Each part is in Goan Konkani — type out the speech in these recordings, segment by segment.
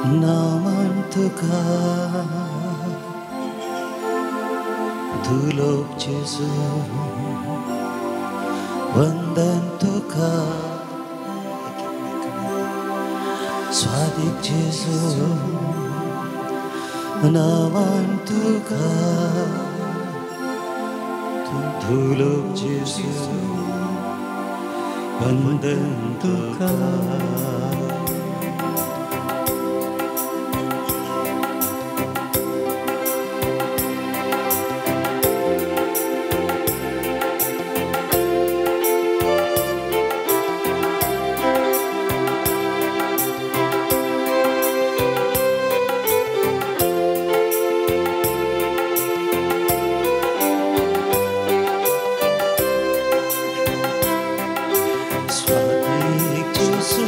नामान तुका धुलोप जेजू वंदन तुका स्वादीक जेजू नामान तुका धुलोप जेजू वंदन तुका. स्वादीक जेजू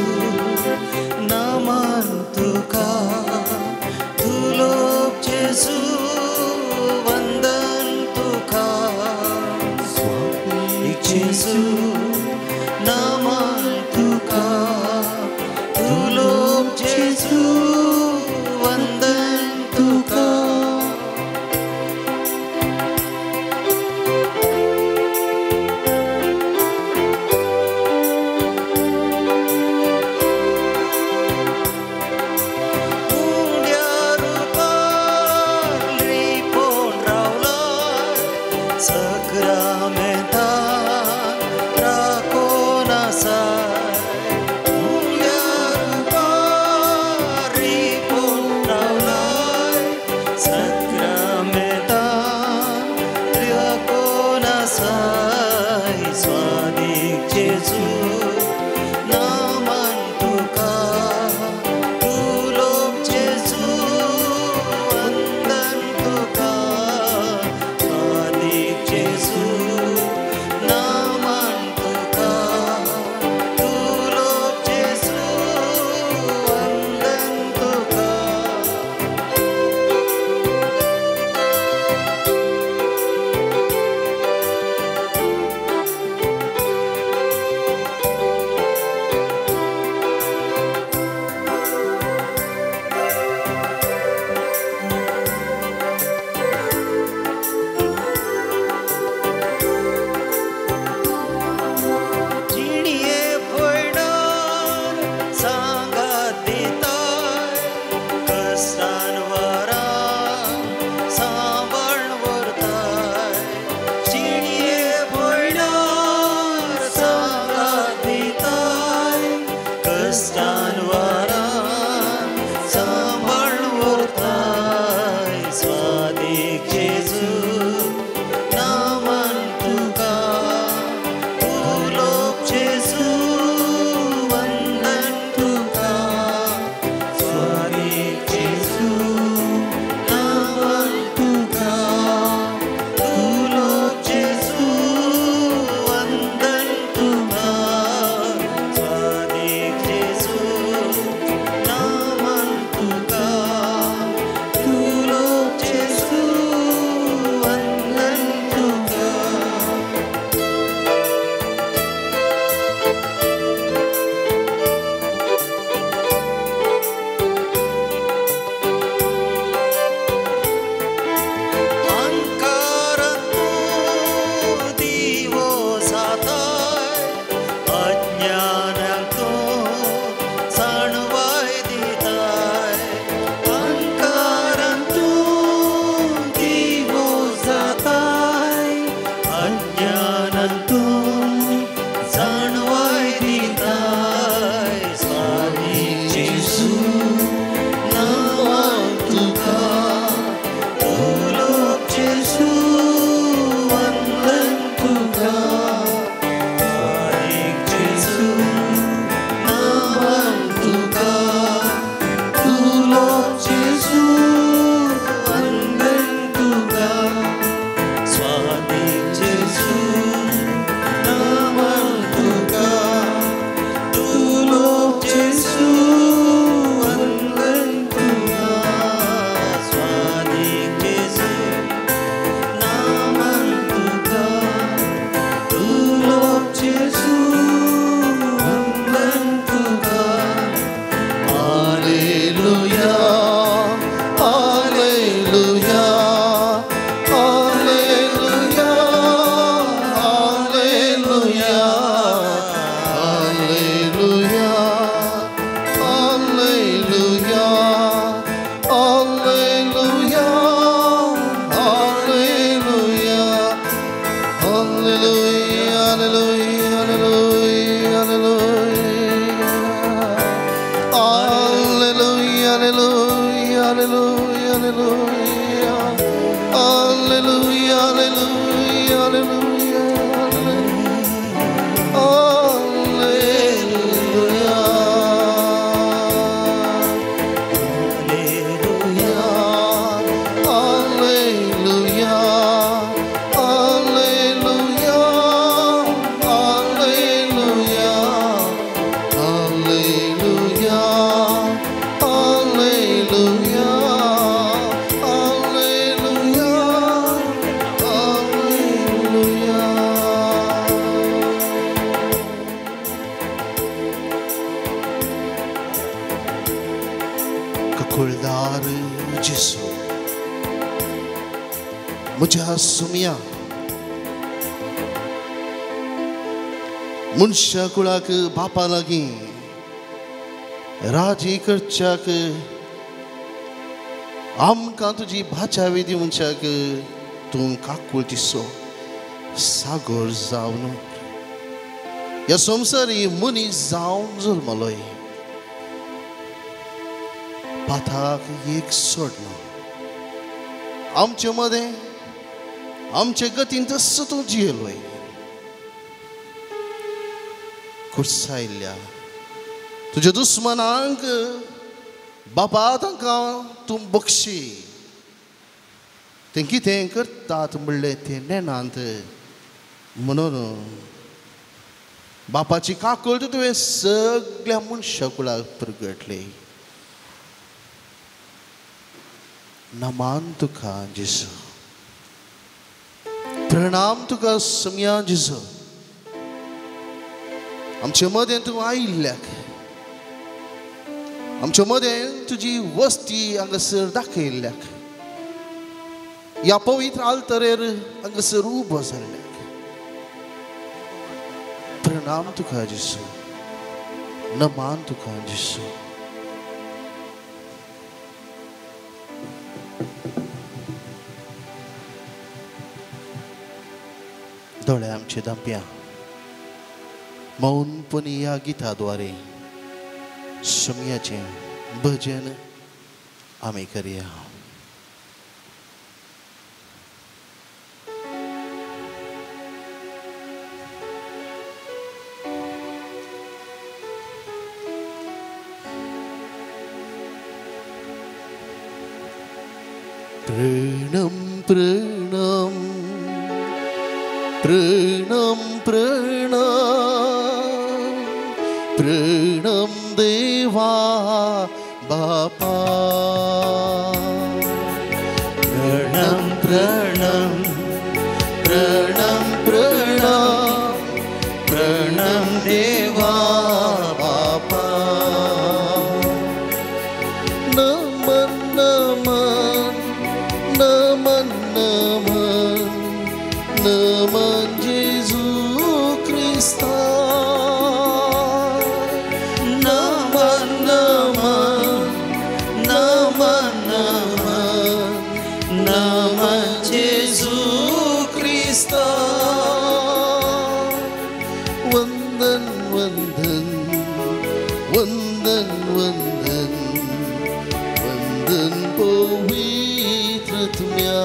Hallelujah, hallelujah, hallelujah, hallelujah, hallelujah, hallelujah, hallelujah, hallelujah, hallelujah, hallelujah, hallelujah, hallelujah, hallelujah. ककुलदार जेसू म्हज्या सुमया मनशा कुळाक बापा लागीं राजी करच्याक आमकां तुजी भाचावी दिवच्याक तूं काकूळ दिसो सागोर जावन ह्या संवसारी मनीस जावन जल्मलोय पाथाक एक सोडलो आमचे मदें आमचे गतीन तसो तूं जियेलोय कुर्सायल्ल्या तुज्या दुस्मनांक बापा तांकां तूं बक्षी तें कितें करतात म्हणलें तें नेणांत म्हणून बापाची काकूळट तुवें सगळ्या मनशा कुळाक प्रगटली. नमान तुका जेजू, प्रणाम तुका सम्या जेजू. आमचे मदें तूं आयिल्ल्याक, आमचे मदें तुजी वस्ती हांगासर दाखयल्ल्याक, ह्या पवित्र आल्तरेर हांगासर उबो जाल्ल्याक प्रणाम तुका जेजू, नमान तुका जेजू. दोळे आमचे दांप्या मौनपणी ह्या गिताद्वारे सम्याचें भजन आमी करया. प्रणम प्रणम प्रणम प्रणम प्रणम देवा बापा, प्रणम प्रणम प्रणम प्रणम प्रणम देवा बापा, नमन नमन नमन नमन नमन जेजू क्रिस्ता, नमन नमन नमन नमन नमन जेजू क्रिस्ता, वंदन वंदन वंदन वंदन वंदन पवित्र तुम्या,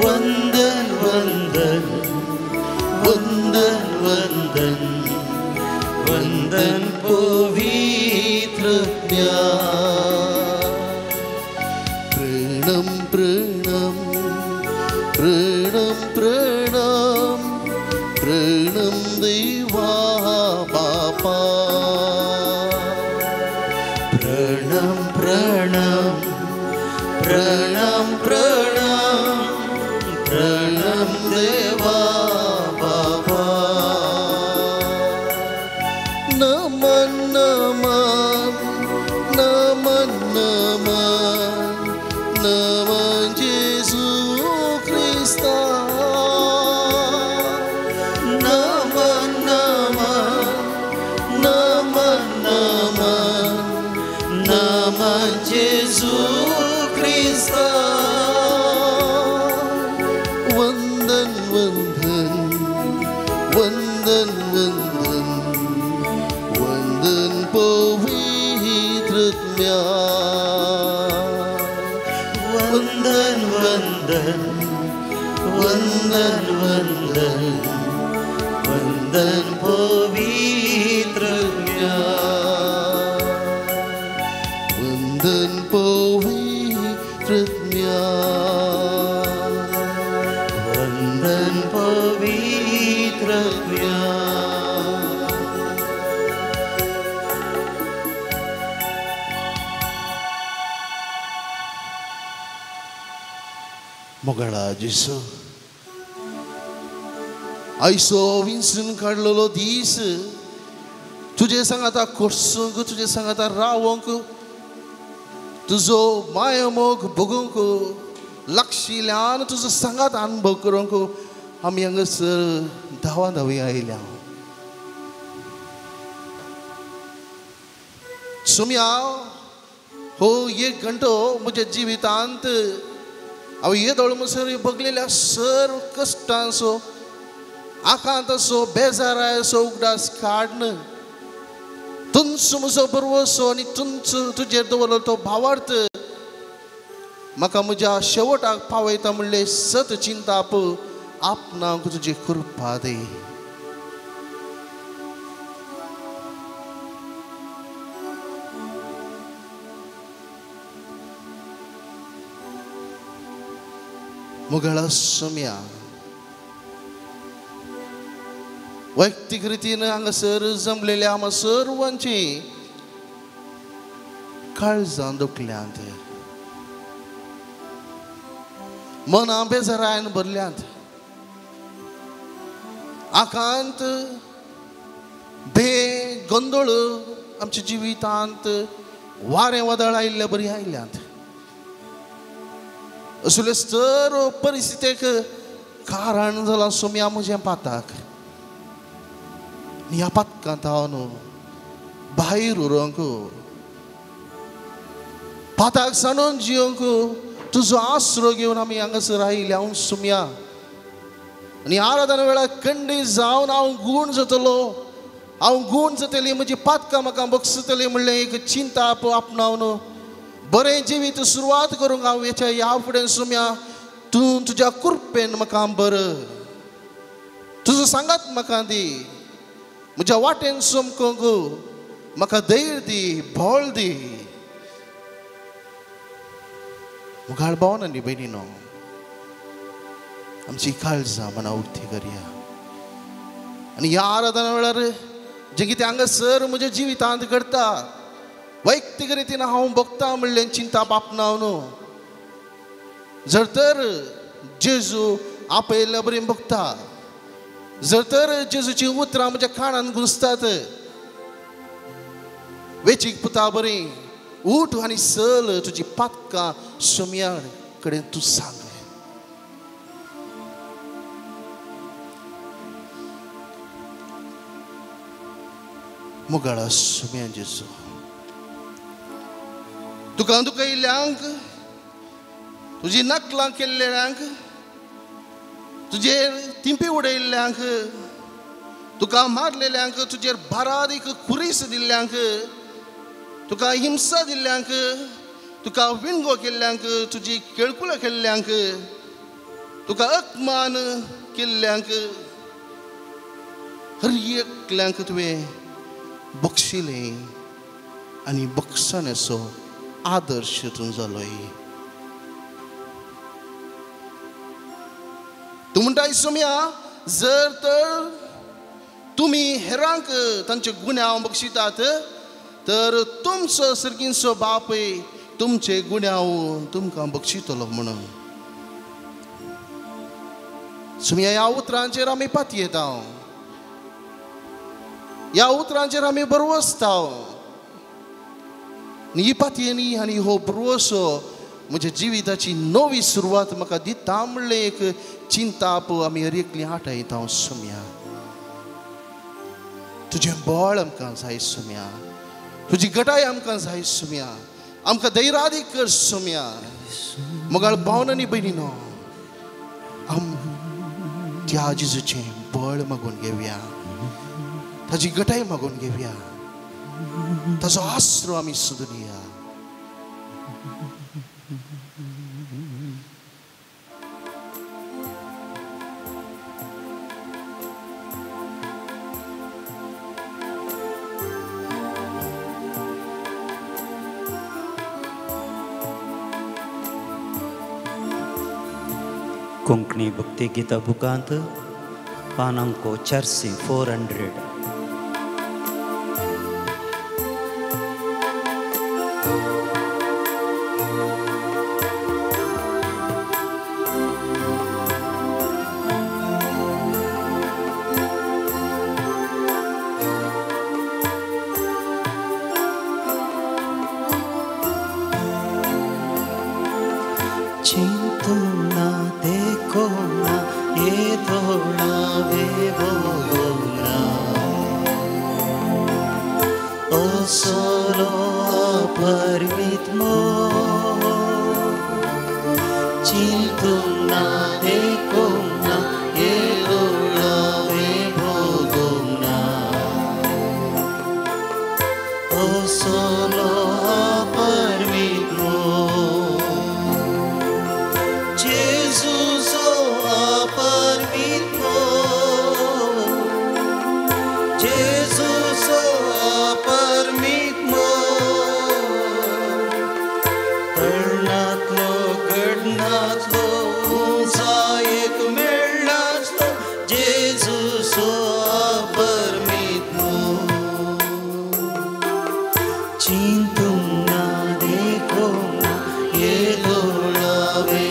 वंदन वंदन वंदन वंदन वंदन पवित्र तुम्या. प्रणम प्रणम प्रणम प्रणम प्रणम देवा बापा, प्रणम प्रणम प्रणम प्रणम प्रणम देवा बापा, नमन नमन नमन नमन नमन जेजू क्रिस्ता, नमन नमन नमन नमन नमन जेजू क्रिस्ता. वंदन वंदन वंदन वंदन वंदन पवित्र वंदन पवित्र वंदन पवित्र। मोगाळा जेजू आयसो विंचून काडलेलो दीस तुजे सांगाता कोर्सूंक तुजे सांगाता रावोंक तुजो मायमोग भोगूंक लागशिल्ल्यान तुजो सांगात अनुभव करूंक आमी हांगासर धांवा धांवी आयल्या। सुम्या हो एक घंटो म्हज्या जिवितांत हांव येदोळ म्हणसर बगलेल्या सर्व कश्टांचो आकांताचो बेजाराचो उगडास काडन तुमचो म्हजो बरवसो आनी तुमचो तुजेर दवरलो तो भावार्थ म्हाका म्हज्या शेवटाक पावयता म्हणलें सत चिंताप आपणाक तुजी कृपा दी। मोगाळा सोम्या वैयक्तीक रितीन हांगासर जमलेल्या आमकां सर्वांची काळजां दुखल्यांत, मनां बेजारायन भरल्यांत, आकांत बे गोंदळ आमच्या जिवितांत वारें वादळ आयिल्ले बरी आयल्यांत। असले सर्व परिस्थितीक कारण जालां सोम्या म्हज्या पाताक ह्या पातकांत हांव न्हू भायर उरोंक पाताक सांडून जियोंक तुजो आसरो घेवन आमी हांगासर आयिल्ले हांव सुम्या आनी आराधना वेळार खंडीत जावन हांव गूण जातलो, हांव गूण जातली, म्हजी पातकां म्हाका बक्षतली म्हणलें एक चिंता आपणावन बरें जिवीत सुरवात करूंक हांव हेच्या ह्या फुडें सुम्या तूं तुज्या कृपेन म्हाका बरं तुजो सांगात म्हाका दी, म्हज्या वाटेन चमकूंक म्हाका धैर्य दी, बळ दी। मुखार भावन आनी भयणीनो आमची काळजां मनां उक्ती करया आनी ह्या आराधना वेळार जें कितें हांगासर म्हज्या जिवितांत घडटा वैयक्तीक रितीन हांव भोगता म्हणलें चिंता आपणावन जर तर जेजू आपयल्ल्या बरी भोगता, जर तर जेजूची उतरां म्हज्या कानान घुसतात, वेचीक पुता बरी उठ आनी चल तुजी पातकां सोम्या कडेन तूं सांग। मोगाळा सोम्या जेजू तुका दुखयल्ल्यांक तुजी नकलां केल्ल्यांक तुजेर तिंपी उडयल्ल्यांक तुका मारलेल्यांक तुजेर बारादीक खुरीस दिल्ल्यांक तुका हिंसा दिल्ल्यांक तुका विणगो केल्ल्यांक तुजी केळकुलां केल्ल्यांक तुका अपमान केल्ल्यांक हर एकल्यांक तुवें बक्षिलें आनी बक्षण्याचो आदर्श तूं जालोय। तूं म्हणटाय सोम्या जर तर तुमी हेरांक तांचे गुन्यांव बक्षितात तर तुमचो सर्गींचो बापूय तुमचे गुन्यांव तुमकां बक्षितलो म्हणून। सोम्या ह्या उतरांचेर आमी पातयेता, ह्या उतरांचेर आमी बरवसता आनी ही पातयेनी आनी हो बरवसो म्हज्या जिविताची नवी सुरवात म्हाका दिता म्हणलें एक चिंताप आमी हर एकली आठयता। सोम्या तुजें बळ आमकां जाय सोम्या, तुजी गटाय आमकां जाय सोम्या, आमकां धैर्यादीक कर सोम्या। मोगाळ भावन आनी भयणीनो आम त्या जेजूचें बळ मागून घेवया, ताजी गटाय मागून घेवया। ताजो आसरो आमी सोदुया. कोंकणी भक्ती गीता बुकांत पानांको 400 400. चिंतना देखो ना ये थोड़ा वे बोलना ओ सोलो अपरिमित मोह. चिंतना देखो ना ये थोड़ा वे बोलना ओ सोलो अपरिमित मोह. Jesus, oh अपरिमित मोह. Jesus, oh अपरिमित मोह. तळणांतलो घडणांतलो उंचायेक मेळनासलो Jesus, oh अपरिमित मोह. चिंतूंक ना देखूंक ना येदोळा वे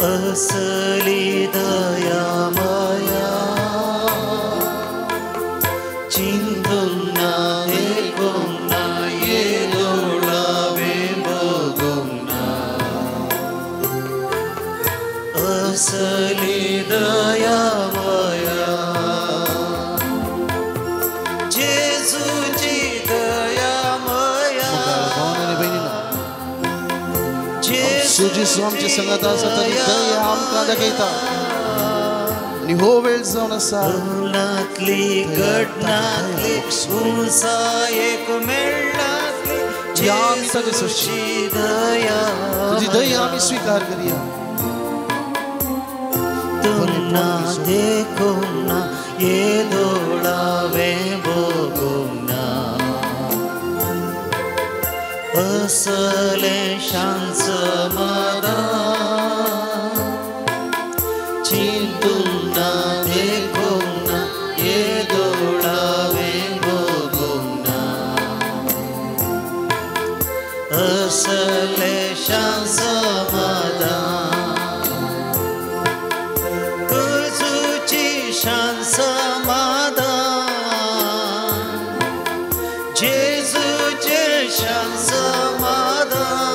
असली दया माया. चिंतूंक ना देखूंक ना येदोळा वे भोगूंक ना असली दया माया. जेजूची दया माया. जेजू आमच्या संगत आसा ताची दया आमकां दाखयता आनी हो वेळ जावन आसा तळणांतली घडणांतली उंचायेक मेळनासली जेजूची दया. तुजी दया आमी स्विकार करया. चिंतूंक ना देखूंक ना येदोळा वे भोगूंक ना असलें शांत समाधान. चिंतूंक ना देखूंक ना येदोळा वे भोगूंक ना असलें शांत समाधान. तुझी शांत समाधान. जेजूचे शांत समाधान.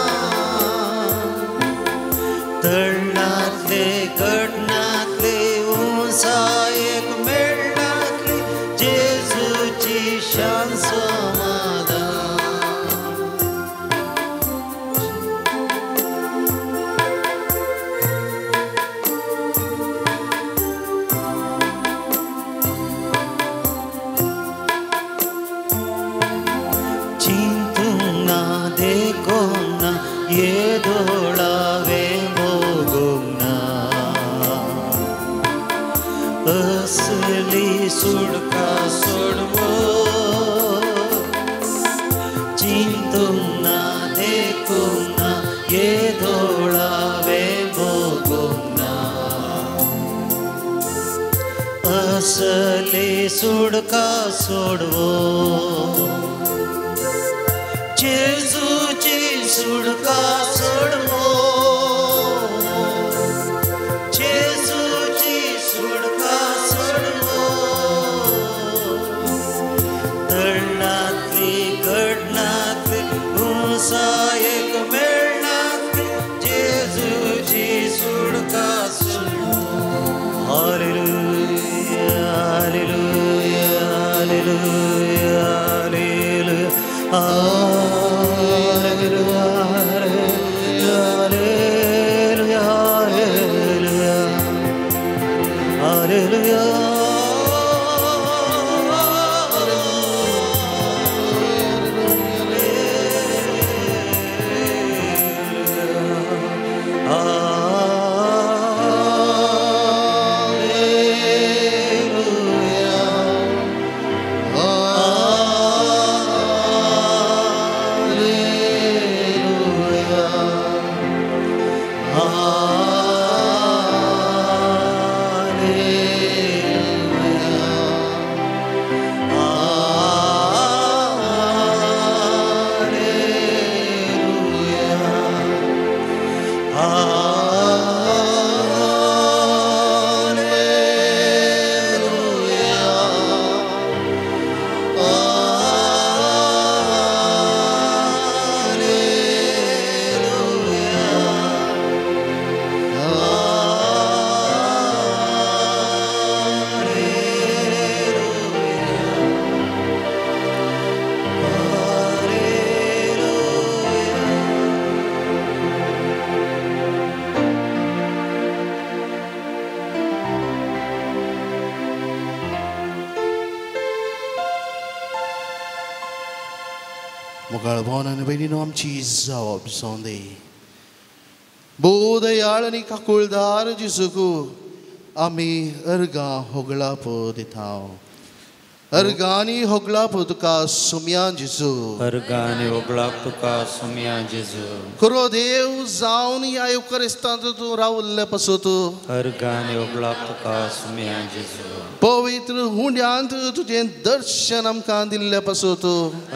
तळणांतले घडणांतले उंचायेक मेळनासली जेजूची शांत समाधान. चिंतूंक ना देखूंक ना येदोळा वे भोगूंक ना असली सुडका सोडवो. चिंतूंक ना देखूंक ना येदोळा वे भोगूंक ना असली सुडका सोडवो. जेजूची सुडका सोडवो. जेजूची सुडका सोडवो. तळणांतली घडणांतली उंचायेक मेळनासली जेजूची सुडका सोडवो. Hallelujah, hallelujah, hallelujah, hallelujah. Hallelujah, hallelujah, hallelujah, hallelujah. मोगाळ भावन आनी भयणीनो आमची जावप जावं दी. भोव दयाळ आनी काकुळदार जेजूक आमी अर्गां होगळाप दिता. अर्गांनी होगळाप तुका सुम्या जेजू. अर्गांनी होगळाप तुका सुम्या जेजू. खरो देव जावन ह्या युखरिस्तांत तूं रावल्ले पासत. अर्गांनी होगळाप तुका सुम्या जेजू. पवित्र हुंड्यांत तुजें दर्शन आमकां दिल्ले पासत.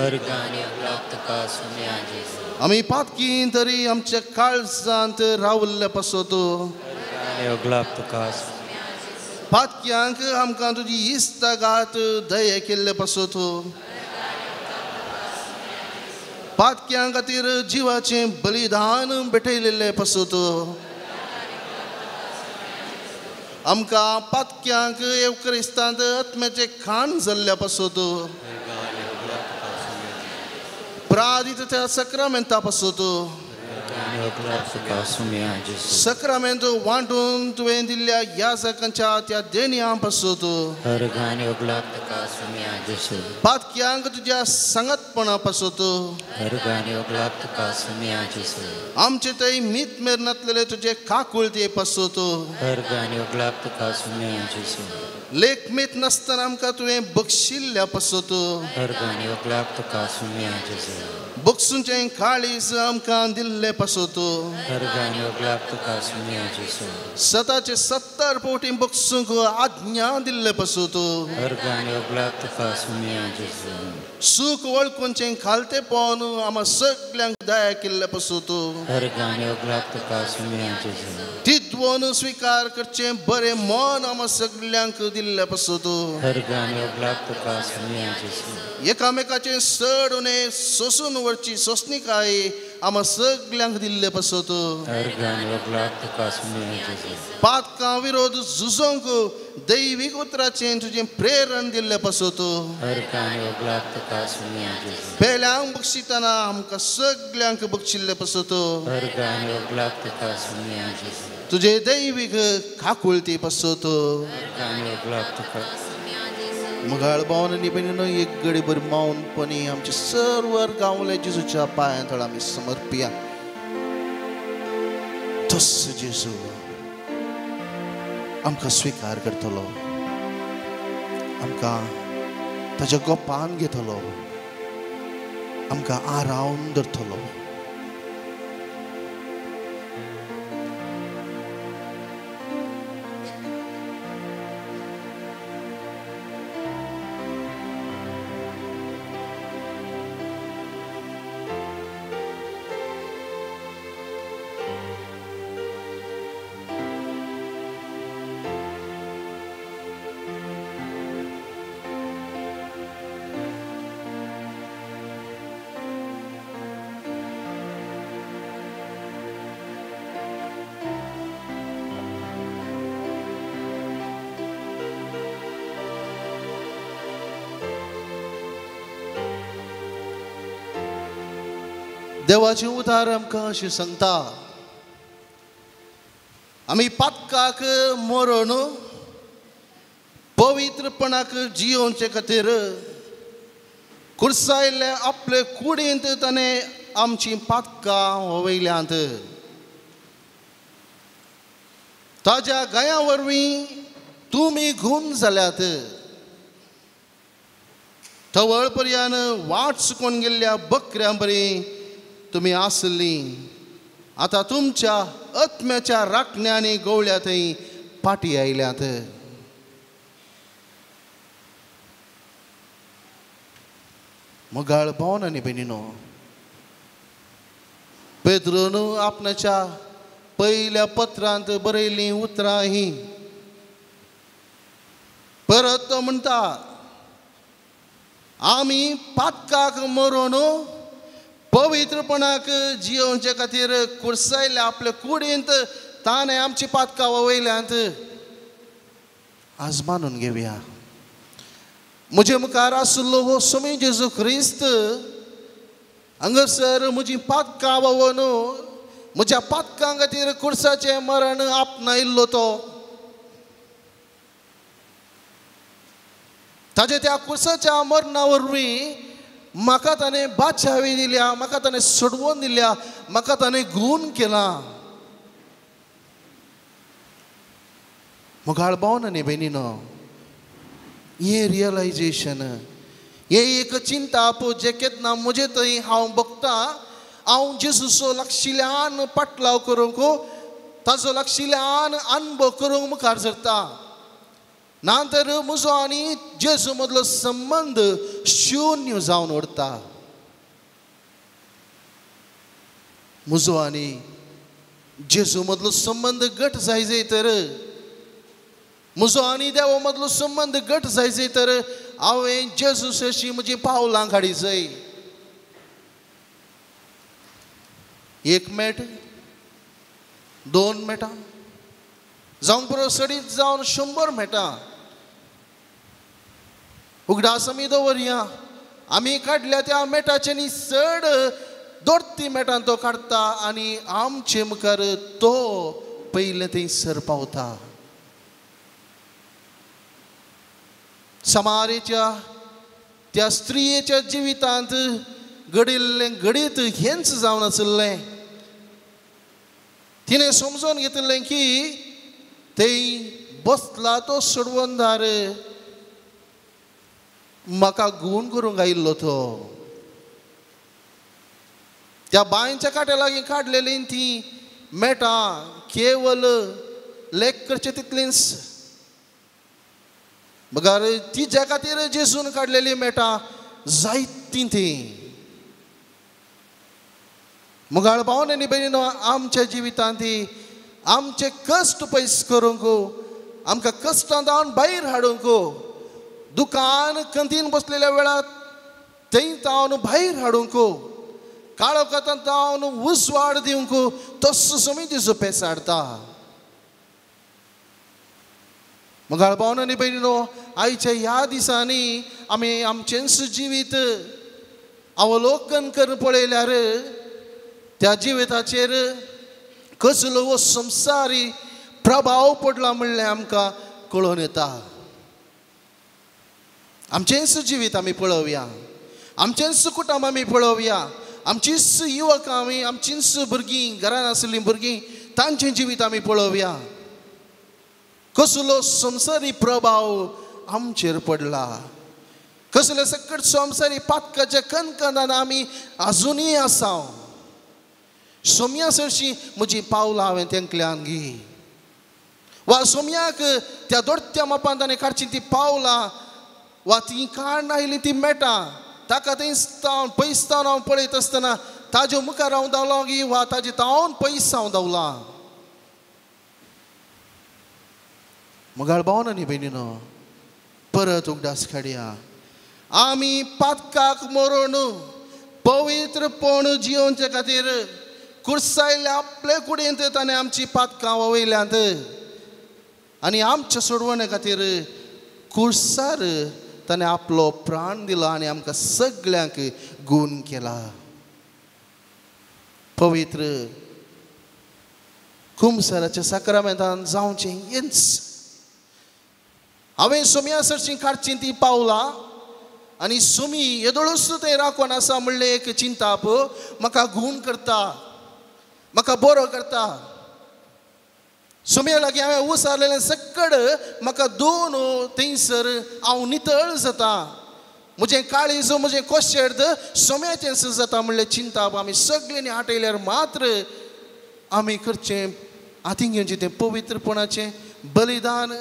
अर्गांनी होगळाप तुका सुम्या जेजू. आमी पातकी तरी आमच्या काळजांत रावल्ले पासत. अर्गांनी होगळाप तुका पातक्यांक आमकां तुजी इश्टागात दया केल्ले पासत. पातक्यां खातीर जिवाचें बलिदान भेटयलेलें पासत. आमकां पातक्यांक येवक्रिस्तांत आत्म्याचें खाण जाल्ल्या पासत. प्रादित त्या सक्रामेंता पासत. सक्रामेंत वांटून तुवें दिल्ल्या याजकांच्या त्या देणयां पासत. पातक्यांक तुज्या सांगातपणा पासत. आमचे थंय मीत मेर नातलेले तुजे काकुळते पासत. लेख मीत नासतना आमकां तुवें बक्षिल्ल्या पासत. बक्षुंचें काळीज आमकां दिल्ले पासत. सताचे 70 फावटी बक्षूंक आज्ञा दिल्ले पासत. सूख वळखूंचें खालतेपण आमा सगल्यांक दया केल्ले पासत. तित्वन स्विकार करचें बरें मन आमा सगल्यांक दिल्ले पासत. एकामेकाचें चड उणें सोसून व्हरची सोंसणीकाय आमा सगल्यांक दिल्ले पासत. पातकां विरोध झुजोंक दैवीक उतराचें तुजें प्रेरण दिल्ले पासत. पेल्यांक बक्षितना आमकां सगल्यांक बक्षिल्ले पासत. तुजे दैवीक काकुळती पासत. मोगाळ भावन आनी भयणीनो एक घडी बरी मौनपणी आमचे सर्व गांवले जेजूच्या पांयां तळ आमी समर्पिया. तस जेजू आमकां स्विकार करतलो, आमकां ताच्या गोपान घेतलो, आमकां आरावन धरतलो. देवाचें उतार आमकां अशें सांगता, आमी पातकाक मरण पवित्रपणाक जियोवचे खातीर कुर्सायल्ले आपले कुडींत ताणें आमचीं पातकां वयल्यांत. ताज्या गाया वरवीं तुमी गूण जाल्यात. तवळ पर्यान वाट चुकोन गेल्ल्या बकऱ्यां बरी तुमी आसली, आतां तुमच्या आत्म्याच्या राखण्यांनी गवळ्या थंय पाटी आयल्यात. मोगाळ भावन आनी भयणीनो, पेद्रोन आपणाच्या पयल्या पत्रांत बरयल्लीं उतरां हीं. परत तो म्हणटा, आमी पातकाक मरोन पवित्रपणाक जियोवचे खातीर कुर्सायल्या आपले कुडींत ताणें आमची पातकां वयल्यांत. आज मानून घेवया, म्हजे मुखार आशिल्लो हो स्वामी जेजू क्रिस्त हांगासर म्हजी पातकां व्हांवोन म्हज्या पातकां खातीर कुर्साचें मरण आपणायल्लो तो. ताजे त्या कुर्साच्या मरणा वरवीं म्हाका ताणें बाचावी दिल्या, म्हाका ताणें सोडवून दिल्या, म्हाका ताणें गूण केला. मुखार भाव न्ही भयणीनो, हें रियलायजेशन, हें एक चिंताप जें केन्ना म्हजे थंय हांव बघता, हांव जेजूचो लागशिल्ल्यान पाटलाव करूंक, ताजो लागशिल्ल्यान अनुभव करूंक मुखार सरता. ना तर म्हजो आनी जेजू मदलो संबंद शुन्य जावन उरता. म्हजो आनी जेजू मदलो संबंद घट जाय जाय तर, म्हजो आनी देवा मदलो संबंद घट जाय जाय तर हांवें जेजू सरशी म्हजी पावलां काडी जाय. एक मेट, दोन मेटां जावन पुरो सडीत जावन 100 मेटां. उगडास आमी दवरया, आमी काडल्या त्या मेटाचे न्ही चड दोडती मेटां तो काडटा आनी आमचे मुखार तो पयलें थंयसर पावता. समारेच्या त्या स्त्रियेच्या जिवितांत घडिल्लें घडीत हेंच जावन आशिल्लें. तिणें समजून घेतिल्लें की थंय बसला तो सोडवणदार म्हाका गूण करूंक आयिल्लो. तो त्या बांयच्या काट्या लागीं काडलेलीं तीं मेटां केवल लेख करचे तितलींच, बगर तिज्या खातीर जेजून काडलेली मेटां जायतीं तीं. मुगाळ भाव आनी भयणीनो, आमच्या जिवितांत ती आमचे कश्ट पयस करूंक, आमकां कश्टां जावन भायर हाडूंक, दुकान कंतीन बसलेल्या वेळार थंय तावन भायर हाडूंक, काळोखांत तावन उजवाड दिवंक तसो समितीचो पेस हाडटा. मुगाळ भाव आनी भयणीनो, आयच्या ह्या दिसांनी आमी आमचेंच जिवीत अवलोकन करून पळयल्यार त्या जिविताचेर कसलो हो संवसारी प्रभाव पडला म्हणलें आमकां कळोन येता. आमचेंच जिवीत आमी पळोवया, आमचेंच कुटुंब आमी पळोवया, आमचीच युवक आमी, आमचींच भुरगीं, घरान आशिल्लीं भुरगीं, तांचें जिवीत आमी पळोवया. कसलो संवसारी प्रभाव आमचेर पडला, कसले सकट संवसारी पातकाच्या कणकणान आमी आजुनूय आसा. सोम्या सरशी म्हजी पावलां हांवें तेंकल्यान गी, वा सोम्याक त्या दोडत्या मापान ताणें काडची ती पावलां वा ती काडून आयली ती मेटां, ताका थंय तावन पयस तावन हांव पळयत आसतना ताजे मुखार हांव धांवलां गी वा ताजे तावन पयस हांव धांवलां. मुगाळ भाव न्ही भयणीनो, परत उगडास काडया, आमी पातकाक मरून पवित्रपण जियोवचे खातीर कुर्सायल्या आपले कुडींत ताणें आमची पातकां वयल्यांत आनी आमच्या सोडवणे खातीर कुर्सार ताणें आपलो प्राण दिलो आनी आमकां सगल्यांक गूण केला. पवित्र कुमसराच्या साक्रामेंतान जावचें हेंच. हांवें सोम्या सरशीं काडचीं ती पावलां आनी सुमी येदोळूच तें राखून आसा म्हणलें एक चिंताप म्हाका गूण करता, म्हाका बरो करता. सुम्या लागीं हांवें उसारलेलें सकड म्हाका दोन थंयसर हांव नितळ जाता, म्हजें काळीज म्हजें कोशेर्द सोम्याचें जाता म्हणलें चिंताप आमी सगळ्यांनी आटयल्यार मात्र आमी करचें हातीन घेवचें तें पवित्रपणाचें बलिदान,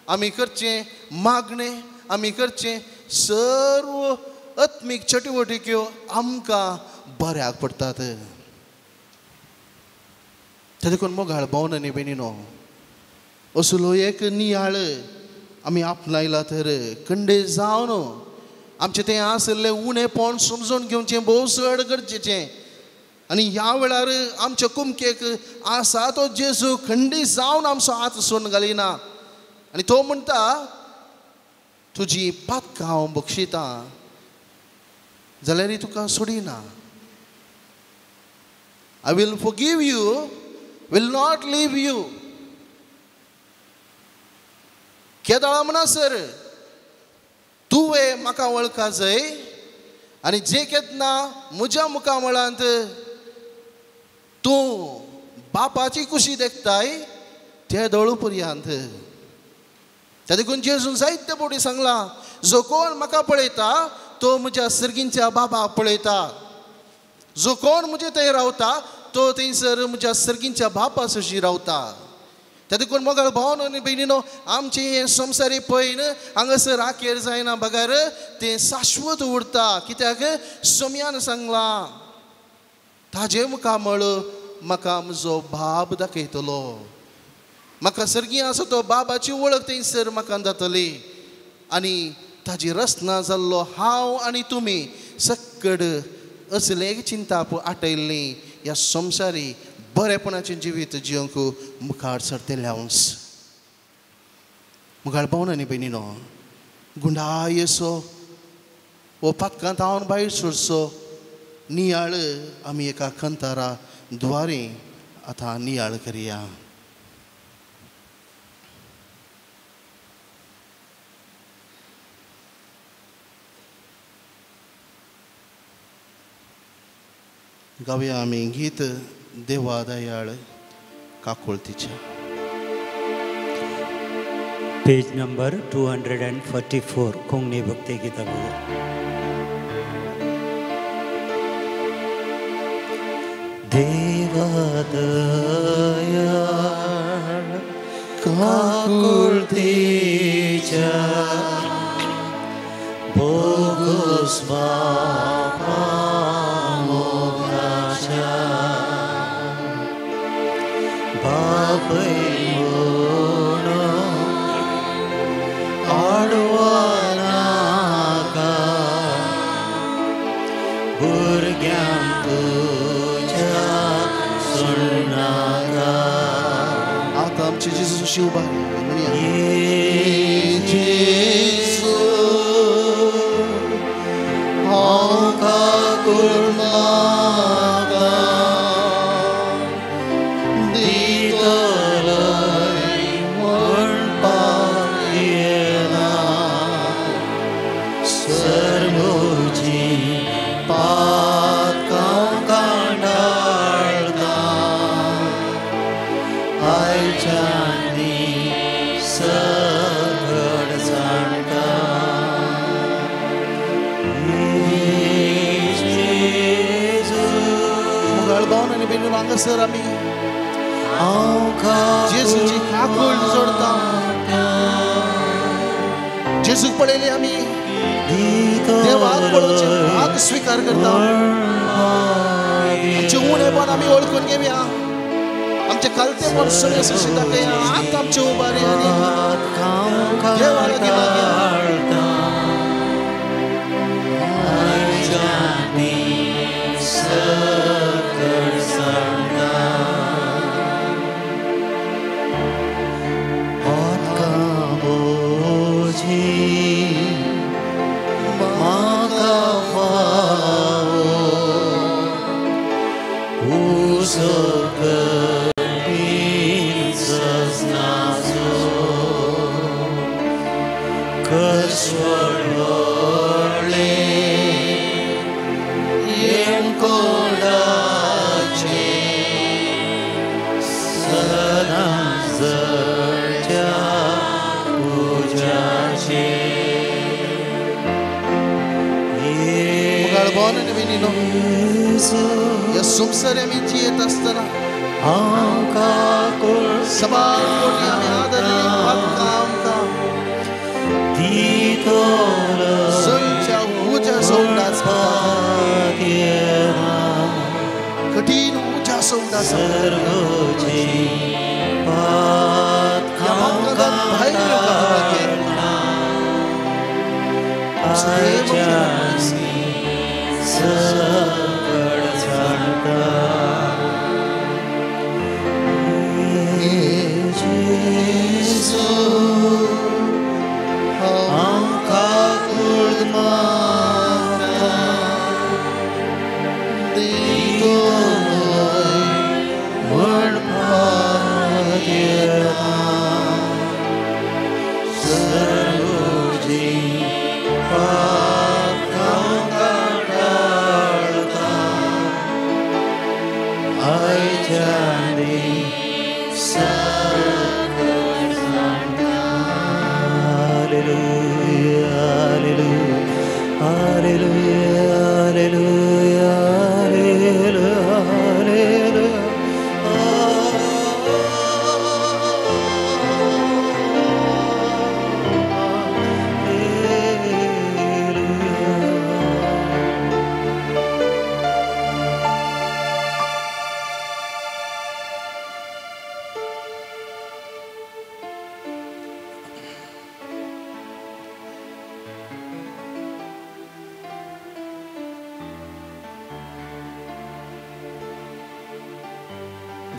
आमी करचें मागणें, आमी करचें सर्व आत्मीक चटवटिक्यो आमकां बऱ्याक पडटात. ते देखून मोगाळ भाव आनी भयणीनो, असलो एक नियाळ आमी आपणायला तर कंडे जावन आमचें तें आशिल्लें उणेपण समजून घेवचें भोव चड गरजेचें. आनी ह्या वेळार आमच्या कुमकेक आसा तो जेजू खंडी जावन आमचो हात सोडून घालिना आनी तो म्हणटा, तुजी पातकां हांव बक्षितां जाल्यार तुका सोडिना. I will forgive you, will not leave you. केदळा म्हणसर तुवें म्हाका वळखा जाय आनी जे केन्ना म्हज्या मुखामळांत तूं बापाची कुशी देखताय ते दोळू पर्यंत. त्या देखून जेजून जायते फावटी सांगलां, जो कोण म्हाका पळयता तो म्हज्या सर्गींच्या बाबाक पळयता, जो कोण म्हजे थंय रावता तो थंयसर म्हज्या सर्गींच्या बापा सशी रावता. त्या देखून मोगाळ भावनो आनी भयणीनो, आमचें हें संवसारी पयन हांगासर आखेर जायना बगर तें शाश्वत उरता. कित्याक सोम्यान सांगलां, ताजे मुखामळ म्हाका म्हजो बाब दाखयतलो, म्हाका सर्गी आसा तो बाबाची वळख थंयसर म्हाका जातली. आनी ताजी रचना जाल्लो हांव आनी तुमी सक्कड असलें एक चिंताप आटयल्ली ह्या संवसारी बरेपणाचें जिवीत जिवंक मुखार सरतले हांवच. मुखार पावन आनी भयणीनो, गुंडायसो हो पातकांत हांव भायर सरचो नियाळ आमी एका खंतारा द्वारे आतां नियाळ करया. गावया आमी गीत देवा दयाळ काकुळतीच्या. पेज नंबर 244 कोंकणी भक्ती गीता. देवा दयाळ काकुळतीच्या भोगोस बापा मोगाच्या बापय म्हणून आडवानाका भुरग्यांक तुज्या सोडनाका. आतां आमचे जेजू शिवबा जेजू हांव काकूळ मागता दितलय म्हणपाक येना, सर्वजी पातकां कांडाळता आयच्यानी सगळ जाणता. मुगाळ भावन आनी भयणीनो, हांगासर आमी जेजूची काकूळ जोडता. जेजूक पळयली आमी देवाक पळोवचे भाग स्विकार करता. आमचें उणेपण आमी वळखून घेवया, आमचें खालतेपण सगळें सशी दाखया. आतां आमचे उबारी आनी देवा लागीं मागया. ह्या संवसार आमी जियेत आसतना सबार कोटी आमी आदरली पातकां आमकां सगळ्या उज्या उडास कठीण उज्या उडास भायर Sarojini, Pakam.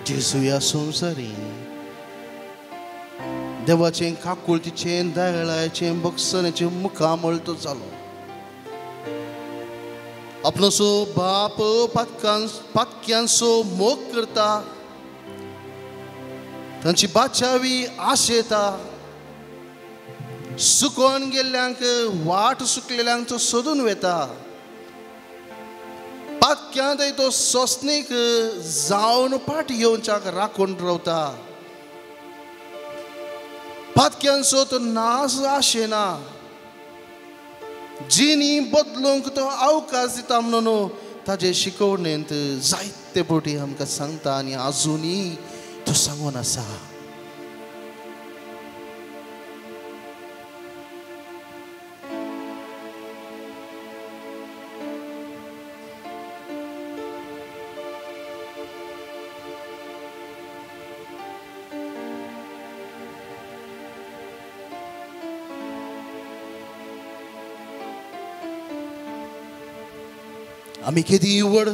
जेजू ह्या संवसारी देवाचें काकुळतीचें दयाळाचें बक्षण्याचें मुखामळ तो जालो. आपलोसो बाप पातक्यांचो मोग करता, तांची बाचावी आशेता, सुकोन गेल्ल्यांक वाट सुकलेल्यांक तो सोदून वेता. पातक्यांत तो सोसणीक जावन पाट येवच्याक राखून रावता. पातक्यांचो तो नाश आशेना, जिणी बदलूंक तो अवकाश दिता म्हणून ताजे शिकवणेंत जायते फावटी आमकां सांगता आनी आजुनूय तो सांगून आसा. आमी केदी व्हड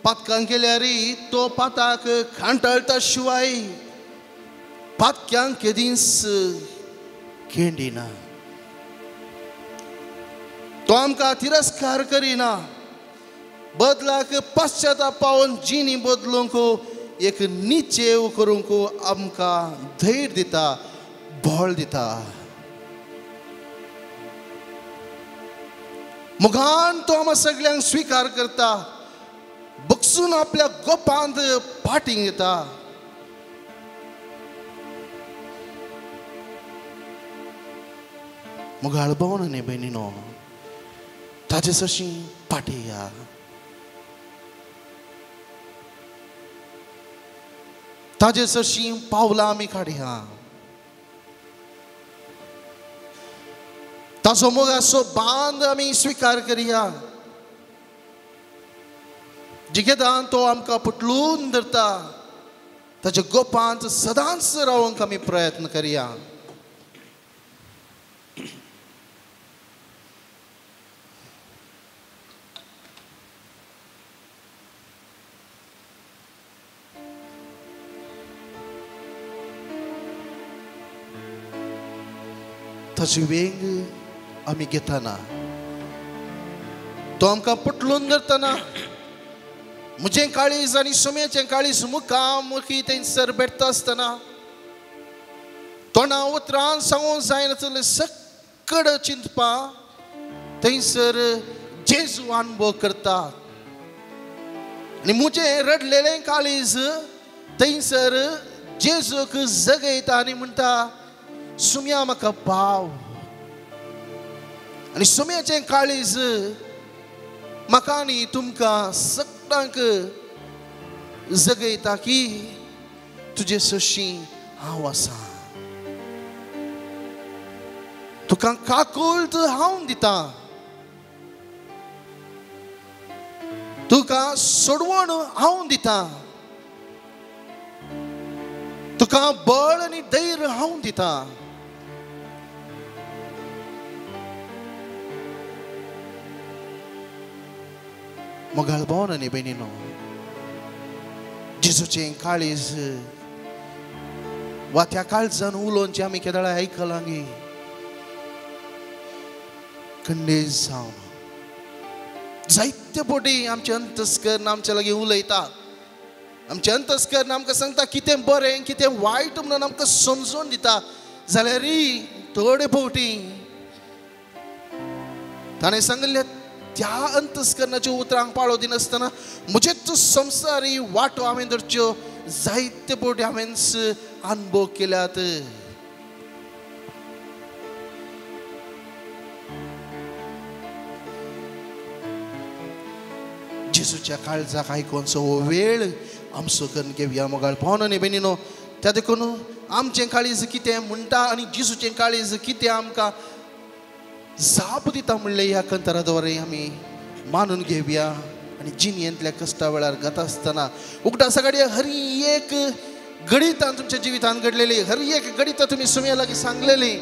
पातकां केल्यार तो पाताक खांटाळटा शिवाय पातक्यांक केदींच केंडिना. तो आमकां तिरस्कार करिना, बदलाक पश्चाताप पावन जिणी बदलूंक एक निचेव करूंक आमकां धैर्य दिता, बळ दिता. मुखान तो आमकां सगळ्यांक स्विकार करता, बक्षून आपल्या गोपांत पाटींग येता. मुगाळ भोवन न्ही भयणीनो, ताजे सरशी पाटी या. ताजे सरशी पावलां आमी काडया. ताजो मोगाचो बांद आमी स्विकार करया. जिगेदान तो आमकां पुटलून धरता, ताच्या गोपांत सदांच रावंक आमी प्रयत्न करया. ताची वेंग आमी घेतना, तो आमकां पुटलून धरतना म्हजें काळीज आनी सुम्याचें काळीज मुखामुखी थंयसर भेटता आसतना तोंडा उतरान सांगूंक जायना सकड चिंतपा थंयसर जेजू अनुभव करता. आनी म्हजें रडलेलें काळीज थंयसर जेजूक जगयता आनी म्हणटा, सुम्या म्हाका पाव. आनी सुम्याचें काळीज म्हाका आनी तुमकां सगळ्यांक जगयता की तुजे सरशी हांव आसा, तुका काकुळट हांव दिता, तुका सोडवण हांव दिता, तुका बळ आनी धैर्य हांव दिता. मोगाळ भोवन आनी भयणीनो, जेजूचें काळीज वा त्या काळजान उलोवचें आमी केदळा आयकलां गी खंडीत जावन जायते फावटी आमचें अंतस्कर्ण आमचे लागीं उलयता. आमचें अंतस्कर्ण आमकां सांगता कितें बरें कितें वायट म्हणून आमकां समजून दिता. जाल्यारय थोडे फावटी ताणें सांगिल्लें त्या अंतस्कर्णाच्या उतरांक पाळो दिनासतना म्हजेच संवसारी वाटो हांवें धरच्यो जायते फावटी हांवें अनुभव केल्यात. जेजूच्या काळजाक आयकोनचो हो वेळ आमचो करून घेवया. मोगाळ भावना न्ही भयणीनो, त्या देखून आमचें काळीज कितें म्हणटा आनी जेजूचें काळीज कितें आमकां जाप दिता म्हणलें ह्या कंतरा द्वारे आमी मानून घेवया. आनी जिणेंतल्या कश्टा वेळार गाता आसतना उगडासा घडये हर एक गणितान तुमच्या जिवितान घडलेली, हर एक गणितां तुमी सुम्या लागीं सांगलेली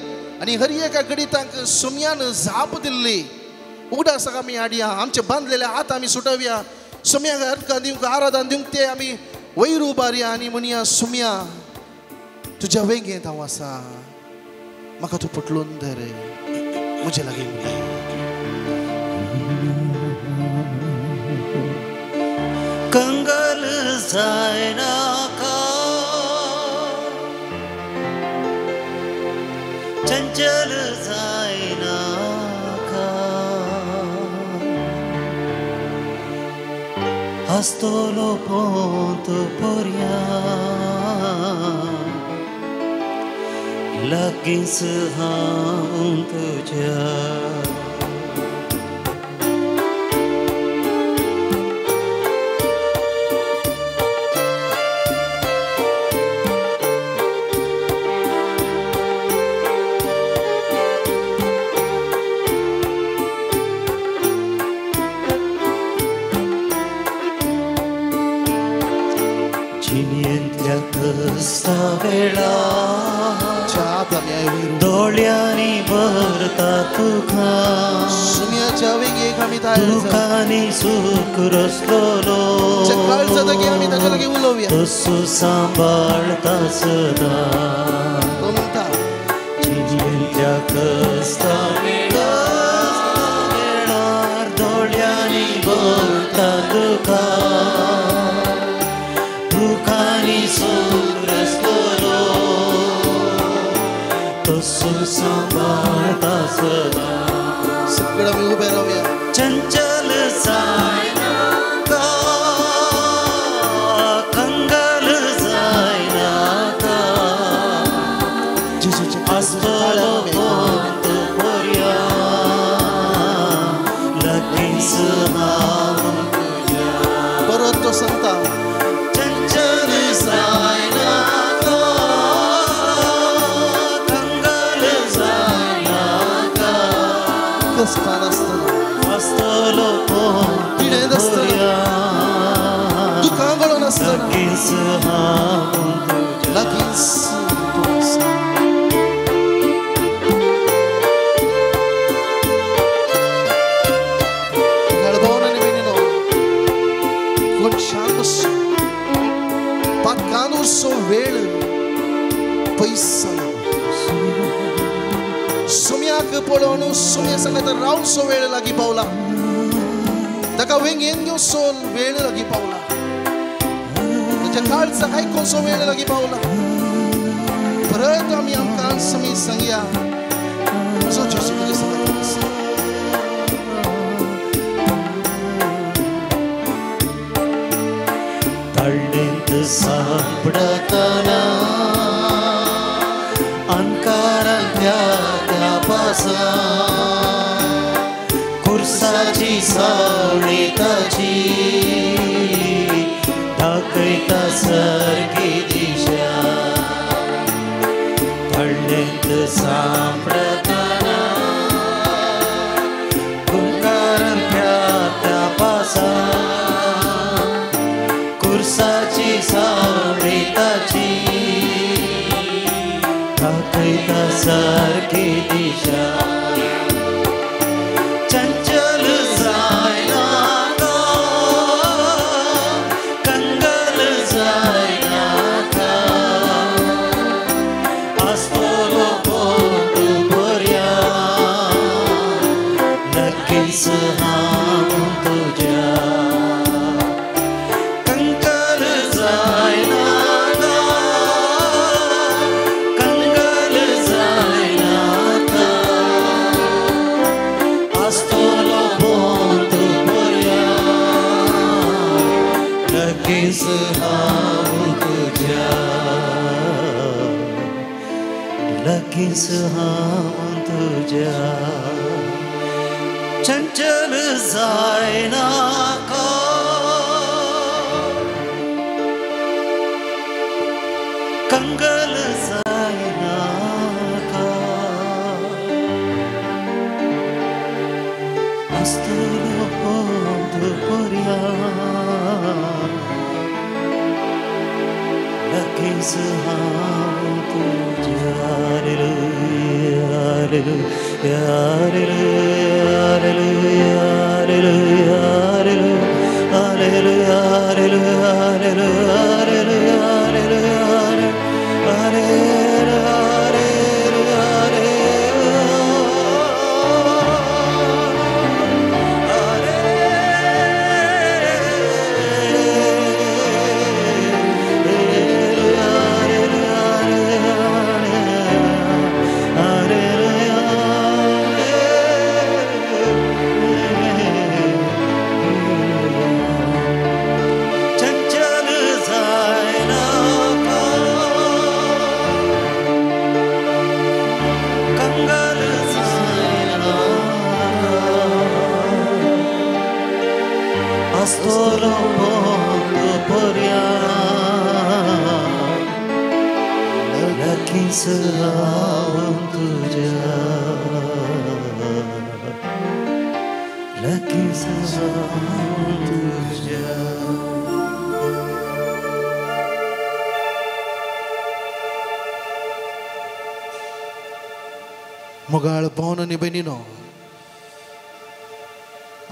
आनी हर एका गणितांक सुम्यान जाप दिल्ली. उगडासाक आमी हाडया, आमचे बांदलेले हात आमी सुटोवया, सुम्याक अर्कां दिवंक आराधन दिवंक ते आमी वयर उबारया आनी म्हणया सुम्या तुज्या वेंगेंत हांव आसा, म्हाका तूं पटलून धर, म्हजे लागीं उलय. कंगल जायनाका, चंचल जायनाका, आसतलो पोंत पर्या लागींच हांव तुज्या. जिणेंतल्या कस्ता वेळा दोळ्यांनी भरता तुका, दुखांनी सूख रसलोलो तसो सांबाळता सदां. जिणेंतल्या कस्ता वेळार दोळ्यांनी भरता तुका, दुखांनी सूख रसलोलो तसो सांबाळता सदां. सगळं आमी उबे रावया. चंचल जायनाका, कंगल जायनाका, आसतलो पोंत पर्या लागींच हांव तुज्या. परत तो सांगता, चंचल जायनाका, कंगल जायनाका, कश्टान आसतना, आसतलो पोंत पिडेंत आसतना, पर्या दुकां गळोन आसतना, लागींच हांव तुज्या. लागींच तूं आसा. गडबोन आनी भयणीनो, कोण शांत पातकान उरचो वेळ पयस जालो. सुम्याक पळोवन सुम्या सांगता रावचो वेळ लागीं पावला, ताका वेंगेन घेवचो वेळ लागीं पावला, ताच्या काळजाक आयकोवचो वेळ लागीं पावला. परत आमी आमकां समी सांगया, म्हजो जेजू तुज्या सांगातान आसा. तळ्ळेंत सांपडटना अंकारांतल्या त्या पासा, कुर्साची सावळी ताची दाखयता सारकी दिशा. तळ्ळेंत सांपडटना अंकारांतल्या त्या पासा, कुर्साची सावळी ताची दाखयता सारकी दिशा. चंचल जायनाका, कंगल जायनाका, आसतलो पोंत पर्या लागींच हांव तुज्या. कंगल जायनाका, कंगल जायनाका, आसतलो पोंत पर्या लागींच हांव तुज्या, लागींच हांव तुज्या. चंचल जायनाका, कंगल जायनाका, आसतलो पोंत पर्या लागींच हांव तुज्या. Hallelujah, hallelujah, hallelujah, hallelujah, hallelujah, hallelujah, hallelujah. आसतलो पर्या लागींच हांव तुज्या लागींच हांव तुज्या. मोगाळ भावन आनी भयणीनो,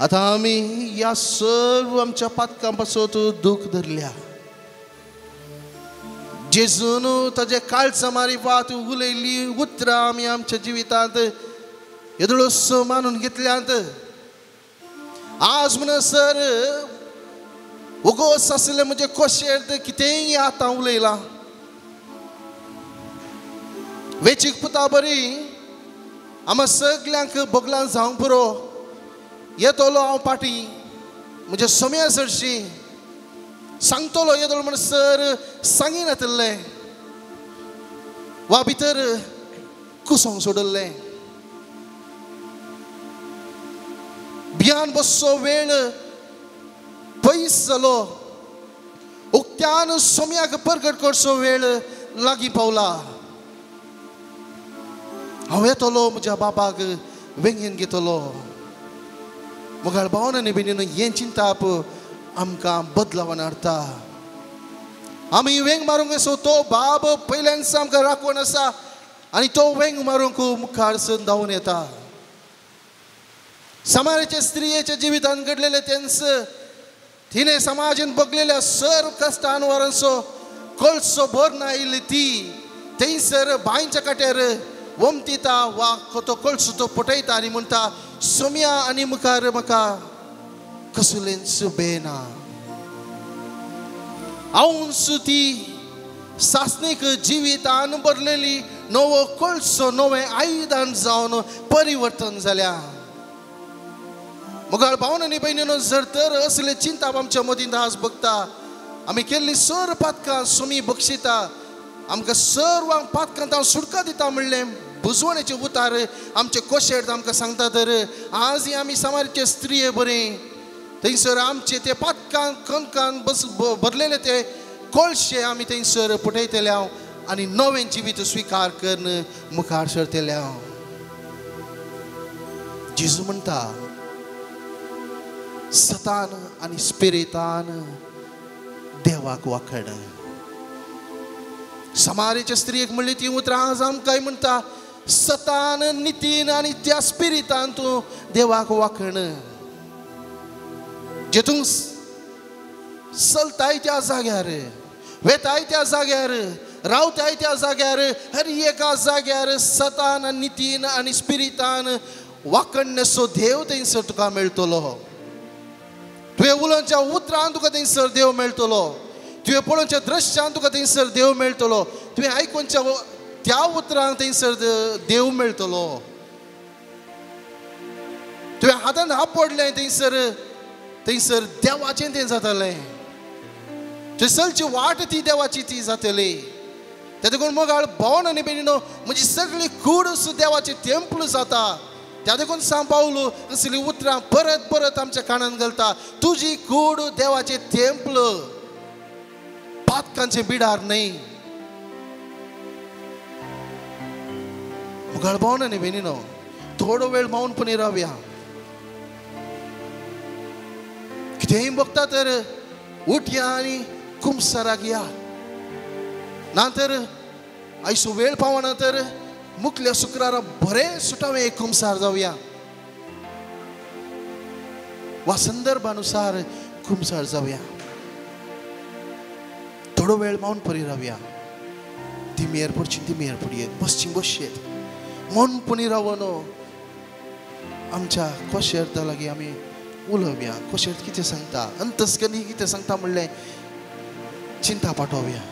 आतां आमी ह्या सर्व आमच्या पातकां पासत दूख धरल्या. जेजून ताजे काळजा मारिफात उलयल्ली उतरां आमी आमच्या जिवितांत येदोळसो मानून घेतल्यांत. आज म्हणसर उगोस आसलें म्हणजे कोशेर कितेंय आतां उलयलां. वेचीक पुता बरी आमा सगल्यांक बोगलां जावंक पुरो. येतलो हांव पाटी म्हज्या सोम्या सरशी सांगतलो येतलो म्हणसर सांगिनातलें वा भितर कुसोंक सोडलें. भियान बसचो वेळ पयस जालो. उक्त्यान सोम्याक परगट करचो वेळ लागीं पावला. हांव येतलो म्हज्या बाबाक वेंगेन घेतलो. मोगाळ भावन आनी भयणीनो, हें चिंताप आमकां बदलावन हाडटा. आमी वेंग मारूंक असो तो बाब पयल्यान आमकां राखून आसा आनी तो वेंग मारूंक मुखार सर धांवून येता. समाजाच्या स्त्रियेच्या जिवितान घडलेलें तेंच तिणें समाजान बगलेल्या सर्व कश्टान वरांचो कळसो भर आयिल्ली ती थंयसर बांयच्या काट्यार वमतिता वा तो कळसो तो पटयता आनी म्हणटा सोम्या आनी मुखार म्हाका कसलेंच बेना. हांवूच ती सासणीक जिवितान भरलेली नवो कळसो नवें आयदन जावन परिवर्तन जाल्या. मोगाळ भावन आनी भयणीनो, जर तर असले चिंताप आमच्या मदीं आज बघता आमी केल्ली सर्व पातकां सोमी बक्षिता आमकां सर्वांक पातकां हांव सुटका दिता म्हणलें बुजवणेचे उतार आमचे कोशेर आमकां सांगता. तर आज आमी समाजाचे स्त्रिये बरें थंयसर आमचे ते पातकां कणकान बस भरलेले ते कोळशे आमी थंयसर पुटयतले हांव आनी नवें जिवीत स्विकार करून मुखार सरतले हांव. जेजू म्हणटा सतान आनी स्पिरितान देवाक वाखड. समारेच्या स्त्रियेक म्हणली ती उतरां आज आमकां म्हणटा सतान नितीन आनी त्या स्पिरितान तूं देवाक वाखण. जेतूं चलताय त्या जाग्यार, वेताय त्या जाग्यार, रावताय त्या जाग्यार, हर एका जाग्यार सतान नितीन आनी स्पिरितान वाखणसो देव थंयसर तुका मेळटलो. तुवें उलोवच्या उतरान तुका थंयसर देव मेळटलो. तुवें पळोवच्या दृश्यान तुका थंयसर देव मेळटलो. तुवें आयकुच्या त्या उतरान थंयसर देव मेळटलो. तुवें हातान हात पडलें थंयसर थंयसर देवाचें तें जातलें. थंय चलची वाट ती देवाची ती जातली. तें देखून मोगाळ भोवन आनी भयणीनो, म्हजी सगळी कूड देवाचें टेम्पल जाता. त्या देखून सांग पावलो असली उतरां परत परत आमच्या कानान घालता. तुजी कूड देवाचें टेम्पल, पातकांचें बिडार न्हय. मोगाळ भोवन आनी भयणीनो, थोडो वेळ मौनपणी रावया. कितेंय बघता तर उठया आनी कुमसराक या. ना तर आयसो वेळ पावना तर मुखल्या शुक्रारा बरें सुटावें एक कुमसार जावया वा संदर्भानुसार कुमसार जावया. थोडो वेळ मौनपणी रावया. दिमेर पडची दिमेर पडयेत, बसची बसयेत, मौनपणी रावन आमच्या कोशेर्ता लागीं आमी उलोवया. कोशेर्त कितें सांगता, अंतस्कनी कितें सांगता म्हणलें चिंता पाठोवया.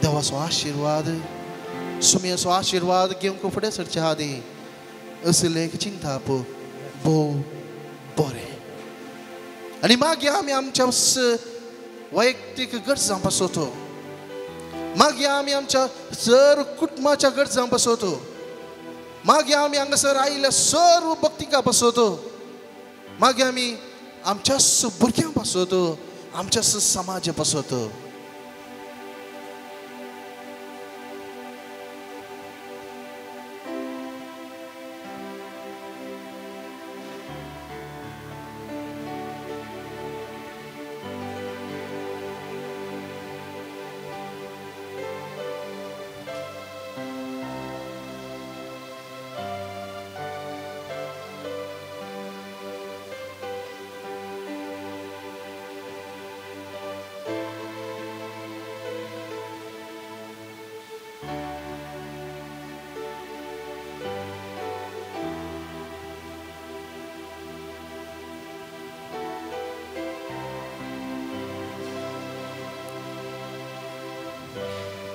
देवाचो आशिर्वाद, सुम्याचो आशिर्वाद घेवंक फुडें सरच्या आदी असलें एक चिंताप भोव बरें. आनी मागीर आमी आमच्या वैयक्तीक गरजां पासतो, मागीर आमी आमच्या सर कुटुंबाच्या गरजां पासतो, मागीर आमी हांगासर आयिल्ल्या सर्व भक्तिका पासतो. मागीर आमी आमच्याच भुरग्यां पासत, आमच्याच समाजा पासत.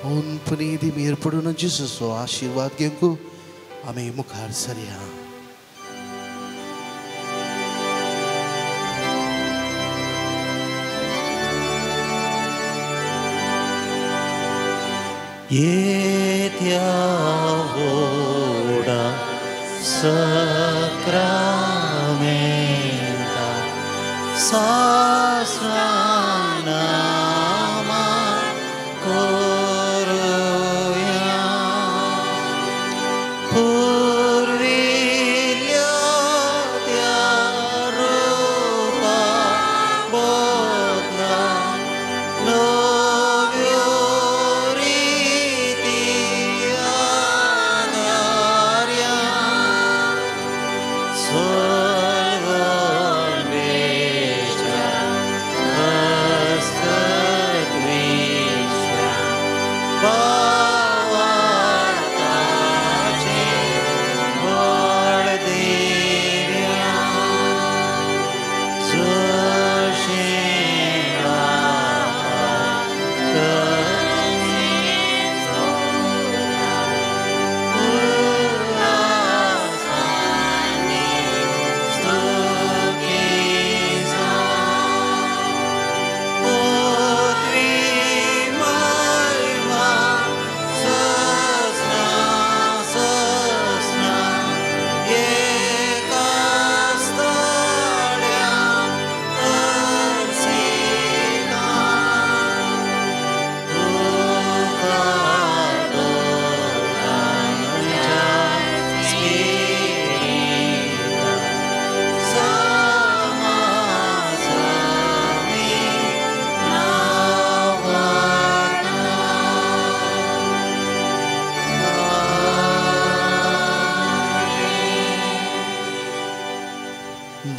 उनपणी मेर पडून जेजूचो आशिर्वाद घेवंक आमी मुखार सरया. येत्या व्हडा सक्रामेंता सासनामा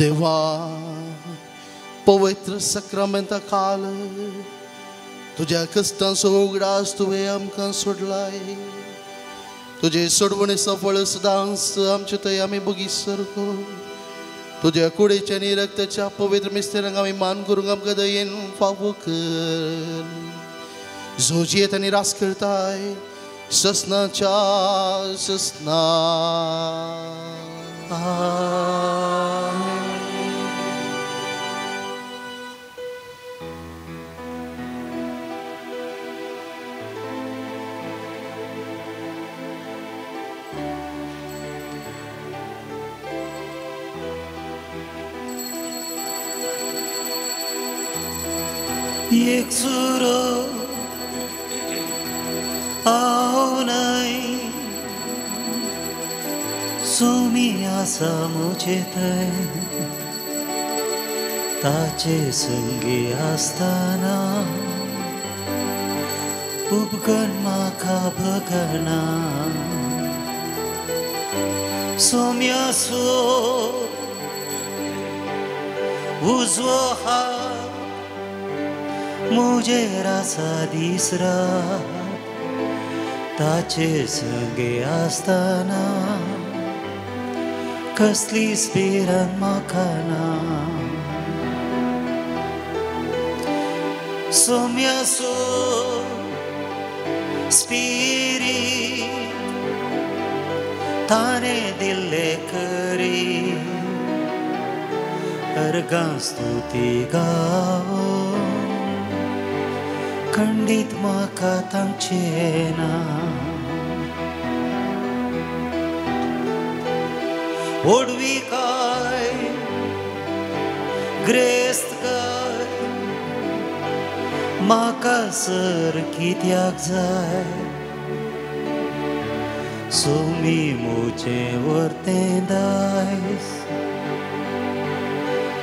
देवा पवित्र सक्रामेंता काल तुज्या कश्टांचो उगडास तुवें आमकां सोडलाय. तुजे सोडवणे सफळ सदांच आमचे थंय आमी बोगी सरको. तुज्या कुडीच्या आनी रक्ताच्या पवित्र मिस्तेरांक आमी मान करूंक आमकां दयेन फावो कर. जो जियेत आनी रास करताय ससनाच्या ससना. एक सुरो आवनाय सुमी आसा मुझे थंय ताचे संगी आसतना उपगण म्हाका भगना. सोम्यासो उजवो हात मुझेर आसा दीस रात ताचे संगे आसतना कसलीच भिरांत म्हाका ना. सोम्यासो स्पिरीत ताणें दिल्ले करी अर्गां स्तुती गावो खंडीत म्हाका तांचें ना. व्हडविकाय ग्रेस्त काय म्हाका सर कित्याक जाय सुमी मुजें वरतें दायज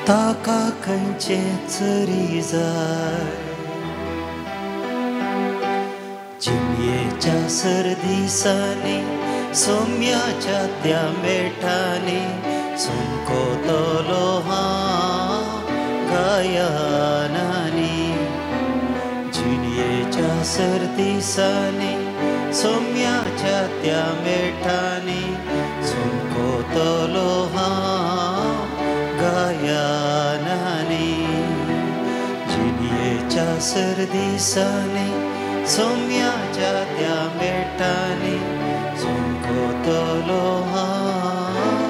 ताका खंयचें चरी जाय जिणयेच्या सर्दिसांनी सोम्याच्या त्या मेठांनी सुमकोतलो हांव गायनांनी जिणयेच्या सर्दिसांनी सोम्याच्या त्या मेठांनी सुमकोतलो हांव गायनांनी जिणयेच्या सर्दिसांनी सोम्याच्या त्या मेठांनी सुमकोतलो हांव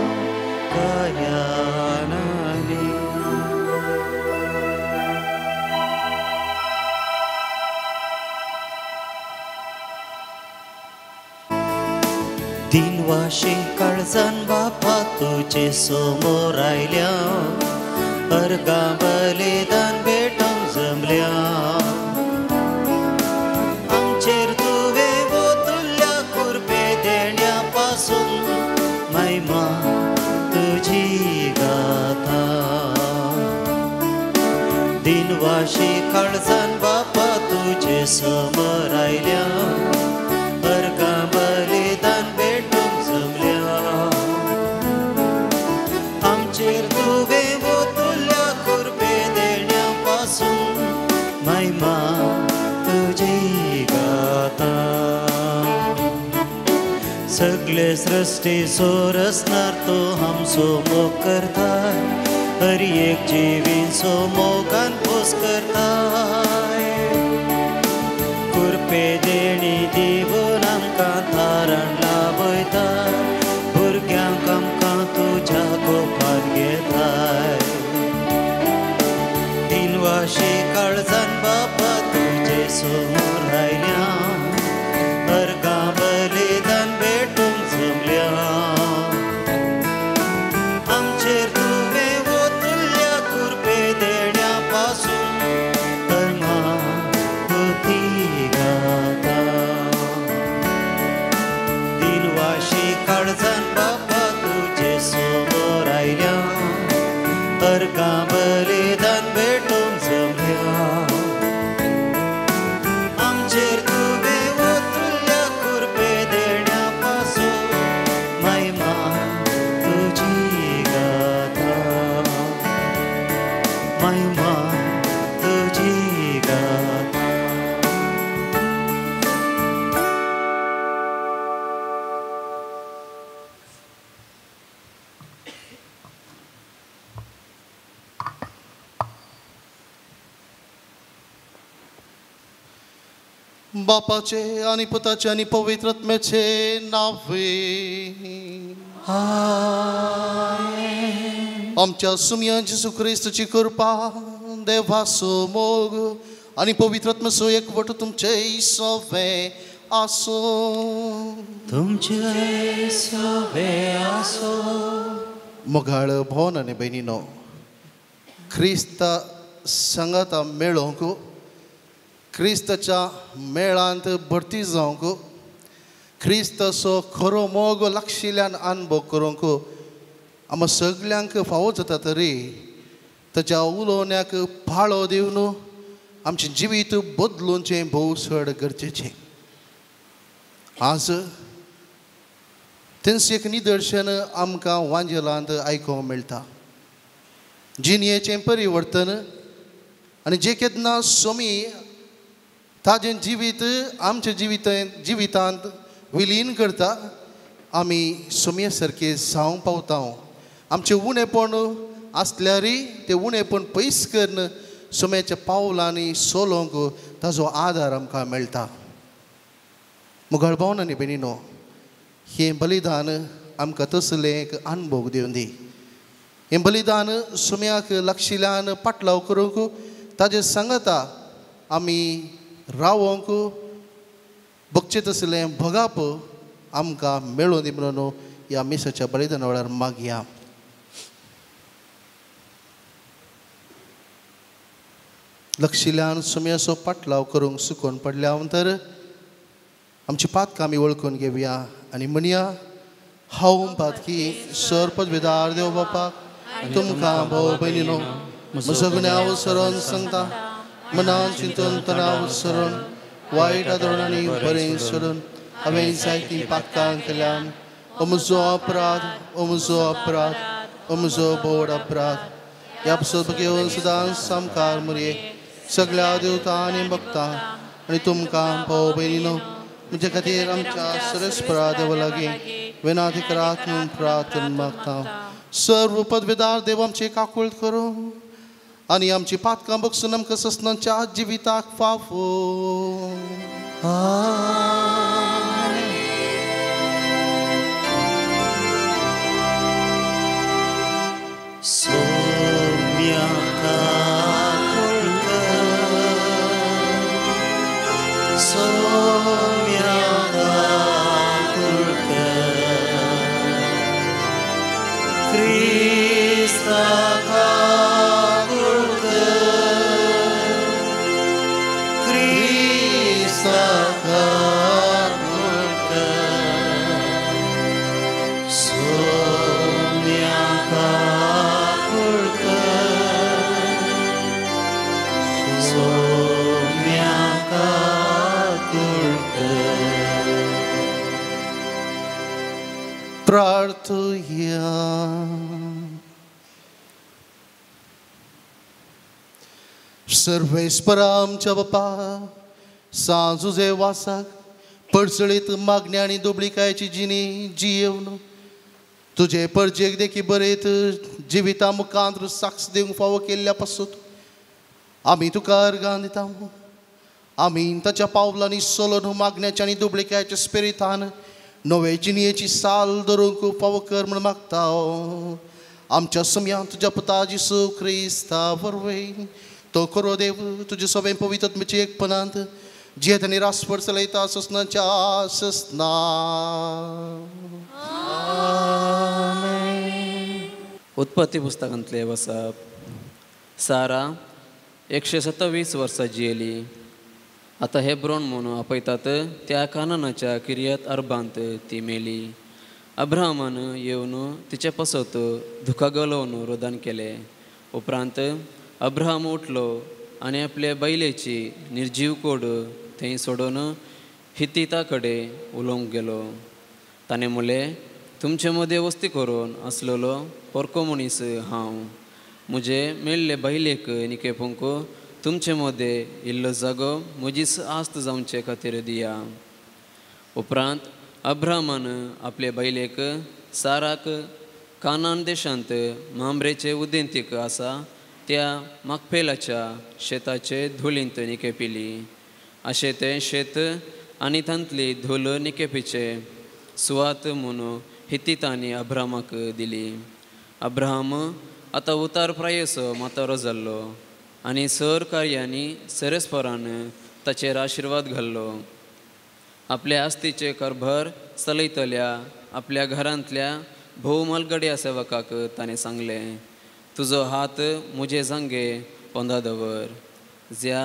गायनांनी. दिनवाशी काळजान बापा तुजे समोर आयल्या अर्गां बलिदान भेटोवंक जमल्या आमचेर तुवें वोतुल्ल्या कुर्बे देण्या पासून महिमा तुजी गाथा. दिनवाशी काळजान बापा तुजे समोर आयल्या अर्गां बलिदान भेटोवंक जमल्या आमचेर तुवें वोतुल्ल्या कुर्बे देण्या पासून महिमा तुजी गाथा. सगळे सृष्टीचो रचणार तो आमचो मोग करताय हर एक जिवीचो मोगान पोस करताय कुर्पे देणी दिवन आमकां तारण लाभयताय भुरग्यांक आमकां तुज्या गोपान घेताय. दिनवाशी काळजान बापा तुजे समोर आयल्या अर्गां बलिदान भेटूंक जमल्या आमचेर तुवें वोतुल्ल्या कुर्बे देण्या पासून कर्मा तुती गाता. दिनवाशी काळजान बापा तुजे समोर आयल्या अर्गां बलिदान भेटूंक जमल्या आमचेर तुवें वोतुल्ल्या कुर्बे देण्या पासून महिमा तुजी गाथा महिमा तुजी गाथा. बापाचे आणि पुताचे आणि पवित्र आत्म्याचे नावे आमच्या सुमया जेजू क्रिस्तची कृपा देवाचो मोग आणि पवित्र आत्म्याचो एकवट तुमचे सवे आसूं. तुमचे सवे आसूं. मोगाळ भोवन आनी भयणीनो क्रिस्ता संगाता मेळोवंक क्रिस्ताच्या मेळांत भरती जावंक क्रिस्ताचो खरो मोग लागशिल्ल्यान अनुभव करूंक आमकां सगल्यांक फावो जाता तरी ताच्या उलोवण्याक पाळो दिवन आमचें जिवीत बदलूचें भोव चड गरजेचें. आज तेंच एक निदर्शन आमकां वांजेलांत आयकूंक मेळटा. जिणयेचें परिवर्तन आनी जें केन्ना सोमी ताजें जिवीत आमच्या जिवितांत विलीन करता आमी सोमये सारके जावंक पावता. आमचें उणेपण आसल्यारय तें उणेपण पयस करून सोम्याच्या पावलांनी सोलोवंक ताजो आदार आमकां मेळटा. मुगाळ भावन आनी भयणीनो हें बलिदान आमकां तसलें एक अनुभव दिवन दी. हें बलिदान सोम्याक लागशिल्ल्यान पाटलाव करूंक ताजें सांगता आमी रावोंक बगचें तसलें भोगाप आमकां मेळूं दी म्हणून ह्या मिसाच्या बलिदाना वेळार मागया. लक्षिल्यान सुम्याचो पाटलाव करूंक सुकोवन पडल्या तर आमची पातकां आमी वळखून घेवया आनी म्हणया, हांव पातकी सर पदवेदार देव बापाक तुमकां भाव भयणीनो म्हजो गुन्यांव सरोन सांगता, मनान चिंतून तणाव सरून वायट आदरणांनी बरें सोडून हांवें जायतीं पातकां केल्यान. ओ म्हजो अपराध, ओ म्हजो अपराध, ओ म्हजो बोड अपराध. ह्या पसत घेवन सदांच सामकार मुरये सगळ्या देवता आनी भक्तां आनी तुमकां भाव भयणीनो म्हज्या खातीर आमच्या सरस्परा देवा लागीं विनाती करात म्हणून प्रार्थना मागता. सर्व पदवेदार देव आमचे काकूळ करूं आनी आमची पातकां बगसून आमकां ससनाच्या जिविताक फाफो. प्रार्थुया. सर्वेस्परा आमच्या बापा, सांजुजे वासाक पडसळीत मागण्या आनी दुबळिकायेची जिणी जियेवन तुजे परजेक देखी बरेत जिविता मुखांत साक्ष दिवंक फावो केल्ल्या पासून आमी तुका अर्गां दिता. आमी ताच्या पावलांनी सोलोन मागण्याच्या आनी दुबळिकायेच्या स्पिरितान नवे जिणयेची साल धरूंक फावो कर म्हूण मागता. आमच्या समयान तुज्या पुता जेजू क्रिस्ता वरवीं तो करो देव तुजे सगळें पवित्र एकपणांत जियेत आनी रासभर चलयता ससनाच्या ससना. उत्पत्ती पुस्तकांतले वसप. सारा 127 वर्सां जियेली. आतां हेब्रोन म्हणून आपयतात त्या कानानाच्या किरियत अर्बांत ती मेली. अब्राहमान येवन तिचे पसत दुखां गलोवन रोदन केलें. उपरांत अब्राहम उठलो आनी आपले बैलेची निर्जीव कोड थंय सोडून हितिता कडेन उलोवंक गेलो. ताणें म्हणलें, तुमचे मदें वस्ती करून आसलेलो परको मनीस हांव. म्हजे मेल्ले बैलेक निकेपूंक तुमचे मदें इल्लो जागो म्हजीच आस्त जावचे खातीर दिया. उपरांत अब्राहमान आपले बैलेक साराक कानान देशांत मामरेचे उदेंतीक आसा त्या माकपेलाच्या शेताचे धुलींत निकेपिली. अशें तें शेत आनी तांतली धूल निकेपीचे सुवात म्हणून हितितांनी अब्राहमाक दिली. अब्राहम आतां उतार प्रायेचो म्हातारो जाल्लो आनी सर कार्यांनी सेरेस्परान ताचेर आशिर्वाद घाल्लो. आपल्या आस्तीचे कारभार चलयतल्या आपल्या घरांतल्या भोव मालगड्या सेवकाक ताणें सांगलें, तुजो हात म्हजे जांगे पोंदा दवर. ज्या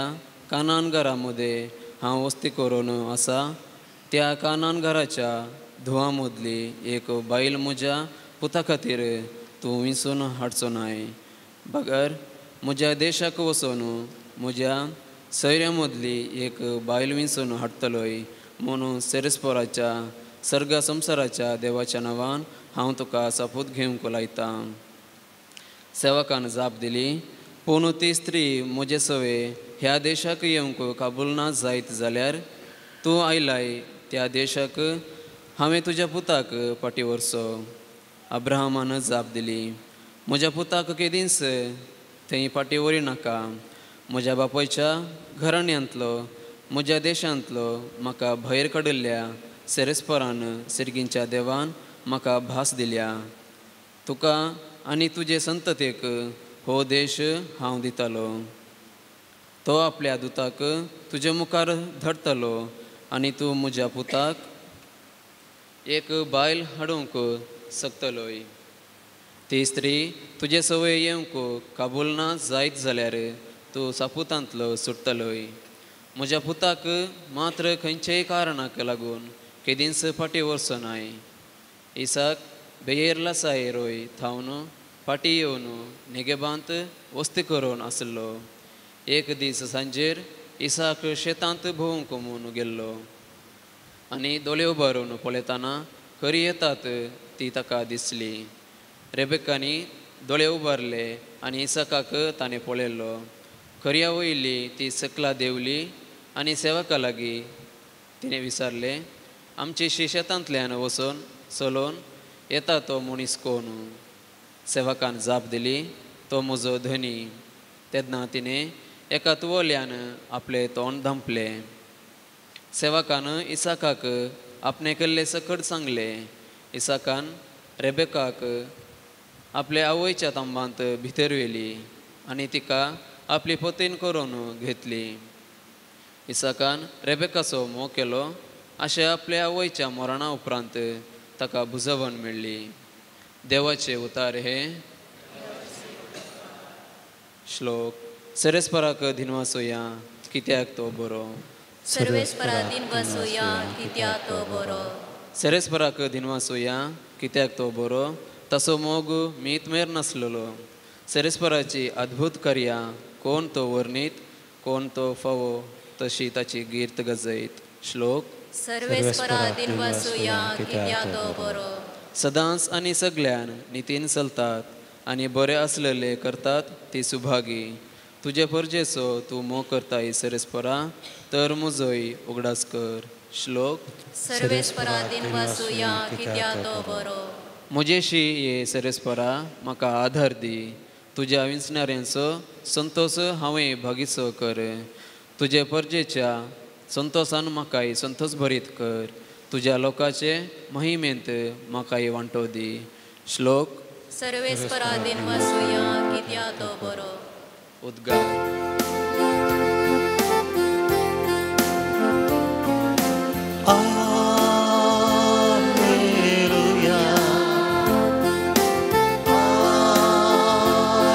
कानान घरा मदें हांव वस्ती करून आसा त्या कानान घराच्या धुवां मदली एक बायल म्हज्या पुता खातीर तूं विंचून हाडचो नाय, बगर म्हज्या देशाक वचून म्हज्या सैऱ्यां मदली एक बायल विंचून हाडटलोय म्हणून सेरेस्पोराच्या सर्ग संवसाराच्या देवाच्या नांवान हांव तुका सपूत घेवंक लायतां. सेवकान जाप दिली, पूण ती स्त्री म्हजे सवे ह्या देशाक येवंक काबूल ना जायत जाल्यार तूं आयलाय त्या देशाक हांवें तुज्या पुताक फाटीं व्हरचो. अब्राहमान जाप दिली, म्हज्या पुताक केदींच थंय फाटीं व्हरी नाका. म्हज्या बापायच्या घराण्यांतलो म्हज्या देशांतलो म्हाका भायर काडिल्ल्या सेरेस्परान सिर्गींच्या देवान म्हाका भास दिल्या. तुका आनी तुजे संततेक हो देश हांव दितालो. तो आपल्या दुताक तुजे मुखार धाडटलो आनी तूं म्हज्या पुताक एक बायल हाडूंक शकतलोय. ती स्त्री तुजे सवय येवंक काबूल ना जायत जाल्यार तूं सापुतांतलो सुट्टलोय. म्हज्या पुताक मात्र खंयचेय कारणाक लागून केदींच फाटीं वचचो नाय. इसाक बेयर लसाय रोय थावन फाटीं येवन नेगेबांत वस्ती करून आसलो. एक दीस सांजेर इसाक शेतांत भोंवंक म्हूण गेल्लो आनी दोळे उबारून पळयतना खरी येतात ती ताका दिसली. रेबेकानी दोळे उबारले आनी इसाकाक ताणें पळयलो. खऱ्या वयली ती सकला देंवली आनी सेवका लागीं तिणें विचारलें, आमचे शेतांतल्यान वचून चलोवन येता तो मनीस कोण? सेवकान जाप दिली, तो म्हजो धनी. तेन्ना तिणें एका तुवल्यान आपलें तोंड धांपलें. सेवकान इसाकाक आपणें केल्लें सकट सांगलें. इसाकान रेबेकाक आपल्या आवयच्या तांबांत भितर व्हेली आनी तिका आपली पतीन करून घेतली. इसाकान रेबेकाचो मोग केलो अशें आपल्या आवयच्या मरणा उपरांत ताका भुजवण मेळ्ळी. देवाचे उतार हे. श्लोक. सरेस्पराक दिनवासोया कित्याक तो बरो. सर्वेस्परा दिनवासोया कित्याक तो बरो. सरेस्पराक दिनवासोया कित्याक तो बरो, ताचो मोग मीत मेर नासलेलो. सरेस्पराची अद्भुत कार्यां कोण तो वर्णीत, कोण तो फावो तशी ताची गिर्त गजयत. श्लोक. सर्वेस्परा दिनवासोया कित्याक तो बरो. सदांच आनी सगल्यान नितीन चलतात आनी बरे आसलेले करतात ती सुभागी. तुजे परजेचो तूं मोग करताय सरेस्परा, तर म्हजोय उगडास कर. श्लोक. सर्वेस्परा दिनवासोया कित्याक तो बरो. म्हजेशी ये सरेस्परा, म्हाका आधार दी. तुज्या विंचणाऱ्यांचो संतोस हांवें भागीचो कर. तुजे परजेच्या संतोसान म्हाकाय संतोस भरीत कर. तुज्या लोकाचे महिमेंत म्हाकाय वांटो दी. श्लोक. सर्वेस्परा दिनवासोया कित्याक तो बरो. उद्गार. Alleluia,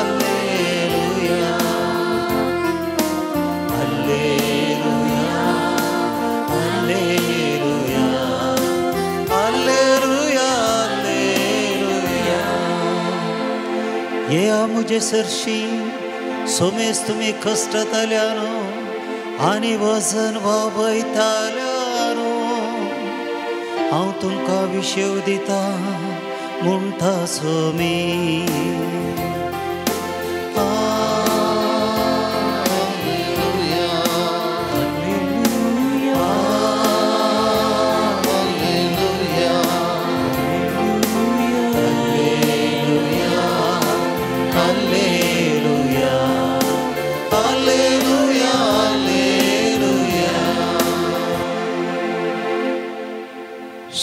Alleluia, Alleluia, Alleluia, Alleluia, Alleluia. येया म्हजे सरशी सोमेस तुमी कश्टताल्यानो आनी वजन वावयताल्यानो, हांव तुमकां विशेव दिता म्हणटा Somi. Alleluia, Alleluia, Alleluia, Alleluia, Alleluia.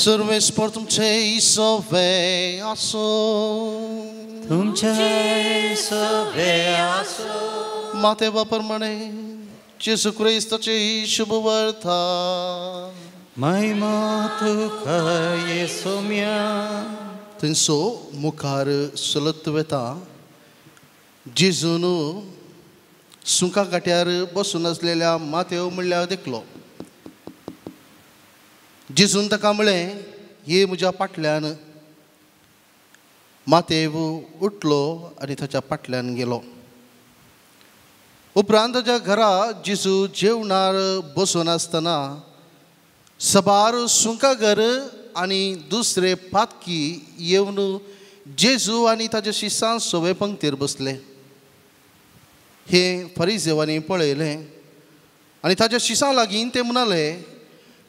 सर्वेस्पर तुमचे सवे आसो. तुमचे सवे आसो. मातेवा प्रमाणे जेजू क्रिस्ताचे शुभ वर्था. महिमा तुका येसोम्या. थंयसो मुखार चलत वेता जेजून सुंका काट्यार बसून आसलेल्या मातेव म्हणल्यार देखलो. जेजून ताका म्हळें, ये म्हज्या फाटल्यान. मातेव उठलो आनी ताच्या फाटल्यान गेलो. उपरांत ताच्या घरा जेजू जेवणार बसून आसतना सबार सुंकागर आनी दुसरे पातकी येवन जेजू आनी ताच्या शिसां सवे पंक्तीर बसले. हे फरिजेवांनी पळयलें आनी ताच्या शिसां लागीं ते म्हणाले,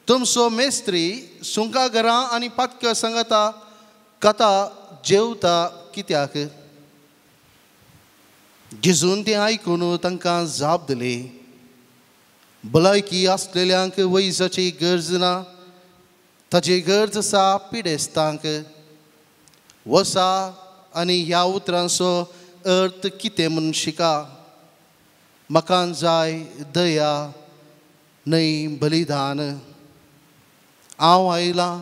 तुमचो मेस्त्री सुंकागरां आनी पातक्या सांगाता कथा जेवता कित्याक? जेजून तें आयकून तांकां जाप दिली, भलायकी आसलेल्यांक वैजाची गरज ना, ताची गरज आसा पिडेस्तांक. वसा आनी ह्या उतरांचो अर्थ कितें म्हूण शिका. म्हाका जाय दया न्हय बलिदान. हांव आयलां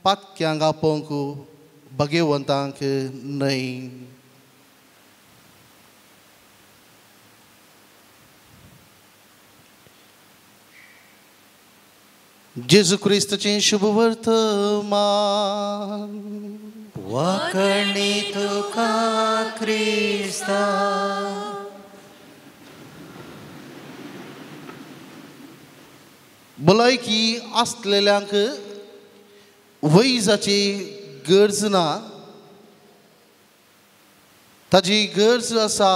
पातक्यांक आपोवंक, भगेवंतांक न्हय. जेजू क्रिस्ताचें शुभ वर्तमान. वाकणी तुका क्रिस्ता. भलायकी आसलेल्यांक वैजाची गरज ना, ताजी गरज आसा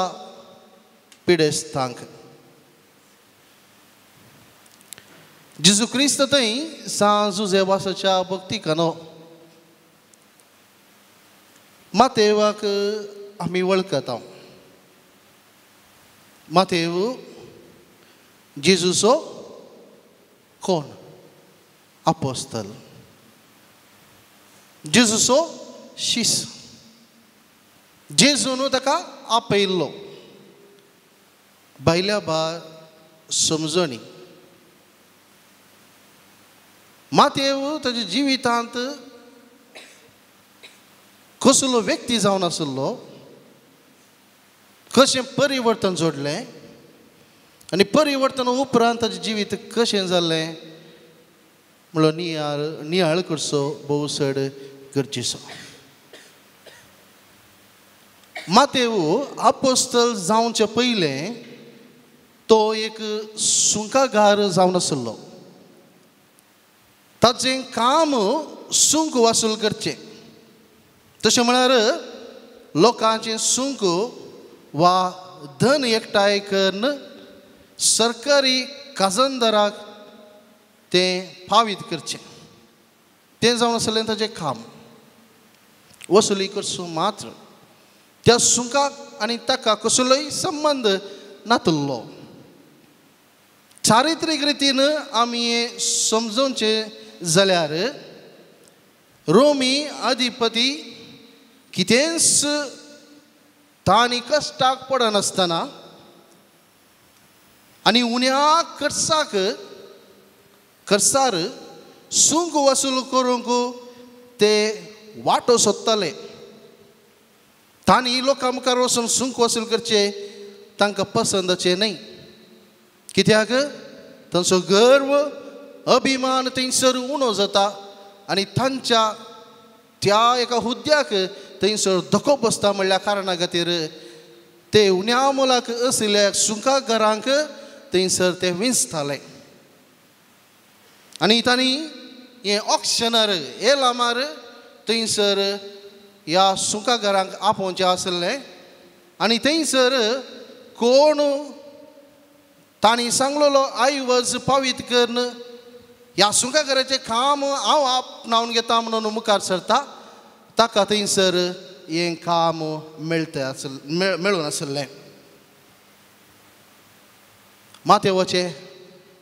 पिडेस्तांक. जेजू क्रिस्त थंय सांत जुझेवासाच्या भक्तिकानो मातेवाक आमी वळखता. मातेव जेजूचो कोण? आपोस्तल, जेजूचो शीस. जेजून ताका आपयल्लो भायल्या भार समजणी. मातेव ताच्या जिवितांत कसलो व्यक्ती जावन आसलो, कशें परिवर्तन जोडलें आनी परिवर्तन उपरांत ताचें जिवीत कशें जालें म्हणलो नियाळ करचो भोव चड गरजेचो. मातेव आपोस्तल जावचे पयलें तो एक सुंकागार जावन आसलो. ताचें काम सुंक वसूल करचें, तशें म्हळ्यार लोकांचें सुंक वा धन एकठांय करून सरकारी खाजनदाराक तें पावीत करचें. तें जावन आसलें ताचें काम, वसुली करचो मात्र. त्या सुंकाक आनी ताका कसलोय संबंद नातल्लो. चारित्रीक रितीन आमी समजोवचें जाल्यार रोमी अधिपती कितेंच तांणी कश्टाक पडनासतना आनी उण्या खर्चाक खर्चार सुंक वसूल करूंक ते वांटो सोदताले. तांणी लोकां मुखार वचून सुंक वसूल करचे तांकां पसंदाचें न्हय. कित्याक तांचो गर्व अभिमान थंयसर उणो जाता आनी तांच्या त्या एका हुद्द्याक थंयसर धोको बसता म्हणल्या कारणा खातीर ते उण्या मोलाक आशिल्ल्या सुंकागारांक थंयसर ते विंचताले. आनी तांणी हें ऑक्शनार एलामार थंयसर ह्या सुंकागारांक आपोवचें आसलें आनी थंयसर कोण तांणी सांगलेलो आयवज पावीत करून ह्या सुंकागाराचें काम हांव आपणावन घेता म्हणून मुखार सरता ताका थंयसर हें काम मेळटा आसल मेळून आसलें. मातेवाचें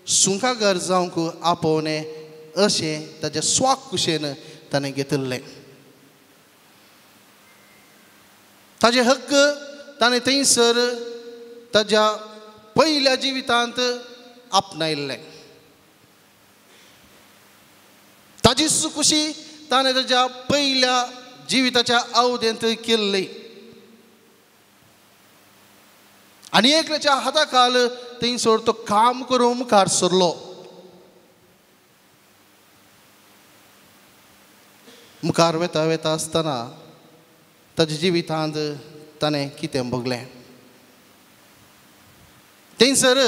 सुंकागार जावंक आपोवणें अशें ताच्या स्वाक कुशेन ताणें घेतिल्लें. ताजे हक्क ताणें थंयसर ताज्या पयल्या जिवितांत आपणायल्लें. ताजी खुशी ताणें ताज्या पयल्या जिविताच्या अवधेंत केल्ली आनी एकल्याच्या हाताखाल थंयसर तो काम करूंक मुखार सरलो. मुखार वेता वेता आसतना ताज्या जिवितांत ताणें कितें भोगलें. थंयसर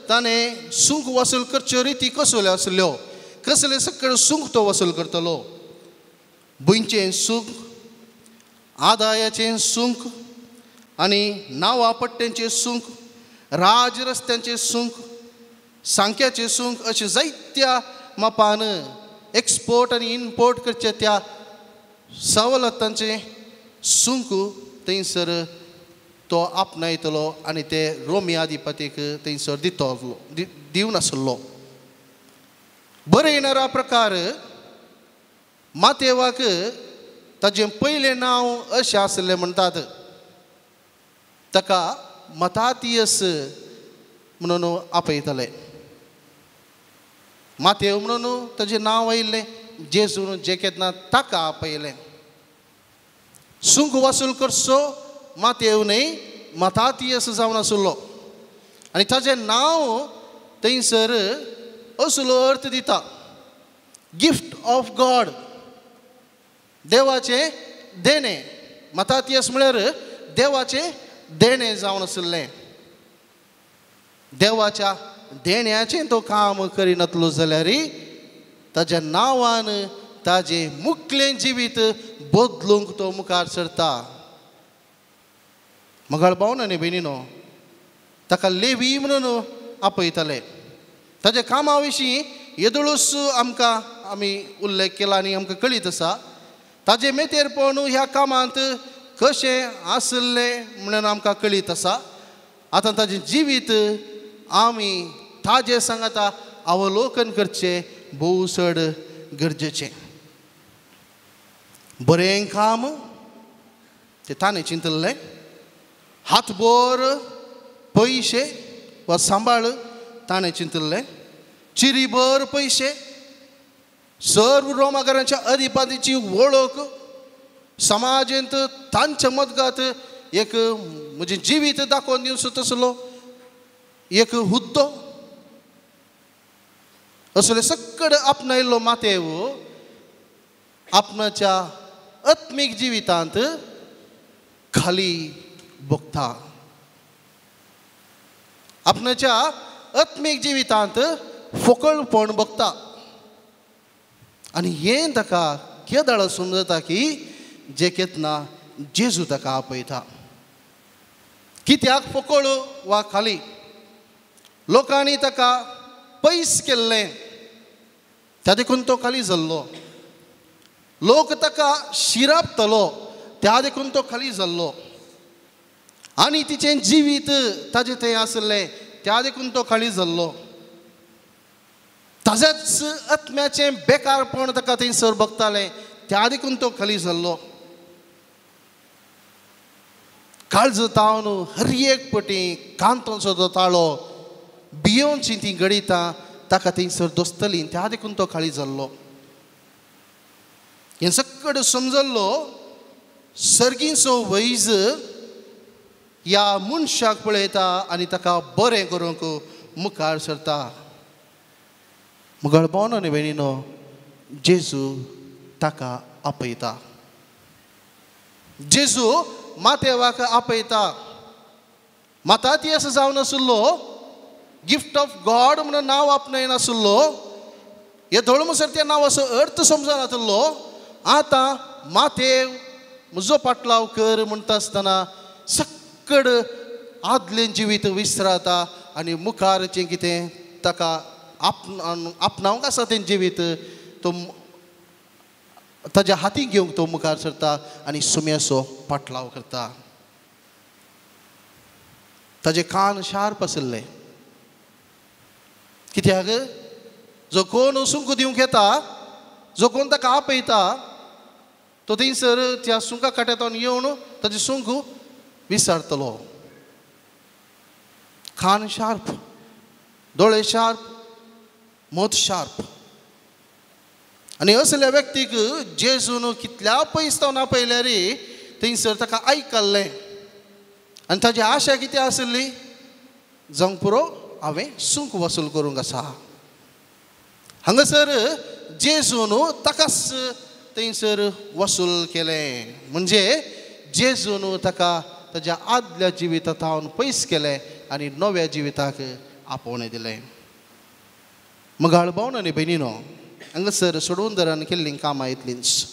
ताणें सुंक वसूल करच्यो रिती कसल्यो आसल्यो, कसले सकयल सुंक तो वसूल करतलो, भुंयचें सुंक, आदायाचें सुंक आनी नांवा पट्ट्यांचें सुंक, राज रस्त्यांचें सुंक, सांक्याचें सुंक अशें जायत्या मापान एक्सपोर्ट आनी इम्पोर्ट करचे त्या सवलतांचें सुंक थंयसर तो आपणायतलो आनी ते रोमी अधिपतीक थंयसर दितलो दिवन आसलो. बरयणारा प्रकार मातेवाक ताजें पयलें नांव अशें आसलें म्हणटात, ताका मतातियस म्हणून आपयताले. मातेव म्हणून ताजें नांव आयिल्लें, जेजून जे केन्ना ताका आपयलें. सुंक वसूल करचो मातेव न्हय मतातियस जावन आसलो आनी ताजें नांव थंयसर असलो अर्थ दिता. गिफ्ट ऑफ गॉड, देवाचें देणें. मतातियस म्हळ्यार देवाचें देणें जावन आशिल्लें. देवाच्या देण्याचें तो काम करिनातलो जाल्यार ताज्या नांवान ताजें मुखलें जिवीत बदलूंक तो मुखार सरता. मगाळ भावन आनी भयणीनो, ताका लेवी म्हणून आपयताले. ताज्या कामा विशीं येदोळूच आमकां आमी उल्लेख केला आनी आमकां कळीत आसा. ताजें मेतेरपण ह्या कामांत कशें आशिल्लें म्हणून आमकां कळीत आसा. आतां ताजें जिवीत आमी ताजें सांगाता अवलोकन करचें भोव चड गरजेचें. बरें काम तें ताणें चिंतलें, हातभर पयशे वा सांबाळ ताणें चिंतलें, चिरीभर पयशे, सर्व रोमाकारांच्या अधिपातीची वळख समाजेंत तांच्या मदगात एक म्हजें जिवीत दाखोवन दिवचो तसलो एक हुद्दो असले सकड आपणायल्लो मातेव आपणाच्या आत्मीक जिवितांत खाली भोगता. आपणाच्या आत्मीक जिवितांत फोकळपण भोगता. आनी हें ताका केदळ समजता की जे केतना जेजू ताका आपयता. कित्याक फोकळ वा खाली? लोकांनी ताका पयस केल्लें, त्या देखून तो खाली जाल्लो. लोक ताका शिरापतलो, त्या देखून तो खाली जाल्लो. आनी तिचें जिवीत ताजें थंय आसलें, त्या देखून तो खाली जाल्लो. ताजेच आत्म्याचें बेकारपण ताका थंयसर भोगतालें, त्या देखून तो खाली जाल्लो. काळज तावन हर एक पटी कांतोचो तो ताळो भियोवची ती घडितां ताका थंयसर दोसतली, त्या देखून तो खाली जाल्लो. हें सकड समजल्लो सर्गींचो वैज ह्या मनशाक पळयता आनी ताका बरें करूंक मुखार सरता. मुखार भावन आनी भयणीनो, जेजू ताका आपयता. जेजू मातेवाक आपयता. मातातियस जावन आशिल्लो, गिफ्ट ऑफ गॉड म्हणून नांव आपणायनाशिल्लो, हे धोळमसर त्या नांवाचो अर्थ समजनाशिल्लो. आतां मातेव म्हजो पाटलाव कर म्हणटा आसतना सक्कड आदलें जिवीत विसराता आनी मुखारचें कितें ताका आपणावंक आसा तें जिवीत तो ताज्या हाती घेवंक तो मुखार सरता आनी सुम्याचो पाटलाव करता. ताजे कान शार्प आशिल्ले. कित्याक? जो कोण सुंक दिवंक येता, जो कोण ताका आपयता, तो थंयसर त्या सुंका काट्यांत येवन ताजे सुंक विसरतलो. कान शार्प, दोळे शार्प, मत शार्प. आनी असल्या व्यक्तीक जेजून कितल्या पयस तावन आपयल्यार थंयसर ताका आयकल्लें. आनी ताजी आशा कितें आशिल्ली? जावंक पुरो, हांवें सुंक वसूल करूंक आसा. हांगासर जेजून ताकाच थंयसर वसूल केलें. म्हणजे जेजून ताका ताज्या आदल्या जिविता थावन पयस केलें आनी नव्या जिविताक आपोवणें दिलें. मगाळ भावन आनी भयणीनो, हांगासर सोडवून केल्लीं कामां इतलींच.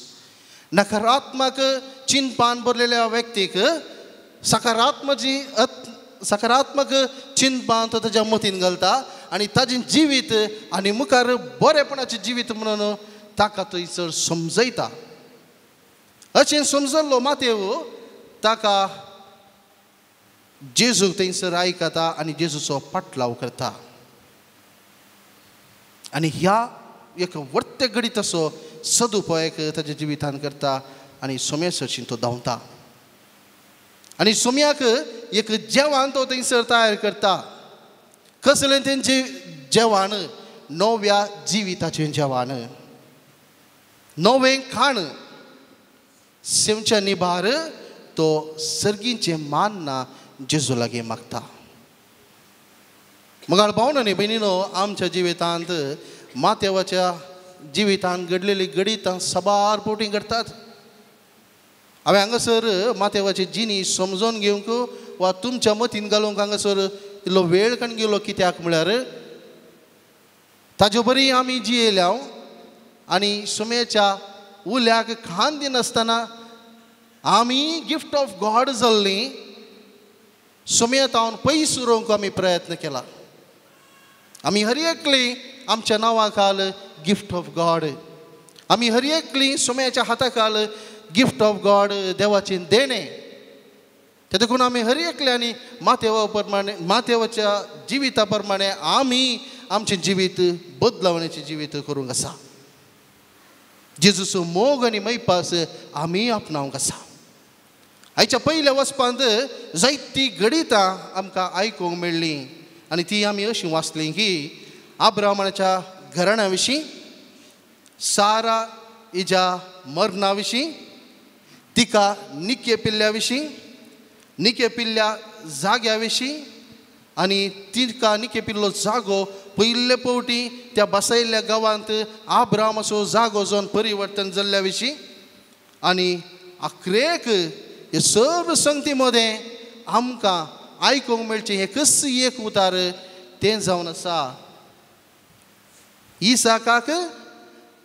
नकारात्मक चिंतपान भरलेल्या व्यक्तीक सकारात्मक चिंतपान तो ताज्या मतीन घालता आनी ताजें जिवीत आनी मुखार बरेपणाचें जिवीत म्हणून ताका थंयसर समजयता. अशें समजल्लो मातेव ताका जेजूक थंयसर आयकता आनी जेजूचो पाटलाव करता. आनी ह्या एक वर्ते घडीत असो सदुपयोग ताज्या जिवितान करता आनी सोम्या सरशीं तो धांवता. आनी सोम्याक एक जेवण तो थंयसर तयार करता. कसलें तेंचें जेवण? नव्या जिविताचें जेवण, नवें खाण. सेवच्या निभार तो सर्गीचें मानना जेजू लागीं मागता. मगाळ भावन आनी भयणीनो, आमच्या जिवितांत मातेवाच्या जिवितान घडलेली घडितां साबार फावटी घडटात. हांवें हांगासर मातेवाची जिणी समजून घेवंक वा तुमच्या मतीन घालूंक हांगासर इल्लो वेळ काडून गेलो, कित्याक म्हळ्यार ताजे बरी आमी जियेल्या आनी सुमेच्या उल्याक खान दिनासतना आमी गिफ्ट ऑफ गॉड जाल्लीं सुमेतावन पयस उरोवंक आमी प्रयत्न केला. आमी हर एकली आमच्या नांवा खाल गिफ्ट ऑफ गॉड, आमी हर एकली सुम्याच्या हाता खाल गिफ्ट ऑफ गॉड देवाचें देणें. ते देखून आमी हर एकल्यांनी मातेवा प्रमाणे मातेवाच्या जिविता प्रमाणे आमी आमचें जिवीत बदलावण्याचें जिवीत करूंक आसा. जेजूचो मोग आनी मैपास आमी आपणावंक आसा. आयच्या पयल्या वचपांत जायतीं घडितां आमकां आयकूंक मेळ्ळीं आनी ती आमी अशीं वाचलीं की आब्रामाच्या घराण्या विशीं, सारा हिज्या मरणा विशीं, तिका निके पिल्ल्या विशीं, निके पिल्ल्या जाग्या विशीं आनी तिका निके पिल्लो जागो पयले फावटी त्या बसयल्ल्या गांवांत आब्रामाचो जागो जावन परिवर्तन जाल्ल्या विशीं आनी आखरेक हे सर्व संगती मदें आमकां आयकूंक मेळचें हें कस एक उतार तें जावन आसा इसाकाक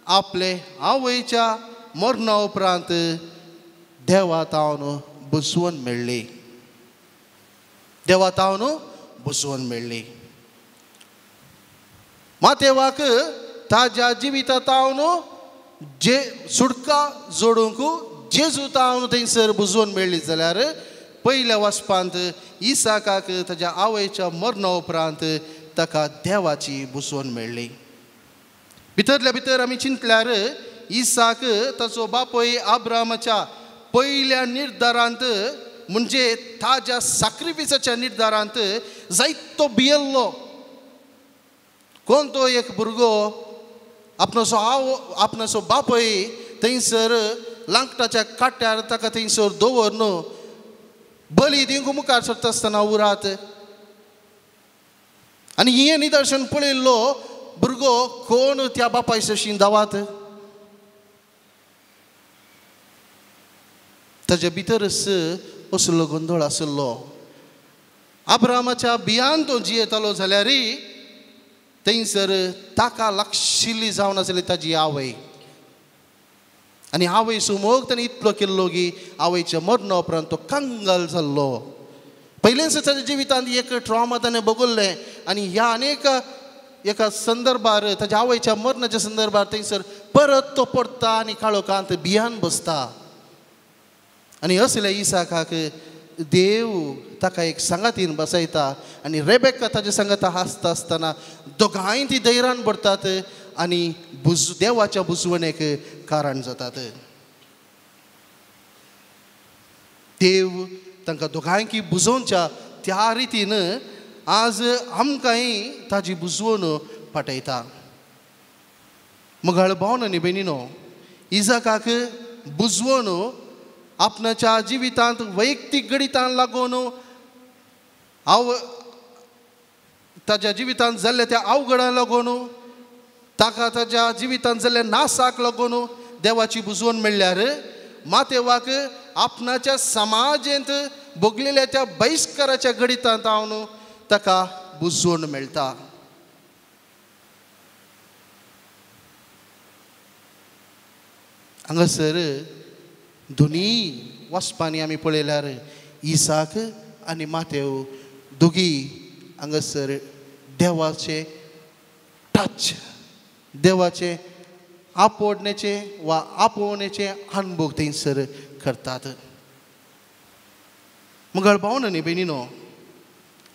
आपले आवयच्या मरणा उपरांत देवा तावन बसवून मेळ्ळी, देवा तावन बसवून मेळ्ळी. मातेवाक ताज्या जिविता तावन जे सुटका जोडूंक जेजू तावन थंयसर बुजोवन मेळ्ळी जाल्यार पयल्या वाचपांत इसाकाक ताज्या आवयच्या मरणा उपरांत ताका देवाची बुजवण मेळ्ळी. भितरल्या भितर आमी चिंतल्यार इसाक ताचो बापूय आब्रामाच्या पयल्या निर्धारांत म्हणजे ताज्या साक्रिफिसाच्या निर्धारांत जायतो भियेल्लो. कोण तो एक भुरगो आपणाचो आव आपणाचो बापूय थंयसर लांकटाच्या काट्यार ताका थंयसर दवर न्हू बली दिवंक मुखार सरता आसतना उरात आनी हें निदर्शन पळयल्लो भुरगो कोण त्या बापाय सरशीं धांवात. ताजे भितरच असलो गोंदळ आशिल्लो. आब्रामाच्या बियान तो जियेतालो जाल्यार थंयसर ताका लागशिल्ली जावन आसली ताजी आवय आनी आवयचो मोग ताणें इतलो केल्लो की आवयच्या मरणा उपरांत तो कंगाल जाल्लो. पयलेंच ताच्या जिवितांत एक ट्रॉमा ताणें भोगल्लें आनी ह्या अनेक एका संदर्भार ताज्या आवयच्या मरणाच्या संदर्भार थंयसर परत तो पडटा आनी काळोखांत भियान बसता. आनी असल्या इसाकाक देव ताका एक सांगातीन बसयता आनी रेबेका ताज्या सांगाता हांसता आसतना दोगांय ती धैर्यान भरतात आनी देवाच्या बुजवणेक कारण जातात. देव तांकां दोगांयकी बुजोवच्या त्या रितीन आज आमकांय ताजी बुजवण पाठयता. मगाळ भावन आनी भयणीनो, इजाकाक बुजवण आपणाच्या जिवितांत वैयक्तीक गणितान लागून आव ताज्या जिवितांत जाल्ल्या त्या अवघडां लागून ताका ताज्या जिवितांत जाल्ल्या नासाक लागून देवाची बुजवण मेळ्ळ्यार मातेवाक आपणाच्या समाजेंत भोगलेल्या त्या बहिश्काराच्या गणितांत हांव ताका बुजवण मेळटा. हांगासर दोनी वाचपांनी आमी पळयल्यार इसाक आनी मातेव दोगी हांगासर देवाचे टच, देवाचे आपोवण्याचे वा आपोवण्याचे अनुभव थंयसर करतात. मगळ भावन आनी भयणीनो,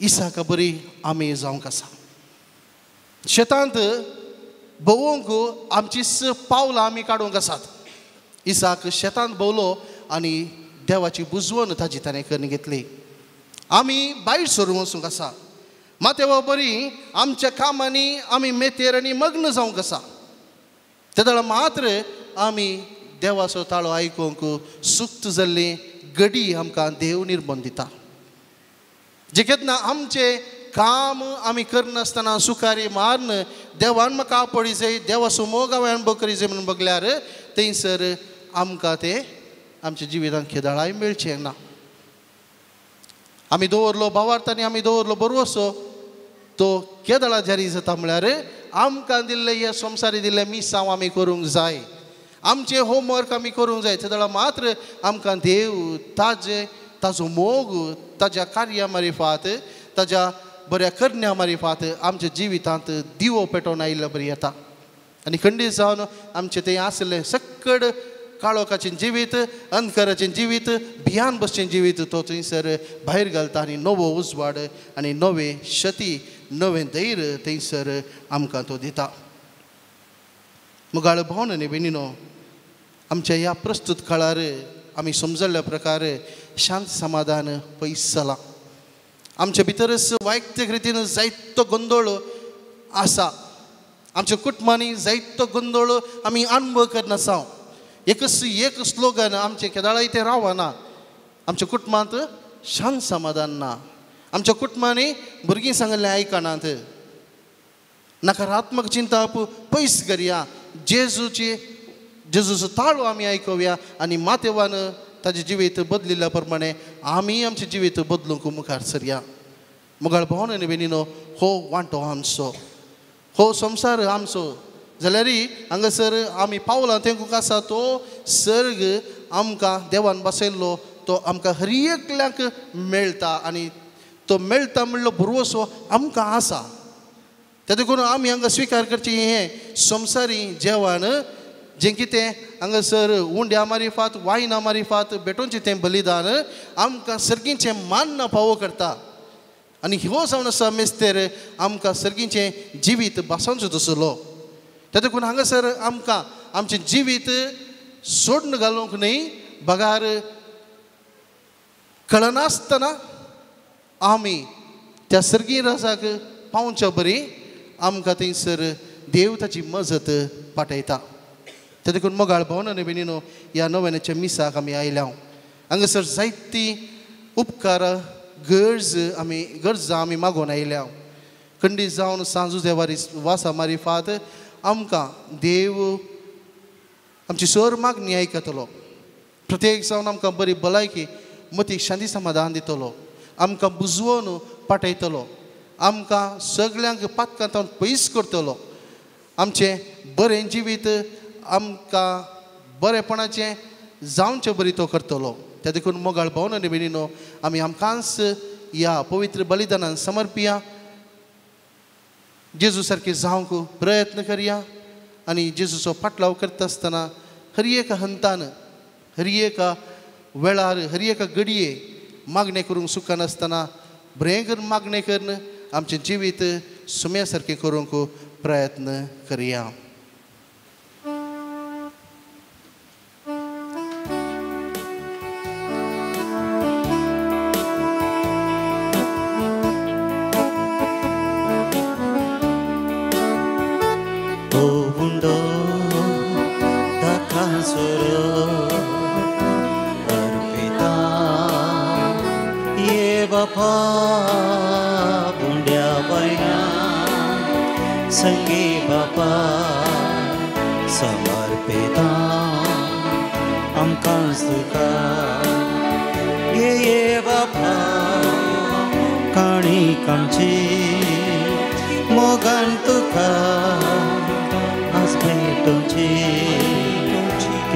इसाका बरी आमी जावंक आसा. शेतांत भोंवूंक आमचीच पावलां आमी काडूंक आसात. इसाक शेतांत भोंवलो आनी देवाची बुजवण ताजी ताणें करून घेतली. आमी भायर सरून वचूंक आसा. मातेवा बरी आमच्या कामांनी आमी मेतेर आनी मग्न जावंक आसा. तेदळा मात्र आमी देवाचो ताळो आयकूंक सुक्त जाल्ली गडी आमकां देव निर्बंध दिता. जे केन्ना आमचे काम आमी करनासतना सुकारी मारून देवान म्हाका आपडी जाय, देवाचो मोग हांवें अणभव करी जाय म्हणून बगल्यार थंयसर आमकां ते आमच्या जिवितांत खेदाळाय मेळचें ना. आमी दवरलो भावार्थ आनी आमी दवरलो बरोसो तो केदळा जारी जाता म्हळ्यार आमकां दिल्लें हे संवसारी दिल्लें मिसांव आमी करूंक जाय, आमचें होमवर्क आमी करूंक जाय. तेदळा मात्र आमकां देव ताजे ताजो मोग ताज्या कार्या मारिफात ताज्या बऱ्या करण्या मारिफात आमच्या जिवितांत दिवो पेटोवन आयिल्लो बरी येता. आनी खंडीत जावन आमचें तें आसलें सक्कड काळोखाचें जिवीत, अंधकाराचें जिवीत, भियान बसचें जिवीत तो थंयसर भायर घालता आनी नवो उजवाड आनी नवें शती नवें धैर्य थंयसर आमकां तो दिता. मुगाळ भोवन आनी भयणीनो, आमच्या ह्या प्रस्तुत काळार आमी समजल्ल्या प्रकार शांत समाधान पयस जालां. आमच्या भितरच वैयक्तीक रितीन जायतो गोंदळ आसा, आमच्या कुटुंबांनी जायतो गोंदळ आमी अणभव करनासा. एकच एक स्लोगन आमचें केदाळाय तें रावना. आमच्या कुटुंबांत शांत समाधान ना, आमच्या कुटुंबांनी भुरगीं सांगिल्लें आयकनात. नकारात्मक चिंतप पयस करया, जेजूचो ताळो आमी आयकुया आनी मातेवान ताजें जिवीत बदलिल्ल्या प्रमाणे आमी आमचें जिवीत बदलूंक मुखार सरया. मुगाळ भोवन आनी भयणीनो, हो वांटो आमचो, हो संवसार आमचो जाल्यार हांगासर आमी पावलां तेंकूंक आसा तो सर्ग आमकां देवान बसयल्लो तो आमकां हर एकल्याक मेळटा आनी तो मेळटा म्हणलो भरवसो आमकां आसा. ते देखून आमी हांगा स्विकार करचें हें संवसारी जेवण जें कितें हांगासर उंड्या मारिफात वायना मारिफात भेटोवचें तें बलिदान आमकां सर्गीचें मान्न पावो करता. आनी ह्यो जावन आसा मेस्तेर आमकां सर्गीचें जिवीत भासांचो तसलो. ते देखून हांगासर आमकां आमचें जिवीत सोडून घालूंक न्हय, बगार कळनासतना आमी त्या सर्गी राजाक पावच्या बरी आमकां थंयसर देव ताची मजत पाठयता. ते देखून मोगाळ भोवन आनी भयणीनो, ह्या नव्याच्या मिसाक आमी आयल्या. हांगासर जायती उपकार गरज आमी गरजां आमी मागोवन आयल्या. खंडीत जावन सांजू देवारी वासा मारिफात आमकां देव आमची सर मागणी आयकतलो. प्रत्येक जावन आमकां बरी भलायकी मतीक शांती समाधान दितलो, आमकां बुजवोन पाठयतलो, आमकां सगल्यांक पातकांत पयस करतलो. आमचें बरें जिवीत आमकां बरेपणाचें जावचें बरी तो करतलो. त्या देखून मोगाळ भोवन आनी भयणीनो, आमी आमकांच ह्या पवित्र बलिदानान समर्पिया, जेजू सारकें जावंक प्रयत्न करया आनी जेजूचो पाटलाव करता आसतना हर एका हंतान हर एका वेळार हर एका घडये मागणें करूंक चुकनासतना बरें करून मागणें करून आमचें जिवीत सुम्या सारकें करूंक प्रयत्न करया.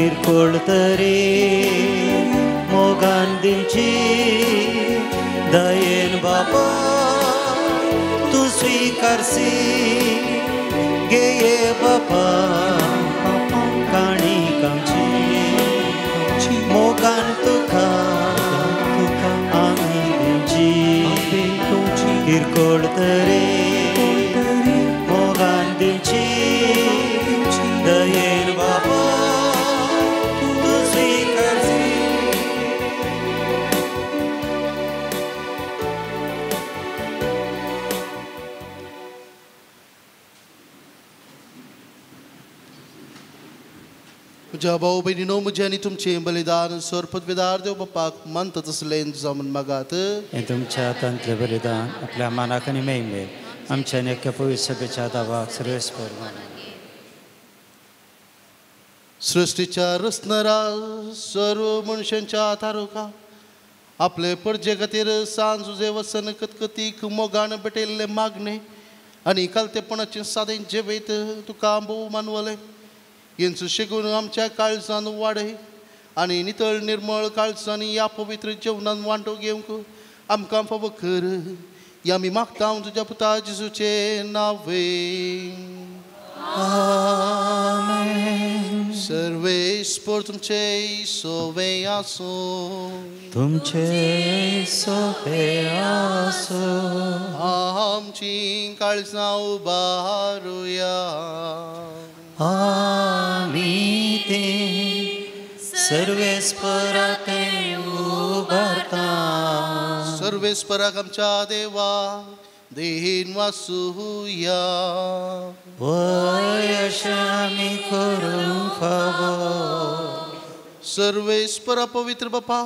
किरकोळ तरी मोगान दिवची दयेन बापा तूं स्विकारसी गेये बापा काणी कामची मोगान तुका आमी दिवची किरकोळ तरी मोगान दिवची दयेन बापा. म्हज्या भाव भयणीनो म्हजें आनी तुमचें बलिदान सर्पदविदार देव बापाक मानता तसलें जावन मागात. हें तुमच्या हातांतलें बलिदान आपल्या मानाक आनी मेळमेळ आमच्या एका पवित्र सभेच्या दावाक सर्वेस्पर. सृश्टीच्या रचणारा सर्व मनशांच्या तारुका आपले परजे खातीर सांज तुजें वसन कतकतीक मोगान पेटयल्लें मागणें आनी कालतेपणाचें सादें जेवयत तुका भोव मानवलें. हेंचो शेगून आमच्या काळजान वाडय आनी नितळ निर्मळ काळजांनी ह्या पवित्र जेवणान वांटो घेवंक आमकां फावो कर. ह्या आमी मागता तुज्या पुता जेजूचें नांवे. आमेन. सर्वेस्पर तुमचे सोवे आसूं. तुमचे सोवे आसूं. आमची काळजां उबारुया. आमी ते सर्वेस्पराक उबारता. सर्वेस्पराक आमच्या देवा देहीन वासुया. वय अशें आमी करूंक फावो. सर्वेस्परा पवित्र बापा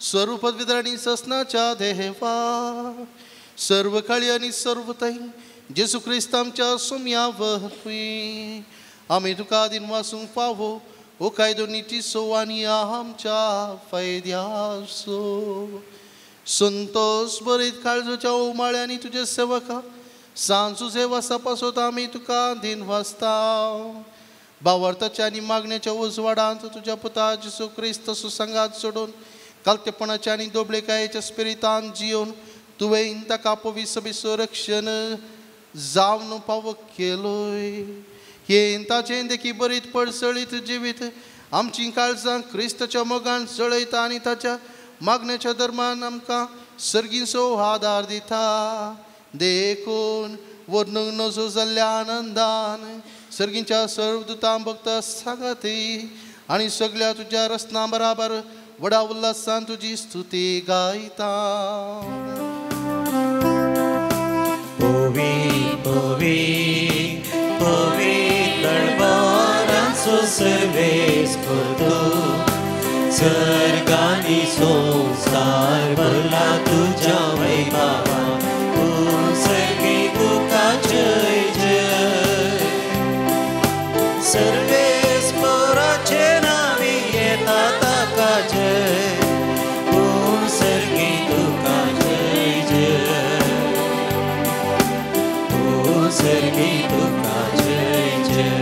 सर्व पदवीधर आनी ससनाच्या देवा सर्व काळी आनी सर्व थंय जेजू क्रिस्त आमच्या सोम्या वरवीं आमी तुका दिन वासूंक फावो हो कायदो नितीचो आनी आमच्या फायद्याचो. संतोस बरीत काळजाच्या उमाळ्यांनी तुजे सेवका सांज तुजे वासा पासत आमी तुका दिन वाचता. बावर्थाच्या आनी मागण्याच्या उजवाडांत तुज्या पुता जेजू क्रिस्त सुसंगात सोडून कालतेपणाच्या आनी दोबळेकायेच्या स्पिरितान जियोवन तुवें ताका पवित्र सभेचो रक्षण जावन पावो केलोय. हें ताचें देखी बरीत पडसळीत जिवीत आमची काळजां क्रिस्ताच्या मोगान चळयता आनी ताच्या मागण्याच्या धर्मान आमकां सर्गींचो आदार दिता. देखून वर्णूंक नजो जाल्ल्या आनंदान सर्गींच्या सर्वदूतां भक्त सांगाती आनी सगळ्या तुज्या रचना बराबर व्हडा उल्हासान तुजी स्तुती गायता. पवी पवी पवित्र दरबाराचो सर्वेस्पर तूं सर्गांनी संवसार भरला तुज्या वैभवान. तूं सर्गी तुका जय जय. सर्वेस्पराचे नांवी येता ताका जय. तूं सर्गी तुका जय जय. तूं सर्गी तुका जय जय.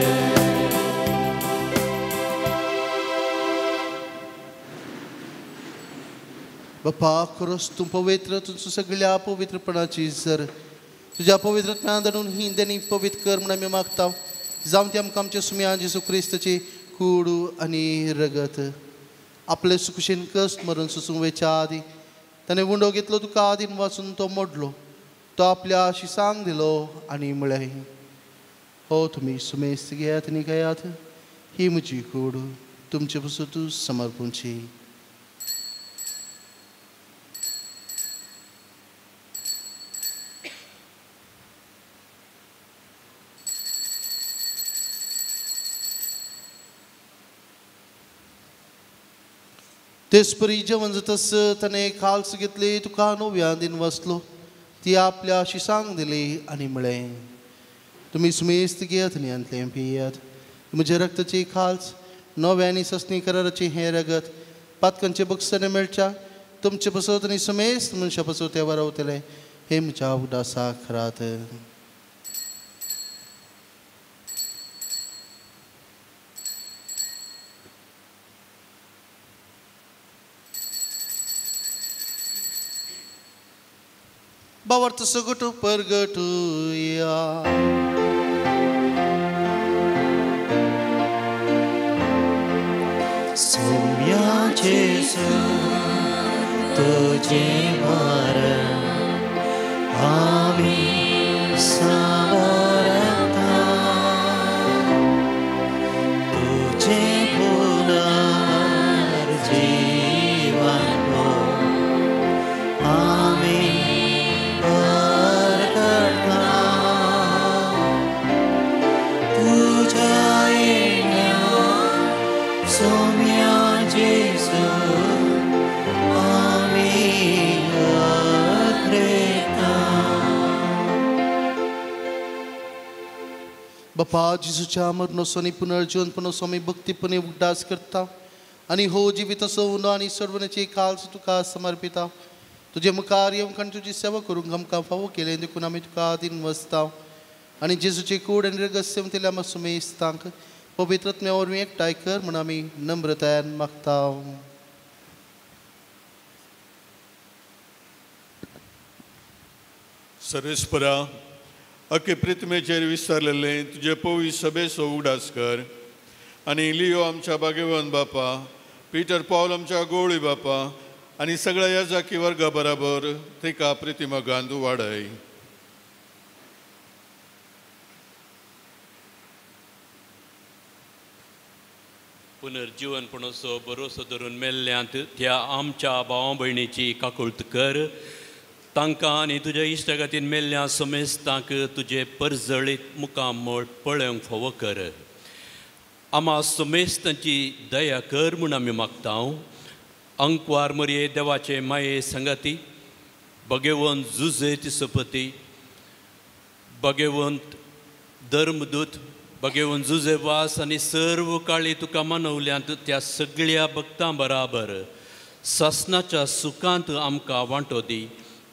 बापा खरोच तूं पवित्र तुमचो सगळ्या पवित्रपणाची जर तुज्या पवित्र ज्ञान धाडून ही देणी पवित्र कर म्हूण आमी मागता. जावं ती आमकां आमच्या सुम्या जेजू क्रिस्ताची कूड आनी रगत. आपले सुकुशीन कश्ट मरून सुसूंक वयच्या आदीं ताणें उंडो घेतलो तुका आदीन वाचून तो मोडलो. तो आपल्या शिसांक दिलो आनी म्हळें, हो तुमी सुमेस्त घेयात आनी घेयात, ही म्हजी कूड तुमचे पसून समर्पूंची. तेचपरी जेवण जातस ताणें खाल्स घेतली तुका नव्या दिन वाचलो ती आपल्या शिसांक दिली आनी म्हळें, तुमी सुमेस्त घेयात आनी हांतलें पियात. म्हज्या रक्ताची खाल्स नव्या आनी ससनी कराराची हें रगत पातकांचे बक्षाने मेळच्या तुमचे पसत आनी सुमेस्त मनशा पसत ते वरवतले हे म्हज्या उदासाक रात. बावर्त सगटू परगटूया. सोम्या जेजू तुझे मरण आमी सावरता. तुझे पुनर्जीवन आमी परगटता. तुझ्या येण्या बापा जेजूच्या मरणोसो आनी पुनर्जीवनपणाचो आमी भक्तीपणे उगडास करता आनी हो जिविताचो उंडो आनी सर्वनाची काल्स तुका समर्पिता. तुजे मुखार येवंक आनी तुजी सेवा करूंक आमकां फावो केलें देखून आमी तुका आदीन वसता आनी जेजूची कूड आनी रगत सेवतल्या आमच्या सुमेस्तांक पवित्र आत्म्या वरवीं एकठांय कर म्हूण आमी नम्रतायेन मागता. सर्वेस्परा अख्खे प्रिथमेचेर विस्तारलेले तुजे पवित्र सभेचो उगडास कर आनी लियो आमच्या भाग्यवान बापा, पीटर पावल आमच्या गोवळी बापा आनी सगळ्या याजाकी वर्गा बराबर तिका प्रितिमगान तूं वाडय. पुनर्जीवनपणाचो भरोसो धरून मेल्ल्यांत त्या आमच्या भावा भयणीची काकुळट कर. तांकां आनी तुज्या इश्टागतीन मेल्ल्या समेस्तांक तुजे परजळीत मुखामळ पळोवंक फावो कर. आमा समेस्तांची दया कर म्हूण आमी मागता. अंकवार मरये देवाचे माये संगाती, भगेवंत जुजे तिसपती, भगेवंत धर्मदूत, भगेवंत जुजे वास आनी सर्व काळी तुका मनवल्यांत त्या सगळ्या भक्तां बराबर सासनाच्या सुखांत आमकां वांटो दी.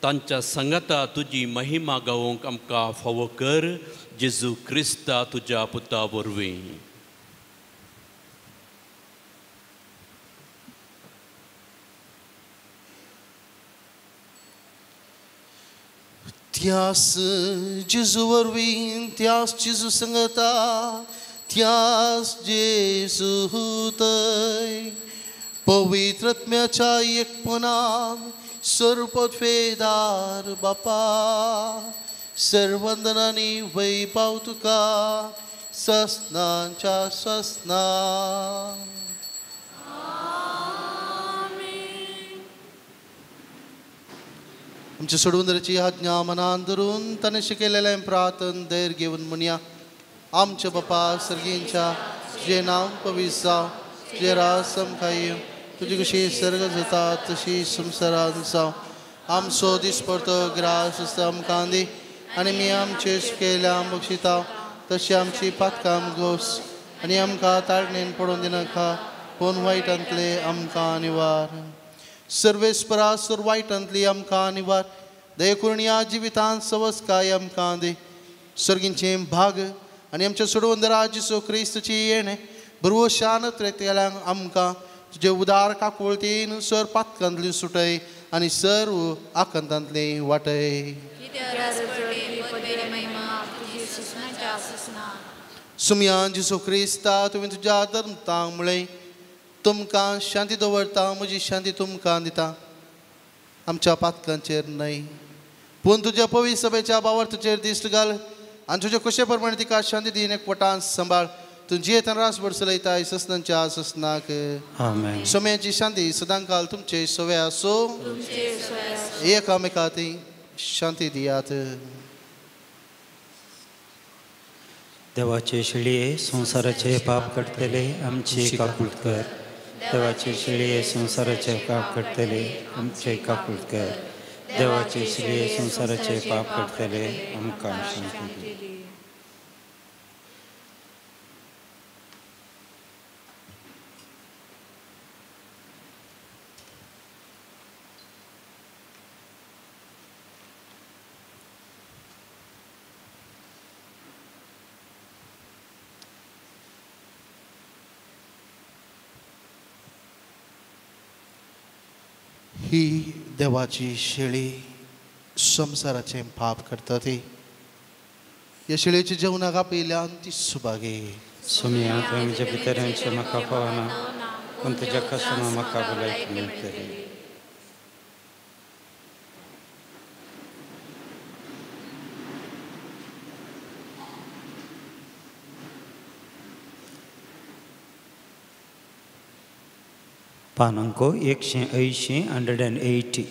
तांच्या संगाता तुजी महिमा गावोवंक आमकां फावो कर. जेजू क्रिस्ता तुज्या पुता वरवीं. त्यास जेजू वरवीं, त्यास जेजू संगता, त्यास जेजू तय पवित्र आत्म्याच्या एकपणान सर्वपदवेदार बापा सर्वंदनानी वैभव तुका ससनांच्या ससना. आमच्या सोडवंदराची आज्ञा मनान धरून ताणें शिकयलेलें प्रार्थन धैर्य घेवन म्हणया. आमच्या बापा सर्गींच्या, तुजें नांव पवित्र जावं, तुजें राज आमकां येवं, तुजी कशी सर्ग जाता तशी संवसारांत जावं. आमचो दिसपडतो ग्रास आमकां दी आनी मी आमचे सुकेल्या बक्षिता तशी आमची पातकां घोस आनी आमकां ताळणेन पडोवन दिनाका, पूण वायटांतले आमकां निवार. सर्वेस्परा सर वायटांतली आमकां निवार. दया करून ह्या जिवितांत सवस्काय आमकां दी. सर्गींचें भाग आनी आमच्या सोडवंदरा जेजू क्रिस्ताची येणें भरवशान त्रेतल्यांक आमकां तुजे उदार काकुळतीन सर पातकांतली सुटय आनी सर्व आकांतांतली वाटय. सुमयान जेजू क्रिस्ता तुवें तुज्या धर्मतांक म्हळें, तुमकां शांती दवरता, म्हजी शांती तुमकां दिता. आमच्या पातकांचेर न्हय पूण तुज्या पवित्र सभेच्या बावर्तचेर दिश्ट घाल आनी तुजे कशे प्रमाणे तिका शांती दीन एकवटान सांबाळ. तूं जियेतान रासभर चलयताय ससनांच्या ससनाक. आमेन. सोम्याची शांती सदांकाल तुमचे सवे आसो. एकामेका ती शांती दियात. देवाचे शेळये संवसाराचे पाप काडटले आमचे काकूट कर. देवाचे शेळये संवसाराचे पाप काडटले आमचे काकूट कर. देवाचे शेळये संवसाराचे पाप काडटले आमकां शांती दी. ही देवाची शेळी संवसाराचें पाप करता ती. ह्या शेळयेच्या जेवणाक आपयल्यान ती सुभागी. सोमया तुवें म्हज्या भितर येवचें म्हाका फावना, पूण तुज्या खासना म्हाका भलायकी मेळटली. पानांको 180 180.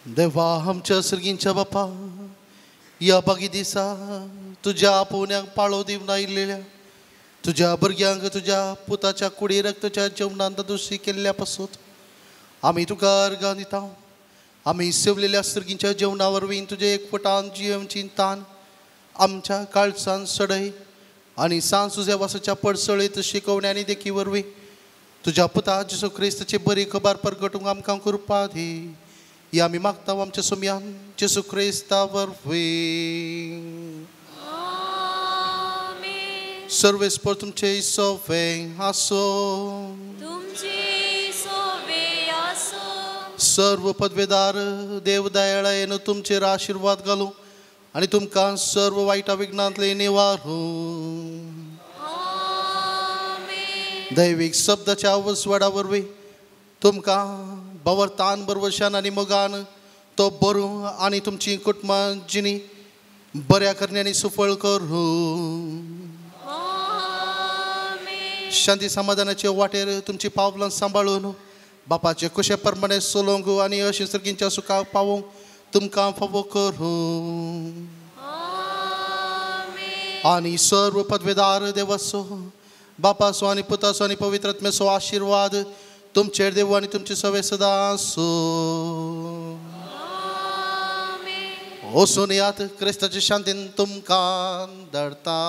देवा आमच्या सर्गींच्या बापा ह्या बागी दिसा तुज्या आपोवण्याक पाळो दिवन आयिल्ल्या तुज्या भुरग्यांक तुज्या पुताच्या कुडी रक्ताच्या जेवणांत दुसरी केल्ल्या पासून आमी तुका अर्गां दिता. आमी सेवलेल्या सर्गींच्या जेवणा वरवीं तुजे एकवटान जियेवची तान आमच्या काळजान सडय आनी सांज तुज्या वासाच्या पडसळीत शिकवण्या आनी देखी वरवीं तुज्या पुता जेजू क्रिस्ताची बरी खबर परगटूंक आमकां कृपा दी. ही आमी मागता आमच्या सोमयान जेजू क्रिस्ता वरवीं. सर्वेस्पर तुमचे सोवे आसो. सर्व पदवेदार देव दयाळायेन तुमचेर आशिर्वाद घालूं आनी तुमकां सर्व वायटा विघ्नांतले निवारूं. दैवीक शब्दाच्या वसवाडा वरवीं तुमकां भवरतान बरवशान आनी मोगान तो बरूं आनी तुमची कुटुंबां जिणी बऱ्या करण्यांनी सुफळ करूं. शांती समाधानाचे वाटेर तुमची पावलां सांबाळून बापाचे कुशे प्रमाणे चलोवंक आनी अशें सर्गींच्या सुखाक पावोवंक तुमकां फावो करूं. आनी सर्व पदवेदार देवाचो बापाचो आनी पुताचो आनी पवित्र आत्म्याचो आशिर्वाद तुमचेर देव आनी तुमचे सवे सदां आसूं. वचून यात क्रिस्ताचे शांतीन तुमकां धाडटा.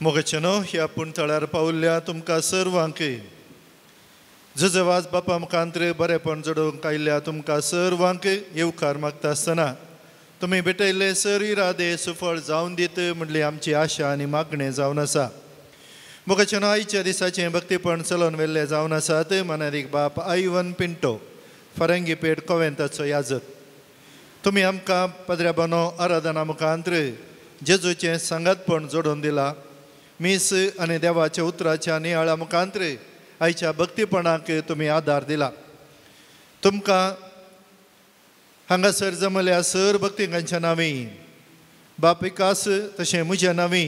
मोगचेनो ह्या पूण थळार पावल्ल्या तुमकां सर्वांकय जजवाज बापा मुखांत्र बरेपण जोडूंक आयिल्ल्या तुमकां सर्वांक येवकार मागता आसतना तुमी भेटयल्ले सर इरादे सुफळ जावन दीत म्हणली आमची आशा आनी मागणें जावन आसा. मोगचेनो आयच्या दिसाचें भक्तीपण चलोवन व्हेल्लें जावन आसात मनादीक बाप आयवन पिंटो फरंगीपेठ कोवेंताचो याजक. तुमी आमकां पदऱ्या बानो आराधना मुखांत्र जेजूचें सांगातपण जोडून दिलां. मीस आनी देवाच्या उतराच्या नियाळा मुखांत्र आयच्या भक्तीपणाक तुमी आदार दिला. तुमकां हांगासर जमल्या सर भक्तिकांच्या नांवी बाप विकास तशें म्हज्या नांवी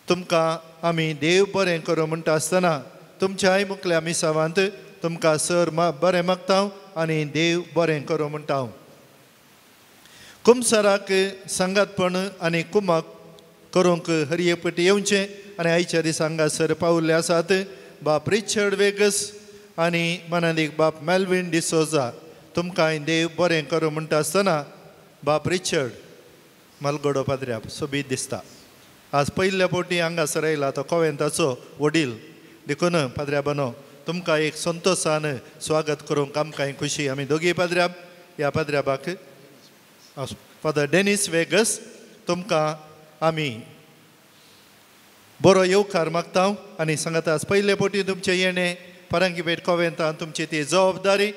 तुमकां आमी देव बरें करूं म्हणटा आसतना तुमच्याय मुखल्या मिसावांत तुमकां सर बरें मागता आनी देव बरें करूं म्हणटा. कुमसाराक सांगातपण आनी कुमाक करूंक हरये पटी येवचें आनी आयच्या दिसा हांगासर पावल्ले आसात बाप रिचर्ड वेगस आनी मनादीक बाप मेल्विन डिसोजा. तुमकां देव बरें करूं म्हणटा आसतना बाप रिचर्ड मलगोडो पाद्र्याप सोबीत दिसता. आज पयल्या फावटी हांगासर आयला तो कोवेंताचो वडील देखून पाद्र्या बानो तुमकां एक संतोशान स्वागत करूंक आमकां खुशी. आमी दोगी पाद्र्याप ह्या पाद्र्याबाक फादर डेनीस वेगस तुमकां आमी बरो येवकार मागता आनी सांगता पयले फावटी तुमचें येणें परांगीपेठ कोवेंतान तुमची ती जबाबदारी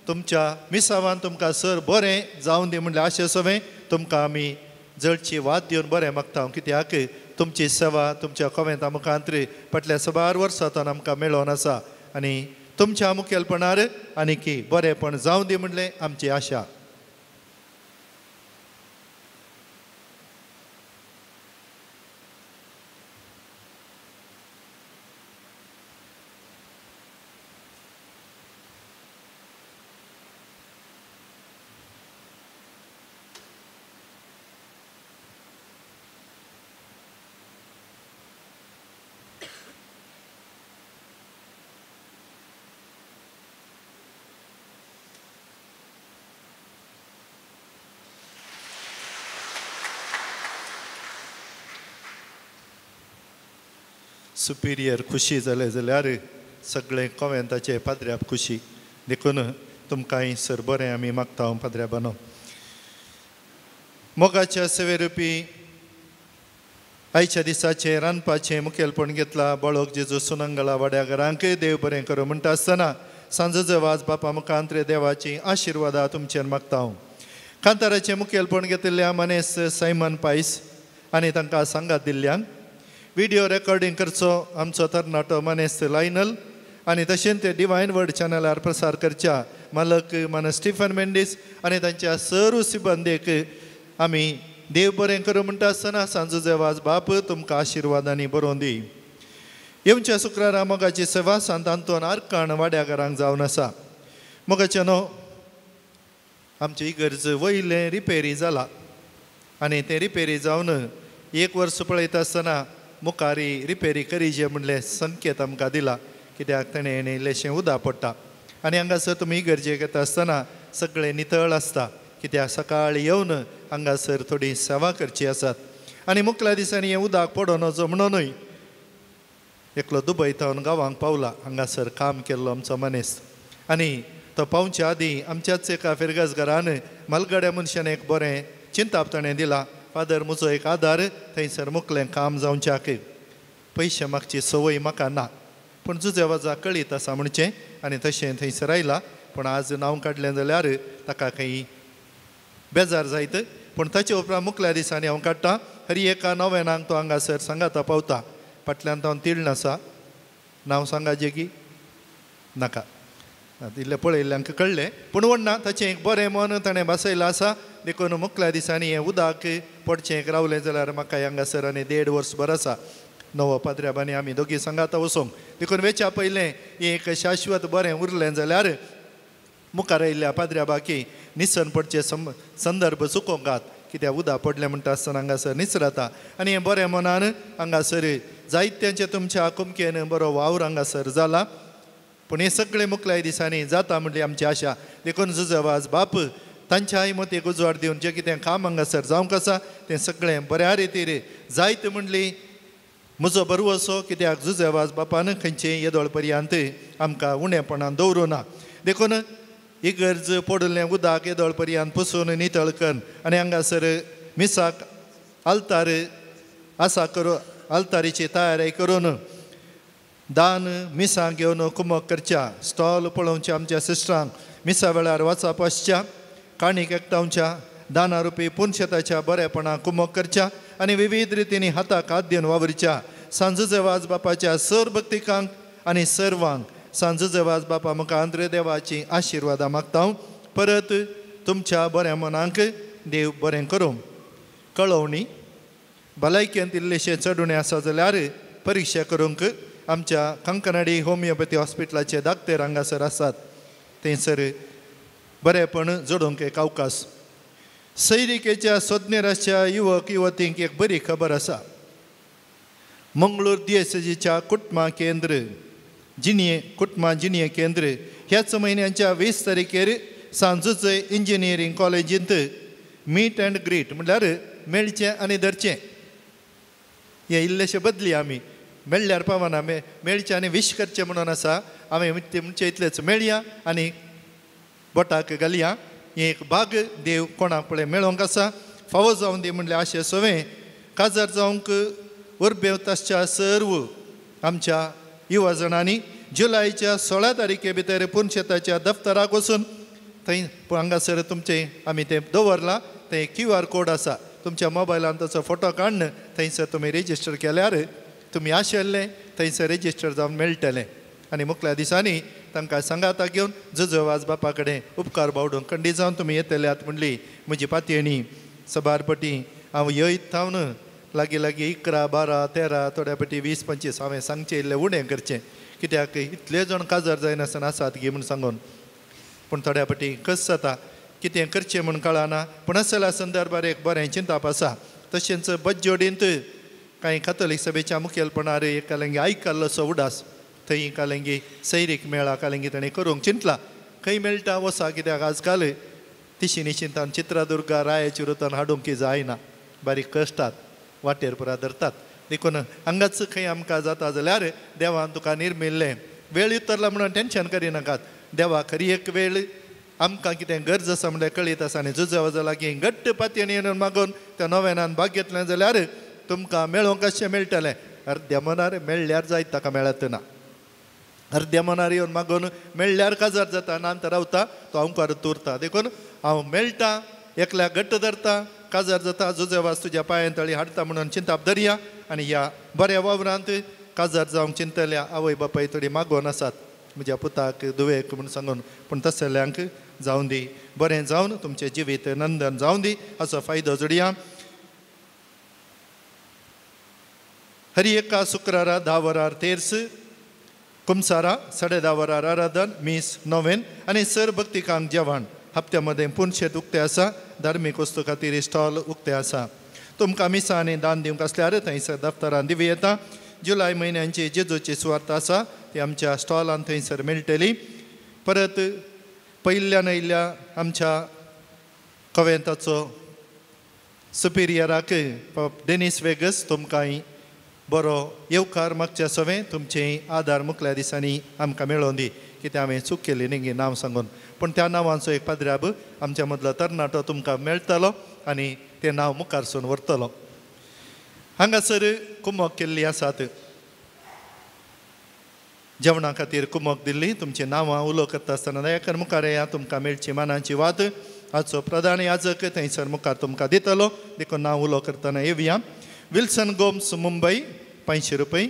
तुमच्या मिसावान तुमकां सर बरें जावन दी म्हणल्यार आशे सवें तुमकां आमी जळची वाद दिवन बरें मागता कित्याक तुमची सेवा तुमच्या कोवेंता मुखांत फाटल्या साबार वर्सांतून आमकां मेळोन आसा आनी तुमच्या मुखेलपणार आनीकी बरेंपण जावं दी म्हणलें आमची आशा. सुपिरियर खुशी जालें जाल्यार सगळें कोवेंताचे पाद्र्याब खुशी देखून तुमकांय सर बरें आमी मागता पाद्र्याबानो. मोगाच्या सेवेरुपी आयच्या दिसाचें रांदपाचें मुखेलपण घेतला बळोक जेजू सुनंगला वाड्या घरांक देव बरें करूं म्हणटा आसतना सांजो वाज बापा मुखांत्रे देवाची आशिर्वादा तुमचेर मागता हांव. कांताराचें मुखेलपण घेतिल्ल्या मनेस सायमन पायस आनी तांकां सांगात दिल्ल्यांक विडियो रेकॉर्डिंग करचो आमचो तरणाटो मनेस लायनल आनी तशेंच ते डिवायन वर्ड चॅनलार प्रसार करच्या मालक मानस स्टिफन मेंडीस आनी तांच्या सर्व सिबंदेक आमी देव बरें करूं म्हणटा आसतना सांजो जेवाज बाप तुमकां आशिर्वादांनी बरोवन दी. येवच्या शुक्रारा मोगाची सेवा सांत आंतोन आरकाण वाड्या घरांक जावन आसा. मोगाचें न्हू आमची इगर्ज वयलें रिपेरी जाला आनी तें रिपेरी जावन एक वर्स पळयता आसतना मुखारी रिपेरी करीजे म्हणलें संकेत आमकां दिला कित्याक ताणें हेणें इल्लेशें उदक पडटा आनी हांगासर तुमी इगर्जेक येता आसतना सगळें नितळ आसता कित्याक सकाळीं येवन हांगासर थोडी सेवा करची आसात आनी मुखल्या दिसांनी हें उदक पडोन वचो म्हणूनय एकलो दुबय थावन गांवांक पावला हांगासर काम केल्लो आमचो मनीस आनी तो पावच्या आदीं आमच्याच एका फिरगज घरान मालगड्या मनशान एक बरें चिंताप ताणें दिला फादर म्हजो एक आदार थंयसर मुखलें काम जावच्याक पयशे मागची संवय म्हाका ना पूण जुजेवाजा कळीत आसा म्हणचें आनी तशें थंयसर आयला पूण आज नांव काडलें जाल्यार ताका खंय बेजार जायत पूण ताचे उपरांत मुखल्या दिसांनी हांव काडटा हर एका नव्यानाक तो हांगासर सांगाता पावता फाटल्यान तो तिळण आसा नांव सांगाचें की नाका इल्लें पळयल्ल्यांक कळ्ळें पूण व्हडना ताचें एक बरें मन ताणें बसयलां आसा देखून मुखल्या दिसांनी हें उदक पडचें एक रावलें जाल्यार म्हाका हांगासर आनी 1.5 वर्स बरें आसा नवो पाद्र्याबांनी आमी दोगी सांगाता वचोंक देखून वेच्या पयलें एक शाश्वत बरें उरलें जाल्यार मुखार आयिल्ल्या पाद्र्याबाकी निसण पडचें संदर्भ चुकोवंकात कित्याक उदक पडलें म्हणटा आसतना हांगासर निसरता आनी हें बरें मनान हांगासर जायत्यांचे तुमच्या कुमकेन बरो वावर हांगासर जाला पूण हें सगळें मुखल्या दिसांनी जाता म्हणली आमची आशा देखून जुजवाज बाप तांच्याय मतीक उजवाड दिवन जें कितें काम हांगासर जावंक आसा तें सगळें बऱ्या रितीर जायत म्हणली म्हजो भरवसो कित्याक जुजेवाज बापान खंयचें येदोळ पर्यंत आमकां उणेपणान दवरूं ना देखून इगर्ज पडिल्लें उदक येदोळ पर्यंत पुसून नितळ करून आनी हांगासर मिसाक आल्तार आसा करून आल्तारीची तयारी करून दान मिसां घेवन कुमक करच्या स्टॉल पळोवच्या आमच्या सिस्टरांक मिसा वेळार वाचप आसच्या काणीक एकठांवच्या दाना रुपी पुनशेताच्या बरेपणाक कुमक करच्या आनी विविध रितींनी हाताक हात दिवन वावरच्या सांजुजेवाज बापाच्या सर भक्तिकांक आनी सर्वांक सांजुजेवाज बापा मुखांत देवाची आशिर्वादां मागता. परत तुमच्या बऱ्या मनांक देव बरें करूं. कळोवणी भलायकेंत इल्लेशें चडुणें आसा जाल्यार परिक्षा करूंक आमच्या कंकनाडी होमियोपॅथी हॉस्पिटलाचे दाक्तेर हांगासर आसात थंयसर बरेंपण जोडूंक एक अवकाश. सैरिकेच्या सोदनेराच्या युवक युवतींक एक बरी खबर आसा. मंगळूर दियेसजीच्या कुटुंबा केंद्र जिणये कुटुंबा जिणये केंद्र ह्याच म्हयन्याच्या 20 तारखेर सांजूचे इंजिनियरींग कॉलेजींत मीट अँड ग्रीट म्हणल्यार मेळचें आनी धरचें हें इल्लेशें बदली आमी मेळ्ळ्यार पावना मेळचें आनी विश करचें म्हणून आसा. आमी म्हणचे इतलेंच मेळया आनी बोटाक घालया एक भाग देव कोणाक पळय मेळोंक आसा फावो जावन दी म्हणलें आशे सवें काजार जावंक उर्बेव तासच्या सर्व आमच्या युवा जाणांनी जुलयच्या 16 तारखे भितर पुनशेताच्या दफ्तराक वचून थंय हांगासर तुमचें आमी तें दवरलां थंय QR code आसा तुमच्या मोबायलान ताचो फोटो काडून थंयसर तुमी रेजिस्टर केल्यार तुमी आशिल्ले थंयसर रेजिस्टर जावन मेळटलें आनी मुखल्या दिसांनी तांकां सांगाता घेवन जुजवाज बापा कडेन उपकार बावडून खंडी जावन तुमी येतल्यात म्हणली म्हजी पातयेणी सबार पटी हांव येयत थावन लागीं लागीं 11, 12, 13 थोड्या पटी 20, 25 हांवें सांगचें इल्लें उणें करचें कित्याक इतले जाण काजार जायनासतना आसात गी म्हूण सांगून पूण थोड्या पटी कस जाता कितें करचें म्हूण कळना पूण असल्या संदर्भार एक बरें चिंताप आसा. तशेंच बज्जोडींत कांय कातोलीक सभेच्या मुखेलपणार एक कालंगी आयकल्लोसो उडास थंय कालंगी सैरीक मेळा कालंगी ताणें करूंक चिंतला खंय मेळटा वसा कित्याक आजकाल तिशी निशिंतान चित्रदुर्गा रायाची रुतान हाडूंक की जायना बारीक कश्टात वाटेर पुरा धरतात देखून हांगाच खंय आमकां जाता जाल्यार देवान तुका निर्मिल्लें वेळ उतरला म्हणून टेंशन करिनाकात देवा खरी एक वेळ आमकां कितें गरज आसा म्हणल्यार कळीत आसा आनी जुजवाजा लागीं घट्ट पातयेन येवन मागून त्या नव्यानान भाग घेतलें जाल्यार तुमकां मेळोंक कशें मेळटलें अर्द्या मनार मेळ्ळ्यार जायत ताका मेळत ना अर्द्या मनार येवन मागून मेळ्ळ्यार काजार जाता नांतर रावता तो अंकार उरता देखून हांव मेळटा एकल्या घट्ट धरता काजार जाता जुजवाज तुज्या पांयां तळी हाडटा म्हणून चिंताप धरया आनी ह्या बऱ्या वावरांत काजार जावंक चिंतल्या आवय बापाय थोडी मागोवन आसात म्हज्या पुताक धुवेक म्हूण सांगून पूण तसल्यांक जावं दी बरें जावन तुमचें जिवीत नंदन जावं दी हाचो फायदो जोडया. हरी एका शुक्रारा 10 वरार तेर्स कुमसारा 10:30 वरार आराधन मीस नोवेन आनी सर भक्तिकांक जेवण हप्त्या मदें पुनशेत उक्तें आसा धार्मीक वस्तू खातीर स्टॉल उक्तें आसा. तुमकां मिसां आनी दान दिवंक आसल्यार थंयसर दफ्तरान दिवं येता. जुलय म्हयन्यांची जेजूची सुवार्थ आसा ती आमच्या स्टॉलान थंयसर मेळटली. परत पयल्यान आयिल्ल्या आमच्या कवेंताचो सुपिरियराक डेनीस वेगस तुमकां बरो येवकार मागच्या सवें तुमचे आदार मुखल्या दिसांनी आमकां मेळोवन दी कित्याक हांवें चूक केली न्ही नांव सांगून पूण त्या नांवांचो एक पाद्र्याब आमच्या मदलो तरणाटो तुमकां मेळटलो आनी तें नांव मुखारसून व्हरतलो. हांगासर कुमक केल्ली आसात जेवणा खातीर कुमक दिल्ली तुमची नांवां उलो करता आसतना दयाकर मुखार येया तुमकां मेळची मानाची वात आजचो प्रधान याजक थंयसर मुखार तुमकां दितलो देखून नांव उलो करतना येवया. विल्सन गोम्स मुंबय 500 रुपये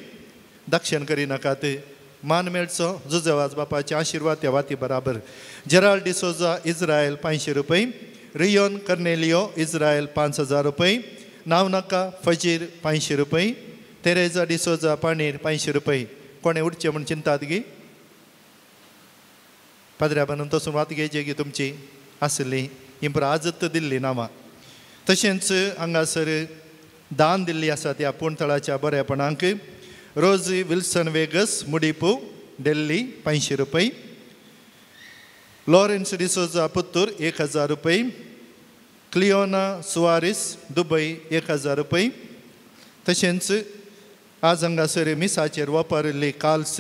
दक्षिण करिनाकात मान मेळचो जुजवाज बापाचे आशिर्वाद त्या वाती बराबर. जेराल्ड डिसोजा इस्रायल 500 रुपये रियोन कर्नेलियो इस्रायल 5000 रुपये नांव नाका फजीर 500 रुपये तेरेजा डिसोजा पाणीर 500 रुपये. कोणें उठचें म्हूण चिंतात गी पाद्र्या बानून तसून वात घेवची गी तुमची आसली ही पुरा आजत दिल्ली नांवां. तशेंच हांगासर दान दिल्ली आसा त्या पूणथळाच्या बरेपणांक रोजी विल्सन वेगस मुडीपू दिल्ली 500 रुपये लॉरेन्स डिसोजा पुत्तूर 1000 रुपये क्लियोना सुवारीस दुबय 1000 रुपये. तशेंच आज हांगासर मिसाचेर वापरिल्ली काल्स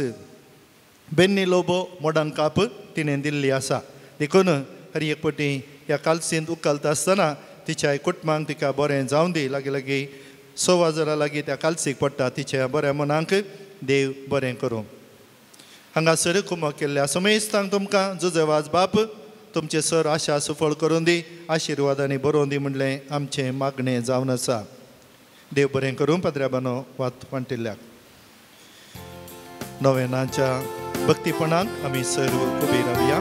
बेन्नी लोबो मोडंकाप तिणें दिल्ली आसा देखून हर एक पटी ह्या कालसींत उखलता आसतना तिच्या कुटुंबांक तिका बरें जावं दी लागीं लागीं 6,000 लागीं त्या कालसीक पडटा तिच्या बऱ्या मनांक देव बरें करूं. हांगासर कुमक केल्ल्या समेस्तांक तुमकां जुजवाज बाप तुमचें सर आशा सुफळ करून दी आशिर्वादांनी बरोवन दी म्हणलें आमचें मागणें जावन आसा. देव बरें करूं. पाद्र्या बानो वात वांटिल्ल्याक नोवेनाच्या भक्तीपणाक आमी सर्व उबी रावया.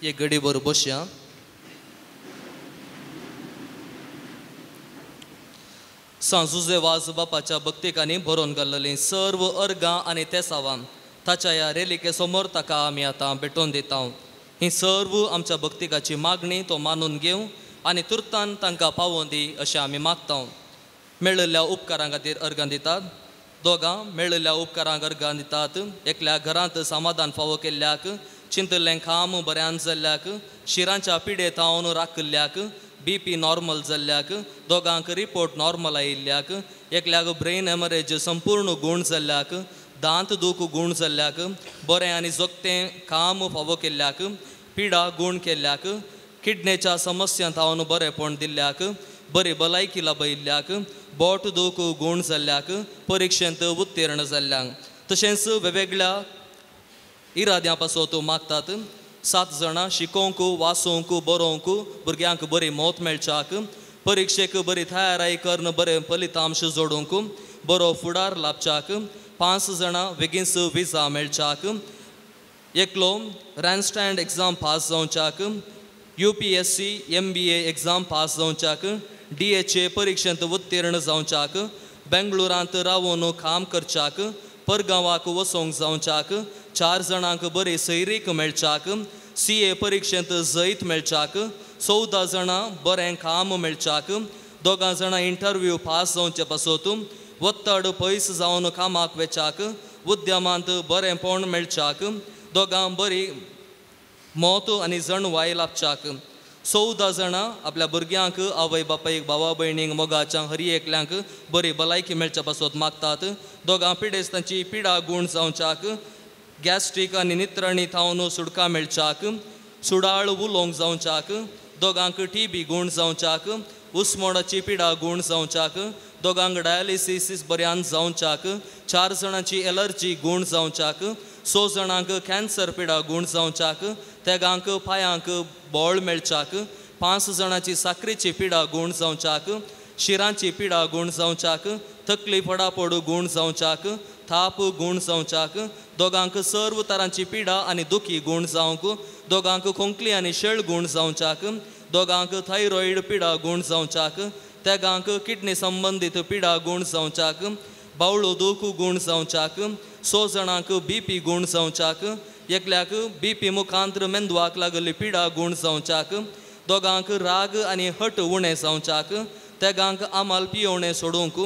एक घडी बरोबर बसया. सांजुजे वाज बापाच्या भक्तिकांनी भरोवन घाल्लेलीं सर्व अर्गां आनी तेसावां ताच्या ह्या रेलिके समोर ताका आमी आतां भेटोवन दिता. ही सर्व आमच्या भक्तिकाची मागणी तो मानून घेवं आनी तुर्तान तांकां पावोवन दी अशें आमी मागता. मेळिल्ल्या उपकारां खातीर अर्गां दितात. दोगां मेळिल्ल्या उपकारांक अर्गां दितात. एकल्या घरांत समाधान फावो केल्ल्याक, चिंतल्लें काम बऱ्यान जाल्ल्याक, शिरांच्या पिडे थावन राखिल्ल्याक, बीपी नॉर्मल जाल्ल्याक, दोगांक रिपोर्ट नॉर्मल आयिल्ल्याक, एकल्याक ब्रेन हेमरेज संपूर्ण गूण जाल्ल्याक, दांत दूख गूण जाल्ल्याक, बरें आनी जोगतें काम फावो केल्ल्याक, पिडा गूण केल्ल्याक, किडनेच्या समस्यां थावन बरेंपण दिल्ल्याक, बरी भलायकी लाभयिल्ल्याक, बोट दूख गूण जाल्ल्याक, परिक्षेंत उत्तीर्ण जाल्ल्याक. तशेंच वेगवेगळ्या इराद्यां पासत मागतात. 7 जाणां शिकोवंक, वाचोवंक, बरोवंक भुरग्यांक बरी मौत मेळच्याक, परिक्षेक बरी तयाराय करून बरें फलितांश जोडूंक, बरो फुडार लाभच्याक, 5 जाणां बेगीनच विजा मेळच्याक, एकलो रॅनस्टँड एग्जाम पास जावच्याक, UPSC MBA exam pass जावच्याक, DHA परिक्षेंत उत्तीर्ण जावच्याक, बेंगळुरांत रावून काम करच्याक, परगांवाक वचोंक जावच्याक, 4 जाणांक बरी सैरीक मेळच्याक, CA परिक्षेंत जैत मेळच्याक, 14 जाणां बरें काम मेळच्याक, 2 जाणां इंटरव्यू पास जावचे पासत, वत्तड पयस जावन कामाक वेच्याक, उद्यमांत बरेंपण मेळच्याक, 2 बरी मौत आनी जणवाय लाभच्याक, 14 जाणां आपल्या भुरग्यांक, आवय बापायक, भावा भयणींक, मोगाच्या हरी एकल्यांक बरी भलायकी मेळच्या पासत मागतात. 2 पिडेस्तांची पिडा गूण जावच्याक, गॅस्ट्रीक आनी नित्रणी थावन सुडका मेळच्याक, सुडाळ उलोवंक जावच्याक, 2 TB गूण जावच्याक, उस्मोडाची पिडा गूण जावच्याक, 2 डायलिसिस बऱ्यान जावच्याक, 4 जाणांची एलर्जी गूण जावच्याक, 6 जाणांक कॅन्सर पिडा गूण जावच्याक, 3 पांयांक बळ मेळच्याक, 5 जाणांची साकरेची पिडा गूण जावच्याक, शिरांची पिडा गूण जावच्याक, तकली पडापड गूण जावच्याक, थाप गूण जावच्याक, 2 सर्व तरांची पिडा आनी दुखी गूण जावंक, 2 खोंकली आनी शेळ गूण जावच्याक, 2 थायरॉयड पिडा गूण जावच्याक, 3 किडनी संबंदीत पिडा गूण जावच्याक, बावळो दूख गूण जावच्याक, 6 जाणांक बीपी गूण जावच्याक, एकल्याक बीपी मुखांत्र मेंदवाक लागिल्ली पिडा गूण जावच्याक, 2 राग आनी हट उणें जावच्याक, 3 आमाल पियोवणें सोडूंक,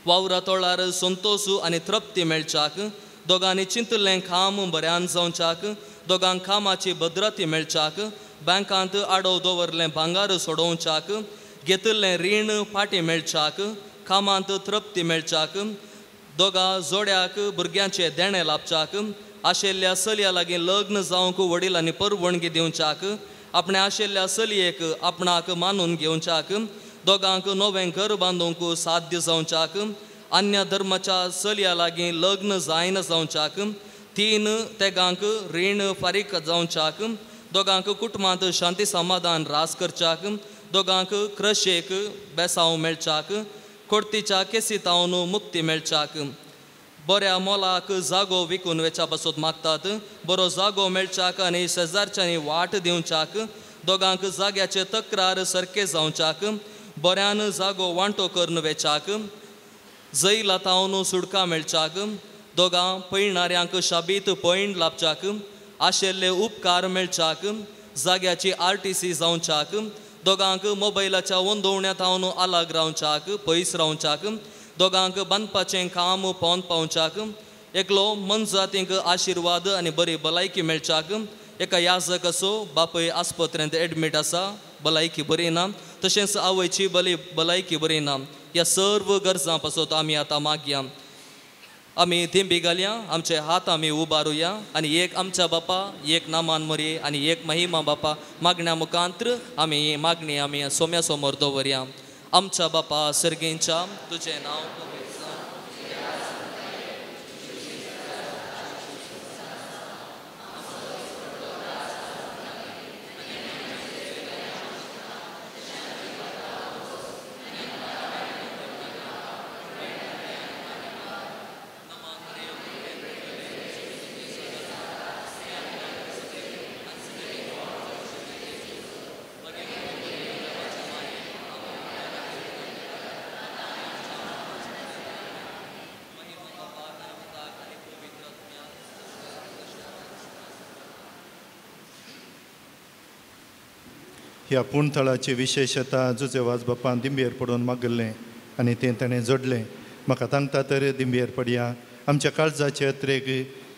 वावरा तोळार संतोश आनी तृप्ती मेळच्याक, 2 चिंतल्लें काम बऱ्यान जावच्याक, 2 कामाची भद्रती मेळच्याक, बँकांत आडव दवरलें भांगार सोडोवच्याक, घेतिल्लें रीण फाटीं मेळच्याक, कामांत तृप्ती मेळच्याक, 2 जोड्याक भुरग्यांचें देणें लाभच्याक, आशिल्ल्या चलया लागीं लग्न जावंक वडिलांनी परवणगी दिवच्याक, आपणें आशिल्ल्या चलयेक आपणाक मानून घेवच्याक, 2 नवें घर बांदूंक साध्य जावच्याक, अन्य धर्माच्या चलया लागीं लग्न जायना जावच्याक, 3 तेगांक रीण फारीक जावच्याक, 2 कुटुंबांत शांती समाधान रास करच्याक, 2 क्रशेक बेसांव मेळच्याक, कोर्तीच्या केसी तावन मुक्ती मेळच्याक, बऱ्या मोलाक जागो विकून वेच्या पासत मागतात, बरो जागो मेळच्याक आनी शेजारच्यांनी वाट दिवच्याक, 2 जाग्याचे तक्रार सारके जावच्याक, बऱ्यान जागो वांटो करून वेच्याक, जैला तावन सुडका मेळच्याक, 2 पयणाऱ्यांक शाबीत पयण लाभच्याक, आशिल्ले उपकार मेळच्याक, जाग्याची RTC जावच्याक, 2 मोबायलाच्या वंदोवण्या तावन आलाग रावच्याक, पयस रावच्याक, 2 बांदपाचें काम पोंद पावच्याक, एकलो मनजातींक आशिर्वाद आनी बरी भलायकी मेळच्याक, एका याजक असो बापूय आस्पत्रेंत एडमीट आसा, भलायकी बरी ना, तशेंच आवयची भलायकी बरी ना. ह्या सर्व गरजां पासत आमी आतां मागया. आमी दिंबी घालया, आमचे हात आमी उबारुया आनी एक आमच्या बापा, एक नामान मरये आनी एक महिमा बापा मागण्या मुखांत्र आमी मागणी आमी सोम्या समोर दवरया. आमच्या बापा सर्गेंच्या, तुजें नांव पवित्र जावं, ह्या पूणथळाची विशेशता जुजे वाज बापान दिंबेर पडून मागिल्लें आनी तें ताणें जोडलें. म्हाका तांगता तर दिंबेर पडया आमच्या काळजाचे अत्रेक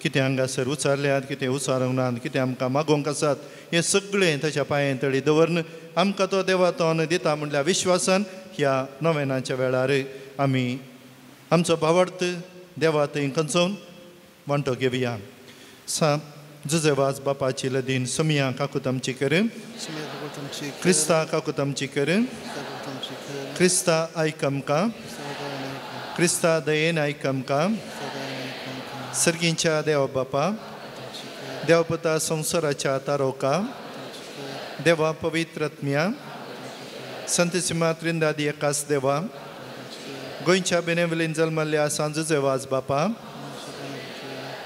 कितें हांगासर उचारल्यात, कितें उचारूंक नात, कितें आमकां मागोवंक आसात, हें सगळें ताच्या पांये तळी दवरून आमकां तो देवा तोन दिता म्हणल्यार विश्वासान ह्या नवेनाच्या वेळार आमी आमचो भावार्थ देवा थंय कंचोवन वांटो घेवया. सा जुजे वाज बापाची लदीन सोमिया काकूत आमची कर, क्रिस्ता काकूत आमची कर, क्रिस्ता आयक आमकां, क्रिस्ता दयेन आयक आमकां. सर्गींच्या देवा बापा, देवपता संवसाराच्या तारोका, देवा पवित्र आत्म्या, संतसिमा त्रिंदादी एकास देवा, गोंयच्या बेनेवलीन जल्मल्ल्या सांजुजे वाज बापा,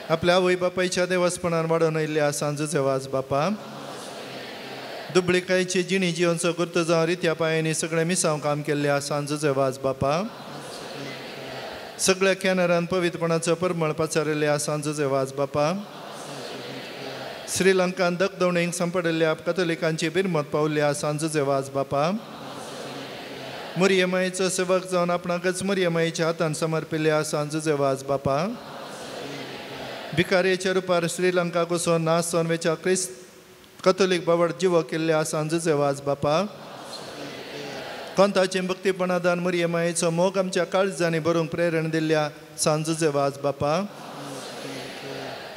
आपल्या आवय बापायच्या देवासपणान वाडोवन आयिल्ल्या सांजुजे वाज बापा, दुबळिकायची जिणी जिवनचो गुर्त जावन रित्या पांयांनी सगळें मिसांव काम केल्ल्या सांजुजे वाज बापा, सगळ्या कॅनरान पवित्रपणाचो परमळ पाचारिल्ल्या सांजुजे वाज बापा, श्रीलंकान दगदवणेक सांपडिल्ल्या कथोलिकांची बिरमत पावल्ल्या सांजुजे वाज बापा, मुरियमायेचो सेवक जावन आपणाकच मुरियमायेच्या हातान समर्पिल्ल्या सांजुजे वाज बापा, भिकारेच्या रुपार श्रीलंकाक वचून नास जावन वेच्या क्रिस्त कथोलीक बावड जिवो केल्ल्या सांजुजे वाज बापा, कोंताचें भक्तीपणादान मुरियमायेचो मोग आमच्या काळजांनी भरूंक प्रेरण दिल्ल्या सांजुजे वाज बापा,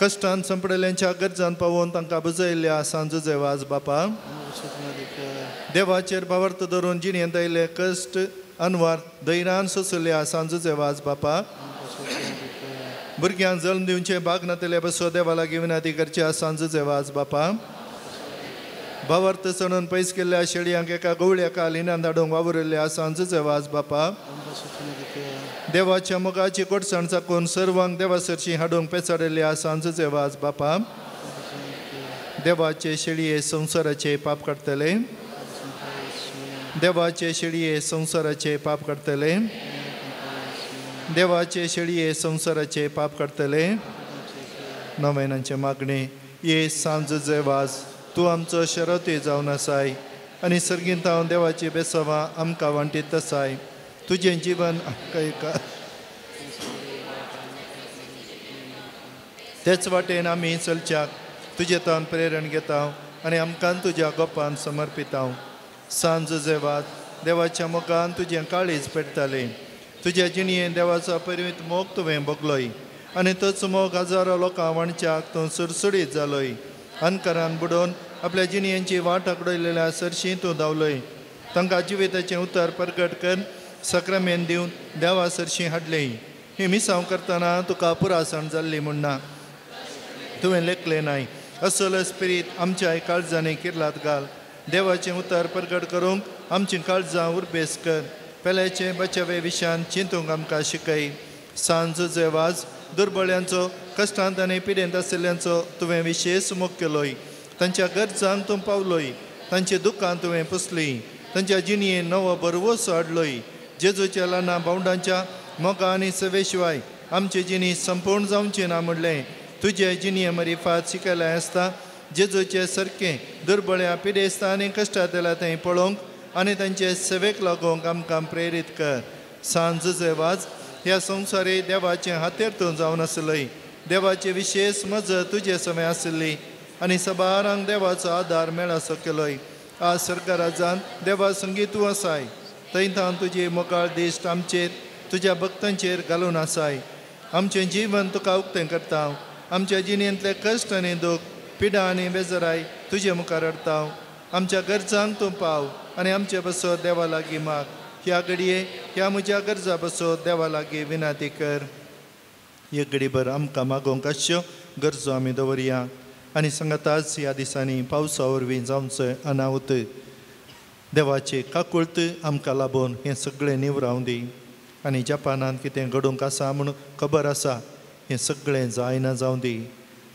कश्टान संपडल्यांच्या गरजान पावोवन तांकां बुजयल्ल्या सांजुजे वाज बापा, देवाचेर भावार्थ धरून जिणेंत आयिल्ले कश्ट अनवार धैर्यान सोंसल्या सांजुजे वाज बापा, भुरग्यांक जल्म दिवचे भाग नातले बसो देवा लागीं विनंती करच्या सांजुजे वाज बापा, भावार्थ चणून पयस केल्ल्या शेळयांक एका गवळ्याका लिनान धाडूंक वावुरिल्ल्या सांजुजे वाज बापा, देवाच्या मोगाची गोडसाण चाकून सर्वांक देवा सरशी हाडूंक पेचाडिल्ल्या सांजुजे वाज बापा, देवाचे शेळये संवसाराचे पाप काडटले, देवाचे शेळये संवसाराचे पाप काडटले, देवाचे शेळये संवसाराचे पाप काडटले. नवेनांचे मागणे. ये सांजुजे वाज तूं आमचो शरती जावन आसाय आनी सर्गींत हांव देवाची बेसवां आमकां वांटीत आसाय. तुजें जिवन आमकां एका तेच वाटेन आमी चलच्याक तुजे तावन प्रेरण घेता आनी आमकां तुज्या गोपान समर्पिता. सांजुजे वाज देवाच्या मोगान तुजें काळीज पेटतालें. तुज्या जिणयेन देवाचो परिमीत मोग तुवें भोगलोय आनी तोच मोग हजारो लोकां वाणच्याक तूं सुरसुडीत जालोय. अनकरान बुडोवन आपल्या जिणयेंची वाट आकडयलेल्या सरशी तूं धांवलोय. तांकां जिविताचें उतर परगट कर सक्रामेन दिवन देवा सरशी हाडलें. ही मिसांव करतना तुका पुरासण जाल्ली म्हूण ना तुवें लेखलें नाय. असलो स्पिरीत आमच्या काळजांनी किर्लात घाल. देवाचें उतर परगट करूंक आमचीं काळजां उर्बेस कर. पेल्याचे बचावे विशयान चिंतूंक आमकां शिकय. सांजुजे वाज दुर्बळ्यांचो कश्टांत आनी पिडेंत आशिल्ल्यांचो तुवें विशेश मोग केलोय. तांच्या गरजांक तूं पावलोय. तांची दुकां तुवें पुसली. तांच्या जिणयेन नवो बरवसो हाडलोय. जेजूच्या ल्हाना भावंडांच्या मोगा आनी सेवे शिवाय आमची जिणी संपूर्ण जावची ना म्हणलें तुजे जिणये मरिफात शिकयलें आसता. जेजूचे सारकें दुर्बळ्या पिडेस्ता आनी कश्टांतल्या थंय पळोवंक आनी तांचे सेवेक लागोवंक आमकां प्रेरीत कर. सांजुजे वाज ह्या संवसारी देवाचें हातेर तूं जावन आसलय. देवाची विशेश मजत तुजे समें आसली आनी सबारांक देवाचो आदार मेळासो केलोय. आज सरकाराजान देवा संगी तूं आसाय. थंय थावन तुजी मोगाळ दिश्ट आमचेर तुज्या भक्तांचेर घालून आसाय. आमचें जिवन तुका उक्तें करता. आमच्या जिणेंतले कश्ट आनी दूख पिडा आनी बेजराय तुजे मुखार हाडटा. आमच्या गरजांक तूं पाव आनी आमचे बसो देवा लागीं माग. ह्या घडये ह्या म्हज्या गरजा बसो देवा लागीं विनंती कर. एक घडीभर आमकां मागोवंक आसच्यो गरजो आमी दवरया आनी सांगाताच ह्या दिसांनी पावसा वरवीं जावचो अनावत देवाची काकुळत आमकां लाबून हें सगळें निवरावं दी. आनी जपानांत कितें घडूंक आसा म्हूण खबर आसा हें सगळें जायना जावं दी.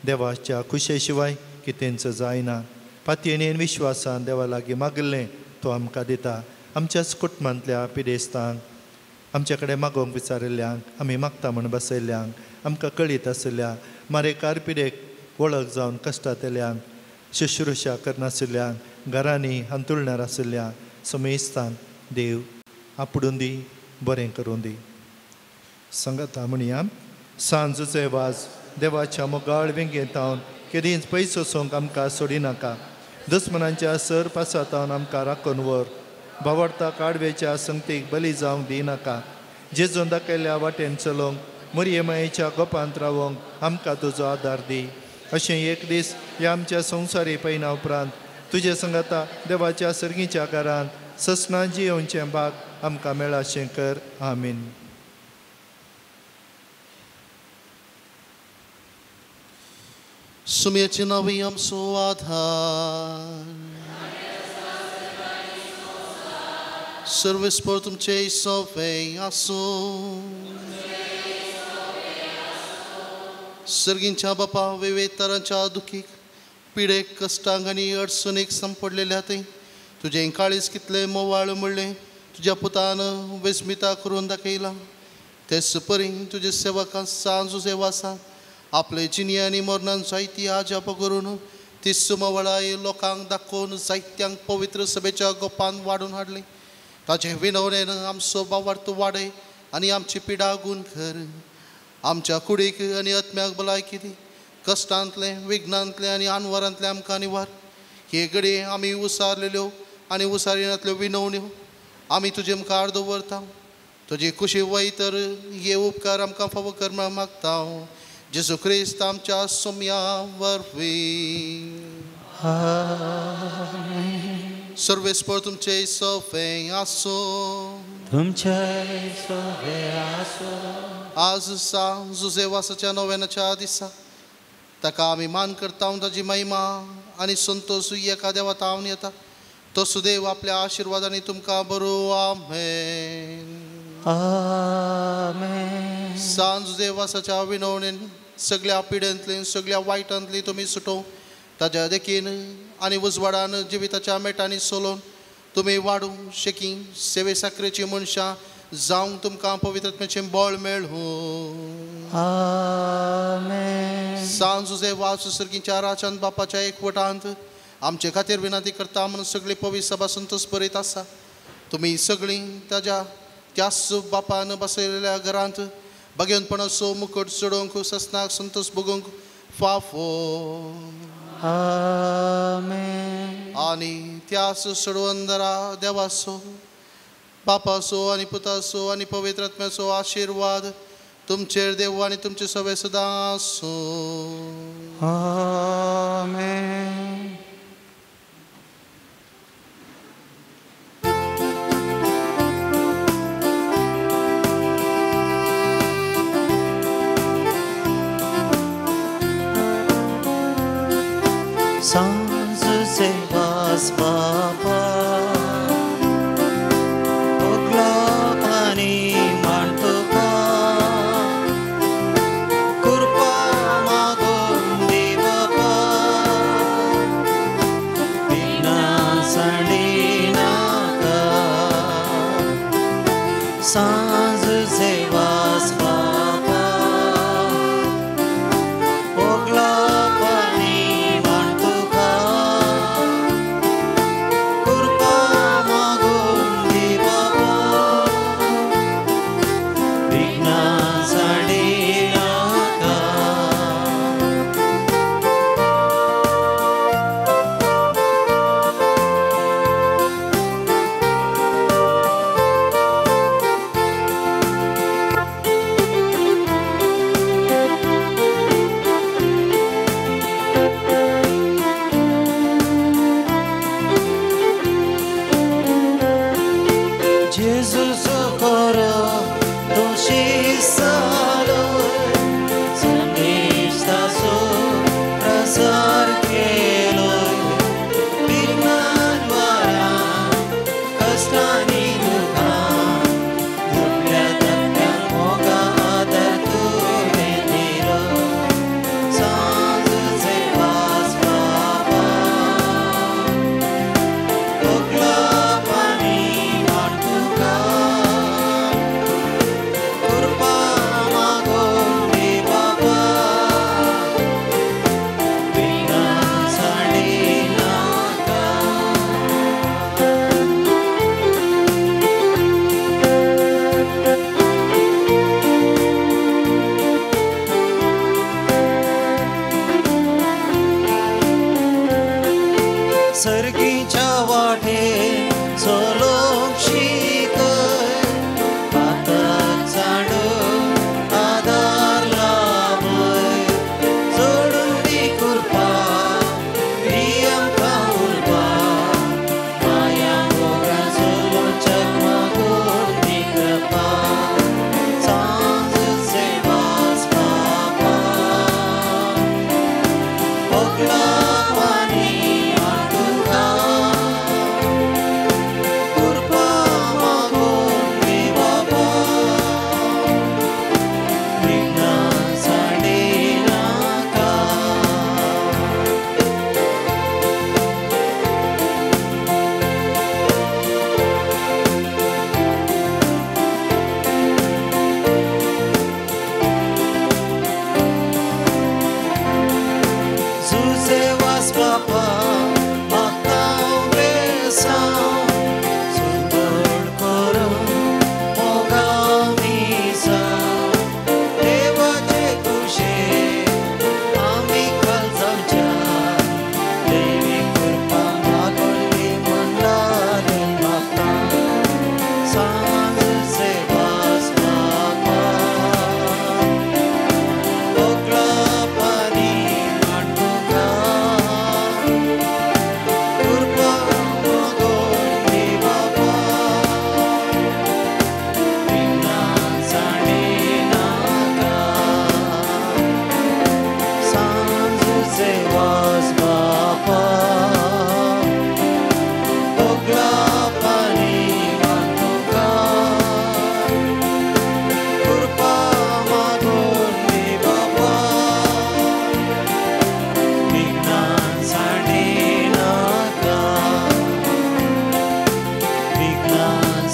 देवाच्या खुशे शिवाय कितेंच जायना. पातयेन विश्वासान देवा लागीं मागिल्लें तो आमकां दिता. आमच्याच कुटुंबांतल्या पिडेस्तांक आमच्या कडेन मागोवंक विचारिल्ल्यांक आमी मागता म्हूण बसयल्ल्यांक आमकां कळीत आशिल्ल्या मारेकार पिडेक वळख जावन कश्टांतल्यांक शुश्रुशा करनाशिल्ल्यांक घरांनी हांतुळणार आशिल्ल्या समेस्तान देव आपडून दी, बरें करूं दी. संगता म्हणया, सांजचे वाज देवाच्या मोगाळ वेंगेंत केदींच पयस वचूंक आमकां सोडिनाका. दुस्मनांच्या सर पासातावन आमकां राखून व्हर. भावार्ता काडवेच्या संगतीक बली जावंक दिनाका. जेजून दाखयल्ल्या वाटेन चलोवंक, मुरये मायेच्या गोपांत रावोंक आमकां तुजो आदार दी. अशें एक दीस ह्या आमच्या संवसारी पयना उपरांत तुजे संगता देवाच्या सर्गीच्या घरांत ससनां जियोवचें भाग आमकां मेळाशें कर. आमीन. सुम्याचे नांव आमचो आधार. सर्वेस्पर तुमचे सोफे आसूं. सर्गींच्या बापा विविध तरांच्या दुखीक, पिडेक, कश्टांक आनी अडचणीक सांपडलेल्या ते तुजें काळीज कितलें मोवाळ म्हणलें तुज्या पुतान विस्मिता करून दाखयलां. तेच परी तुजे सेवकां सांजू सेवा आसा आपले जिणी आनी मरणान जायती आजाप करून ती सुमवळाय लोकांक दाखोवन जायत्यांक पवित्र सभेच्या गोपान वाडून हाडली. ताचे विनवणेन आमचो बावार्थ वाडय आनी आमची पिडा गुण कर. आमच्या कुडीक आनी आत्म्याक भलायकी दी. कश्टांतलें, विघ्नांतलें आनी आनवरांतलें आमकां निवार. हे घडये आमी उसारलेल्यो आनी उसारिनांतल्यो विनवण्यो आमी तुजे मुखार दवरता. तुजी खुशी वय तर हे उपकार आमकां फावो कर म्हूण मागता. जेजू क्रिस्त आमच्या सोम्या वरवीं. सर्वेस्पर तुमचे सोफे आसूं. तुमचे सोफे आसूं. आज सांजुजेवासाच्या नव्यानाच्या दिसा ताका आमी मान करता. ताजी महिमा आनी संतोष एका देवा तावन येता. तो सुदेव आपल्या आशिर्वादांनी तुमकां बरो. आमेन. आमेन. सांजुजेवासाच्या विनवणेन सगळ्या पिडेंतली, सगळ्या वायटांतली तुमी सुटो. ताज्या देखीन आनी उजवाडान जिविताच्या मेटांनी सोलोवन तुमी वाडूं शेकी सेवे साकरेची मनशां जावंक तुमकां पवित्रत्म्याचें बळ मेळूं. आमेन. सांजुजे वास सर्गीच्या राजान बापाच्या एकवटांत आमचे खातीर विनंती करता म्हणून सगळी पवित्र सभा संतोष बरयत आसा. तुमी सगळीं ताज्या त्याच बापान बसयलेल्या घरांत भाग्यवंतपणाचो मुकट चडोवंक ससनाक संतोष भोगूंक फाफो. आमेन. आनी त्याच सोडवंदरा देवाचो, बापाचो आनी पुताचो आनी पवित्र आत्म्याचो आशिर्वाद तुमचेर देव आनी तुमचे सवे सदां आसूं. आमेन. सांजुचे वास बापा ओगला पाणी मांडतुका, कृपा मागून दी बापा, विघ्नां सांडिनाका. सांजुचे वास बापा ओगला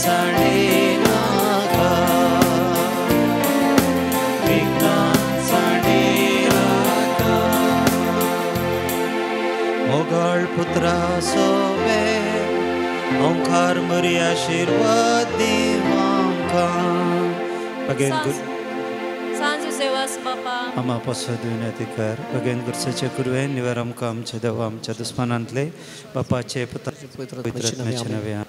सांडीनाका, विघ्नां सांडीनाका. मोगाळ पुत्रा सोबे ओंकार मरी आशिर्वाद दी आमकां. आमा पासो दिवन अधिकार भगेन गुरसाचे कुरवे निवार आमकां आमच्या देवा आमच्या दुस्मानांतले बापाचे पुत्र पवित्र आत्म्याचे नव्या.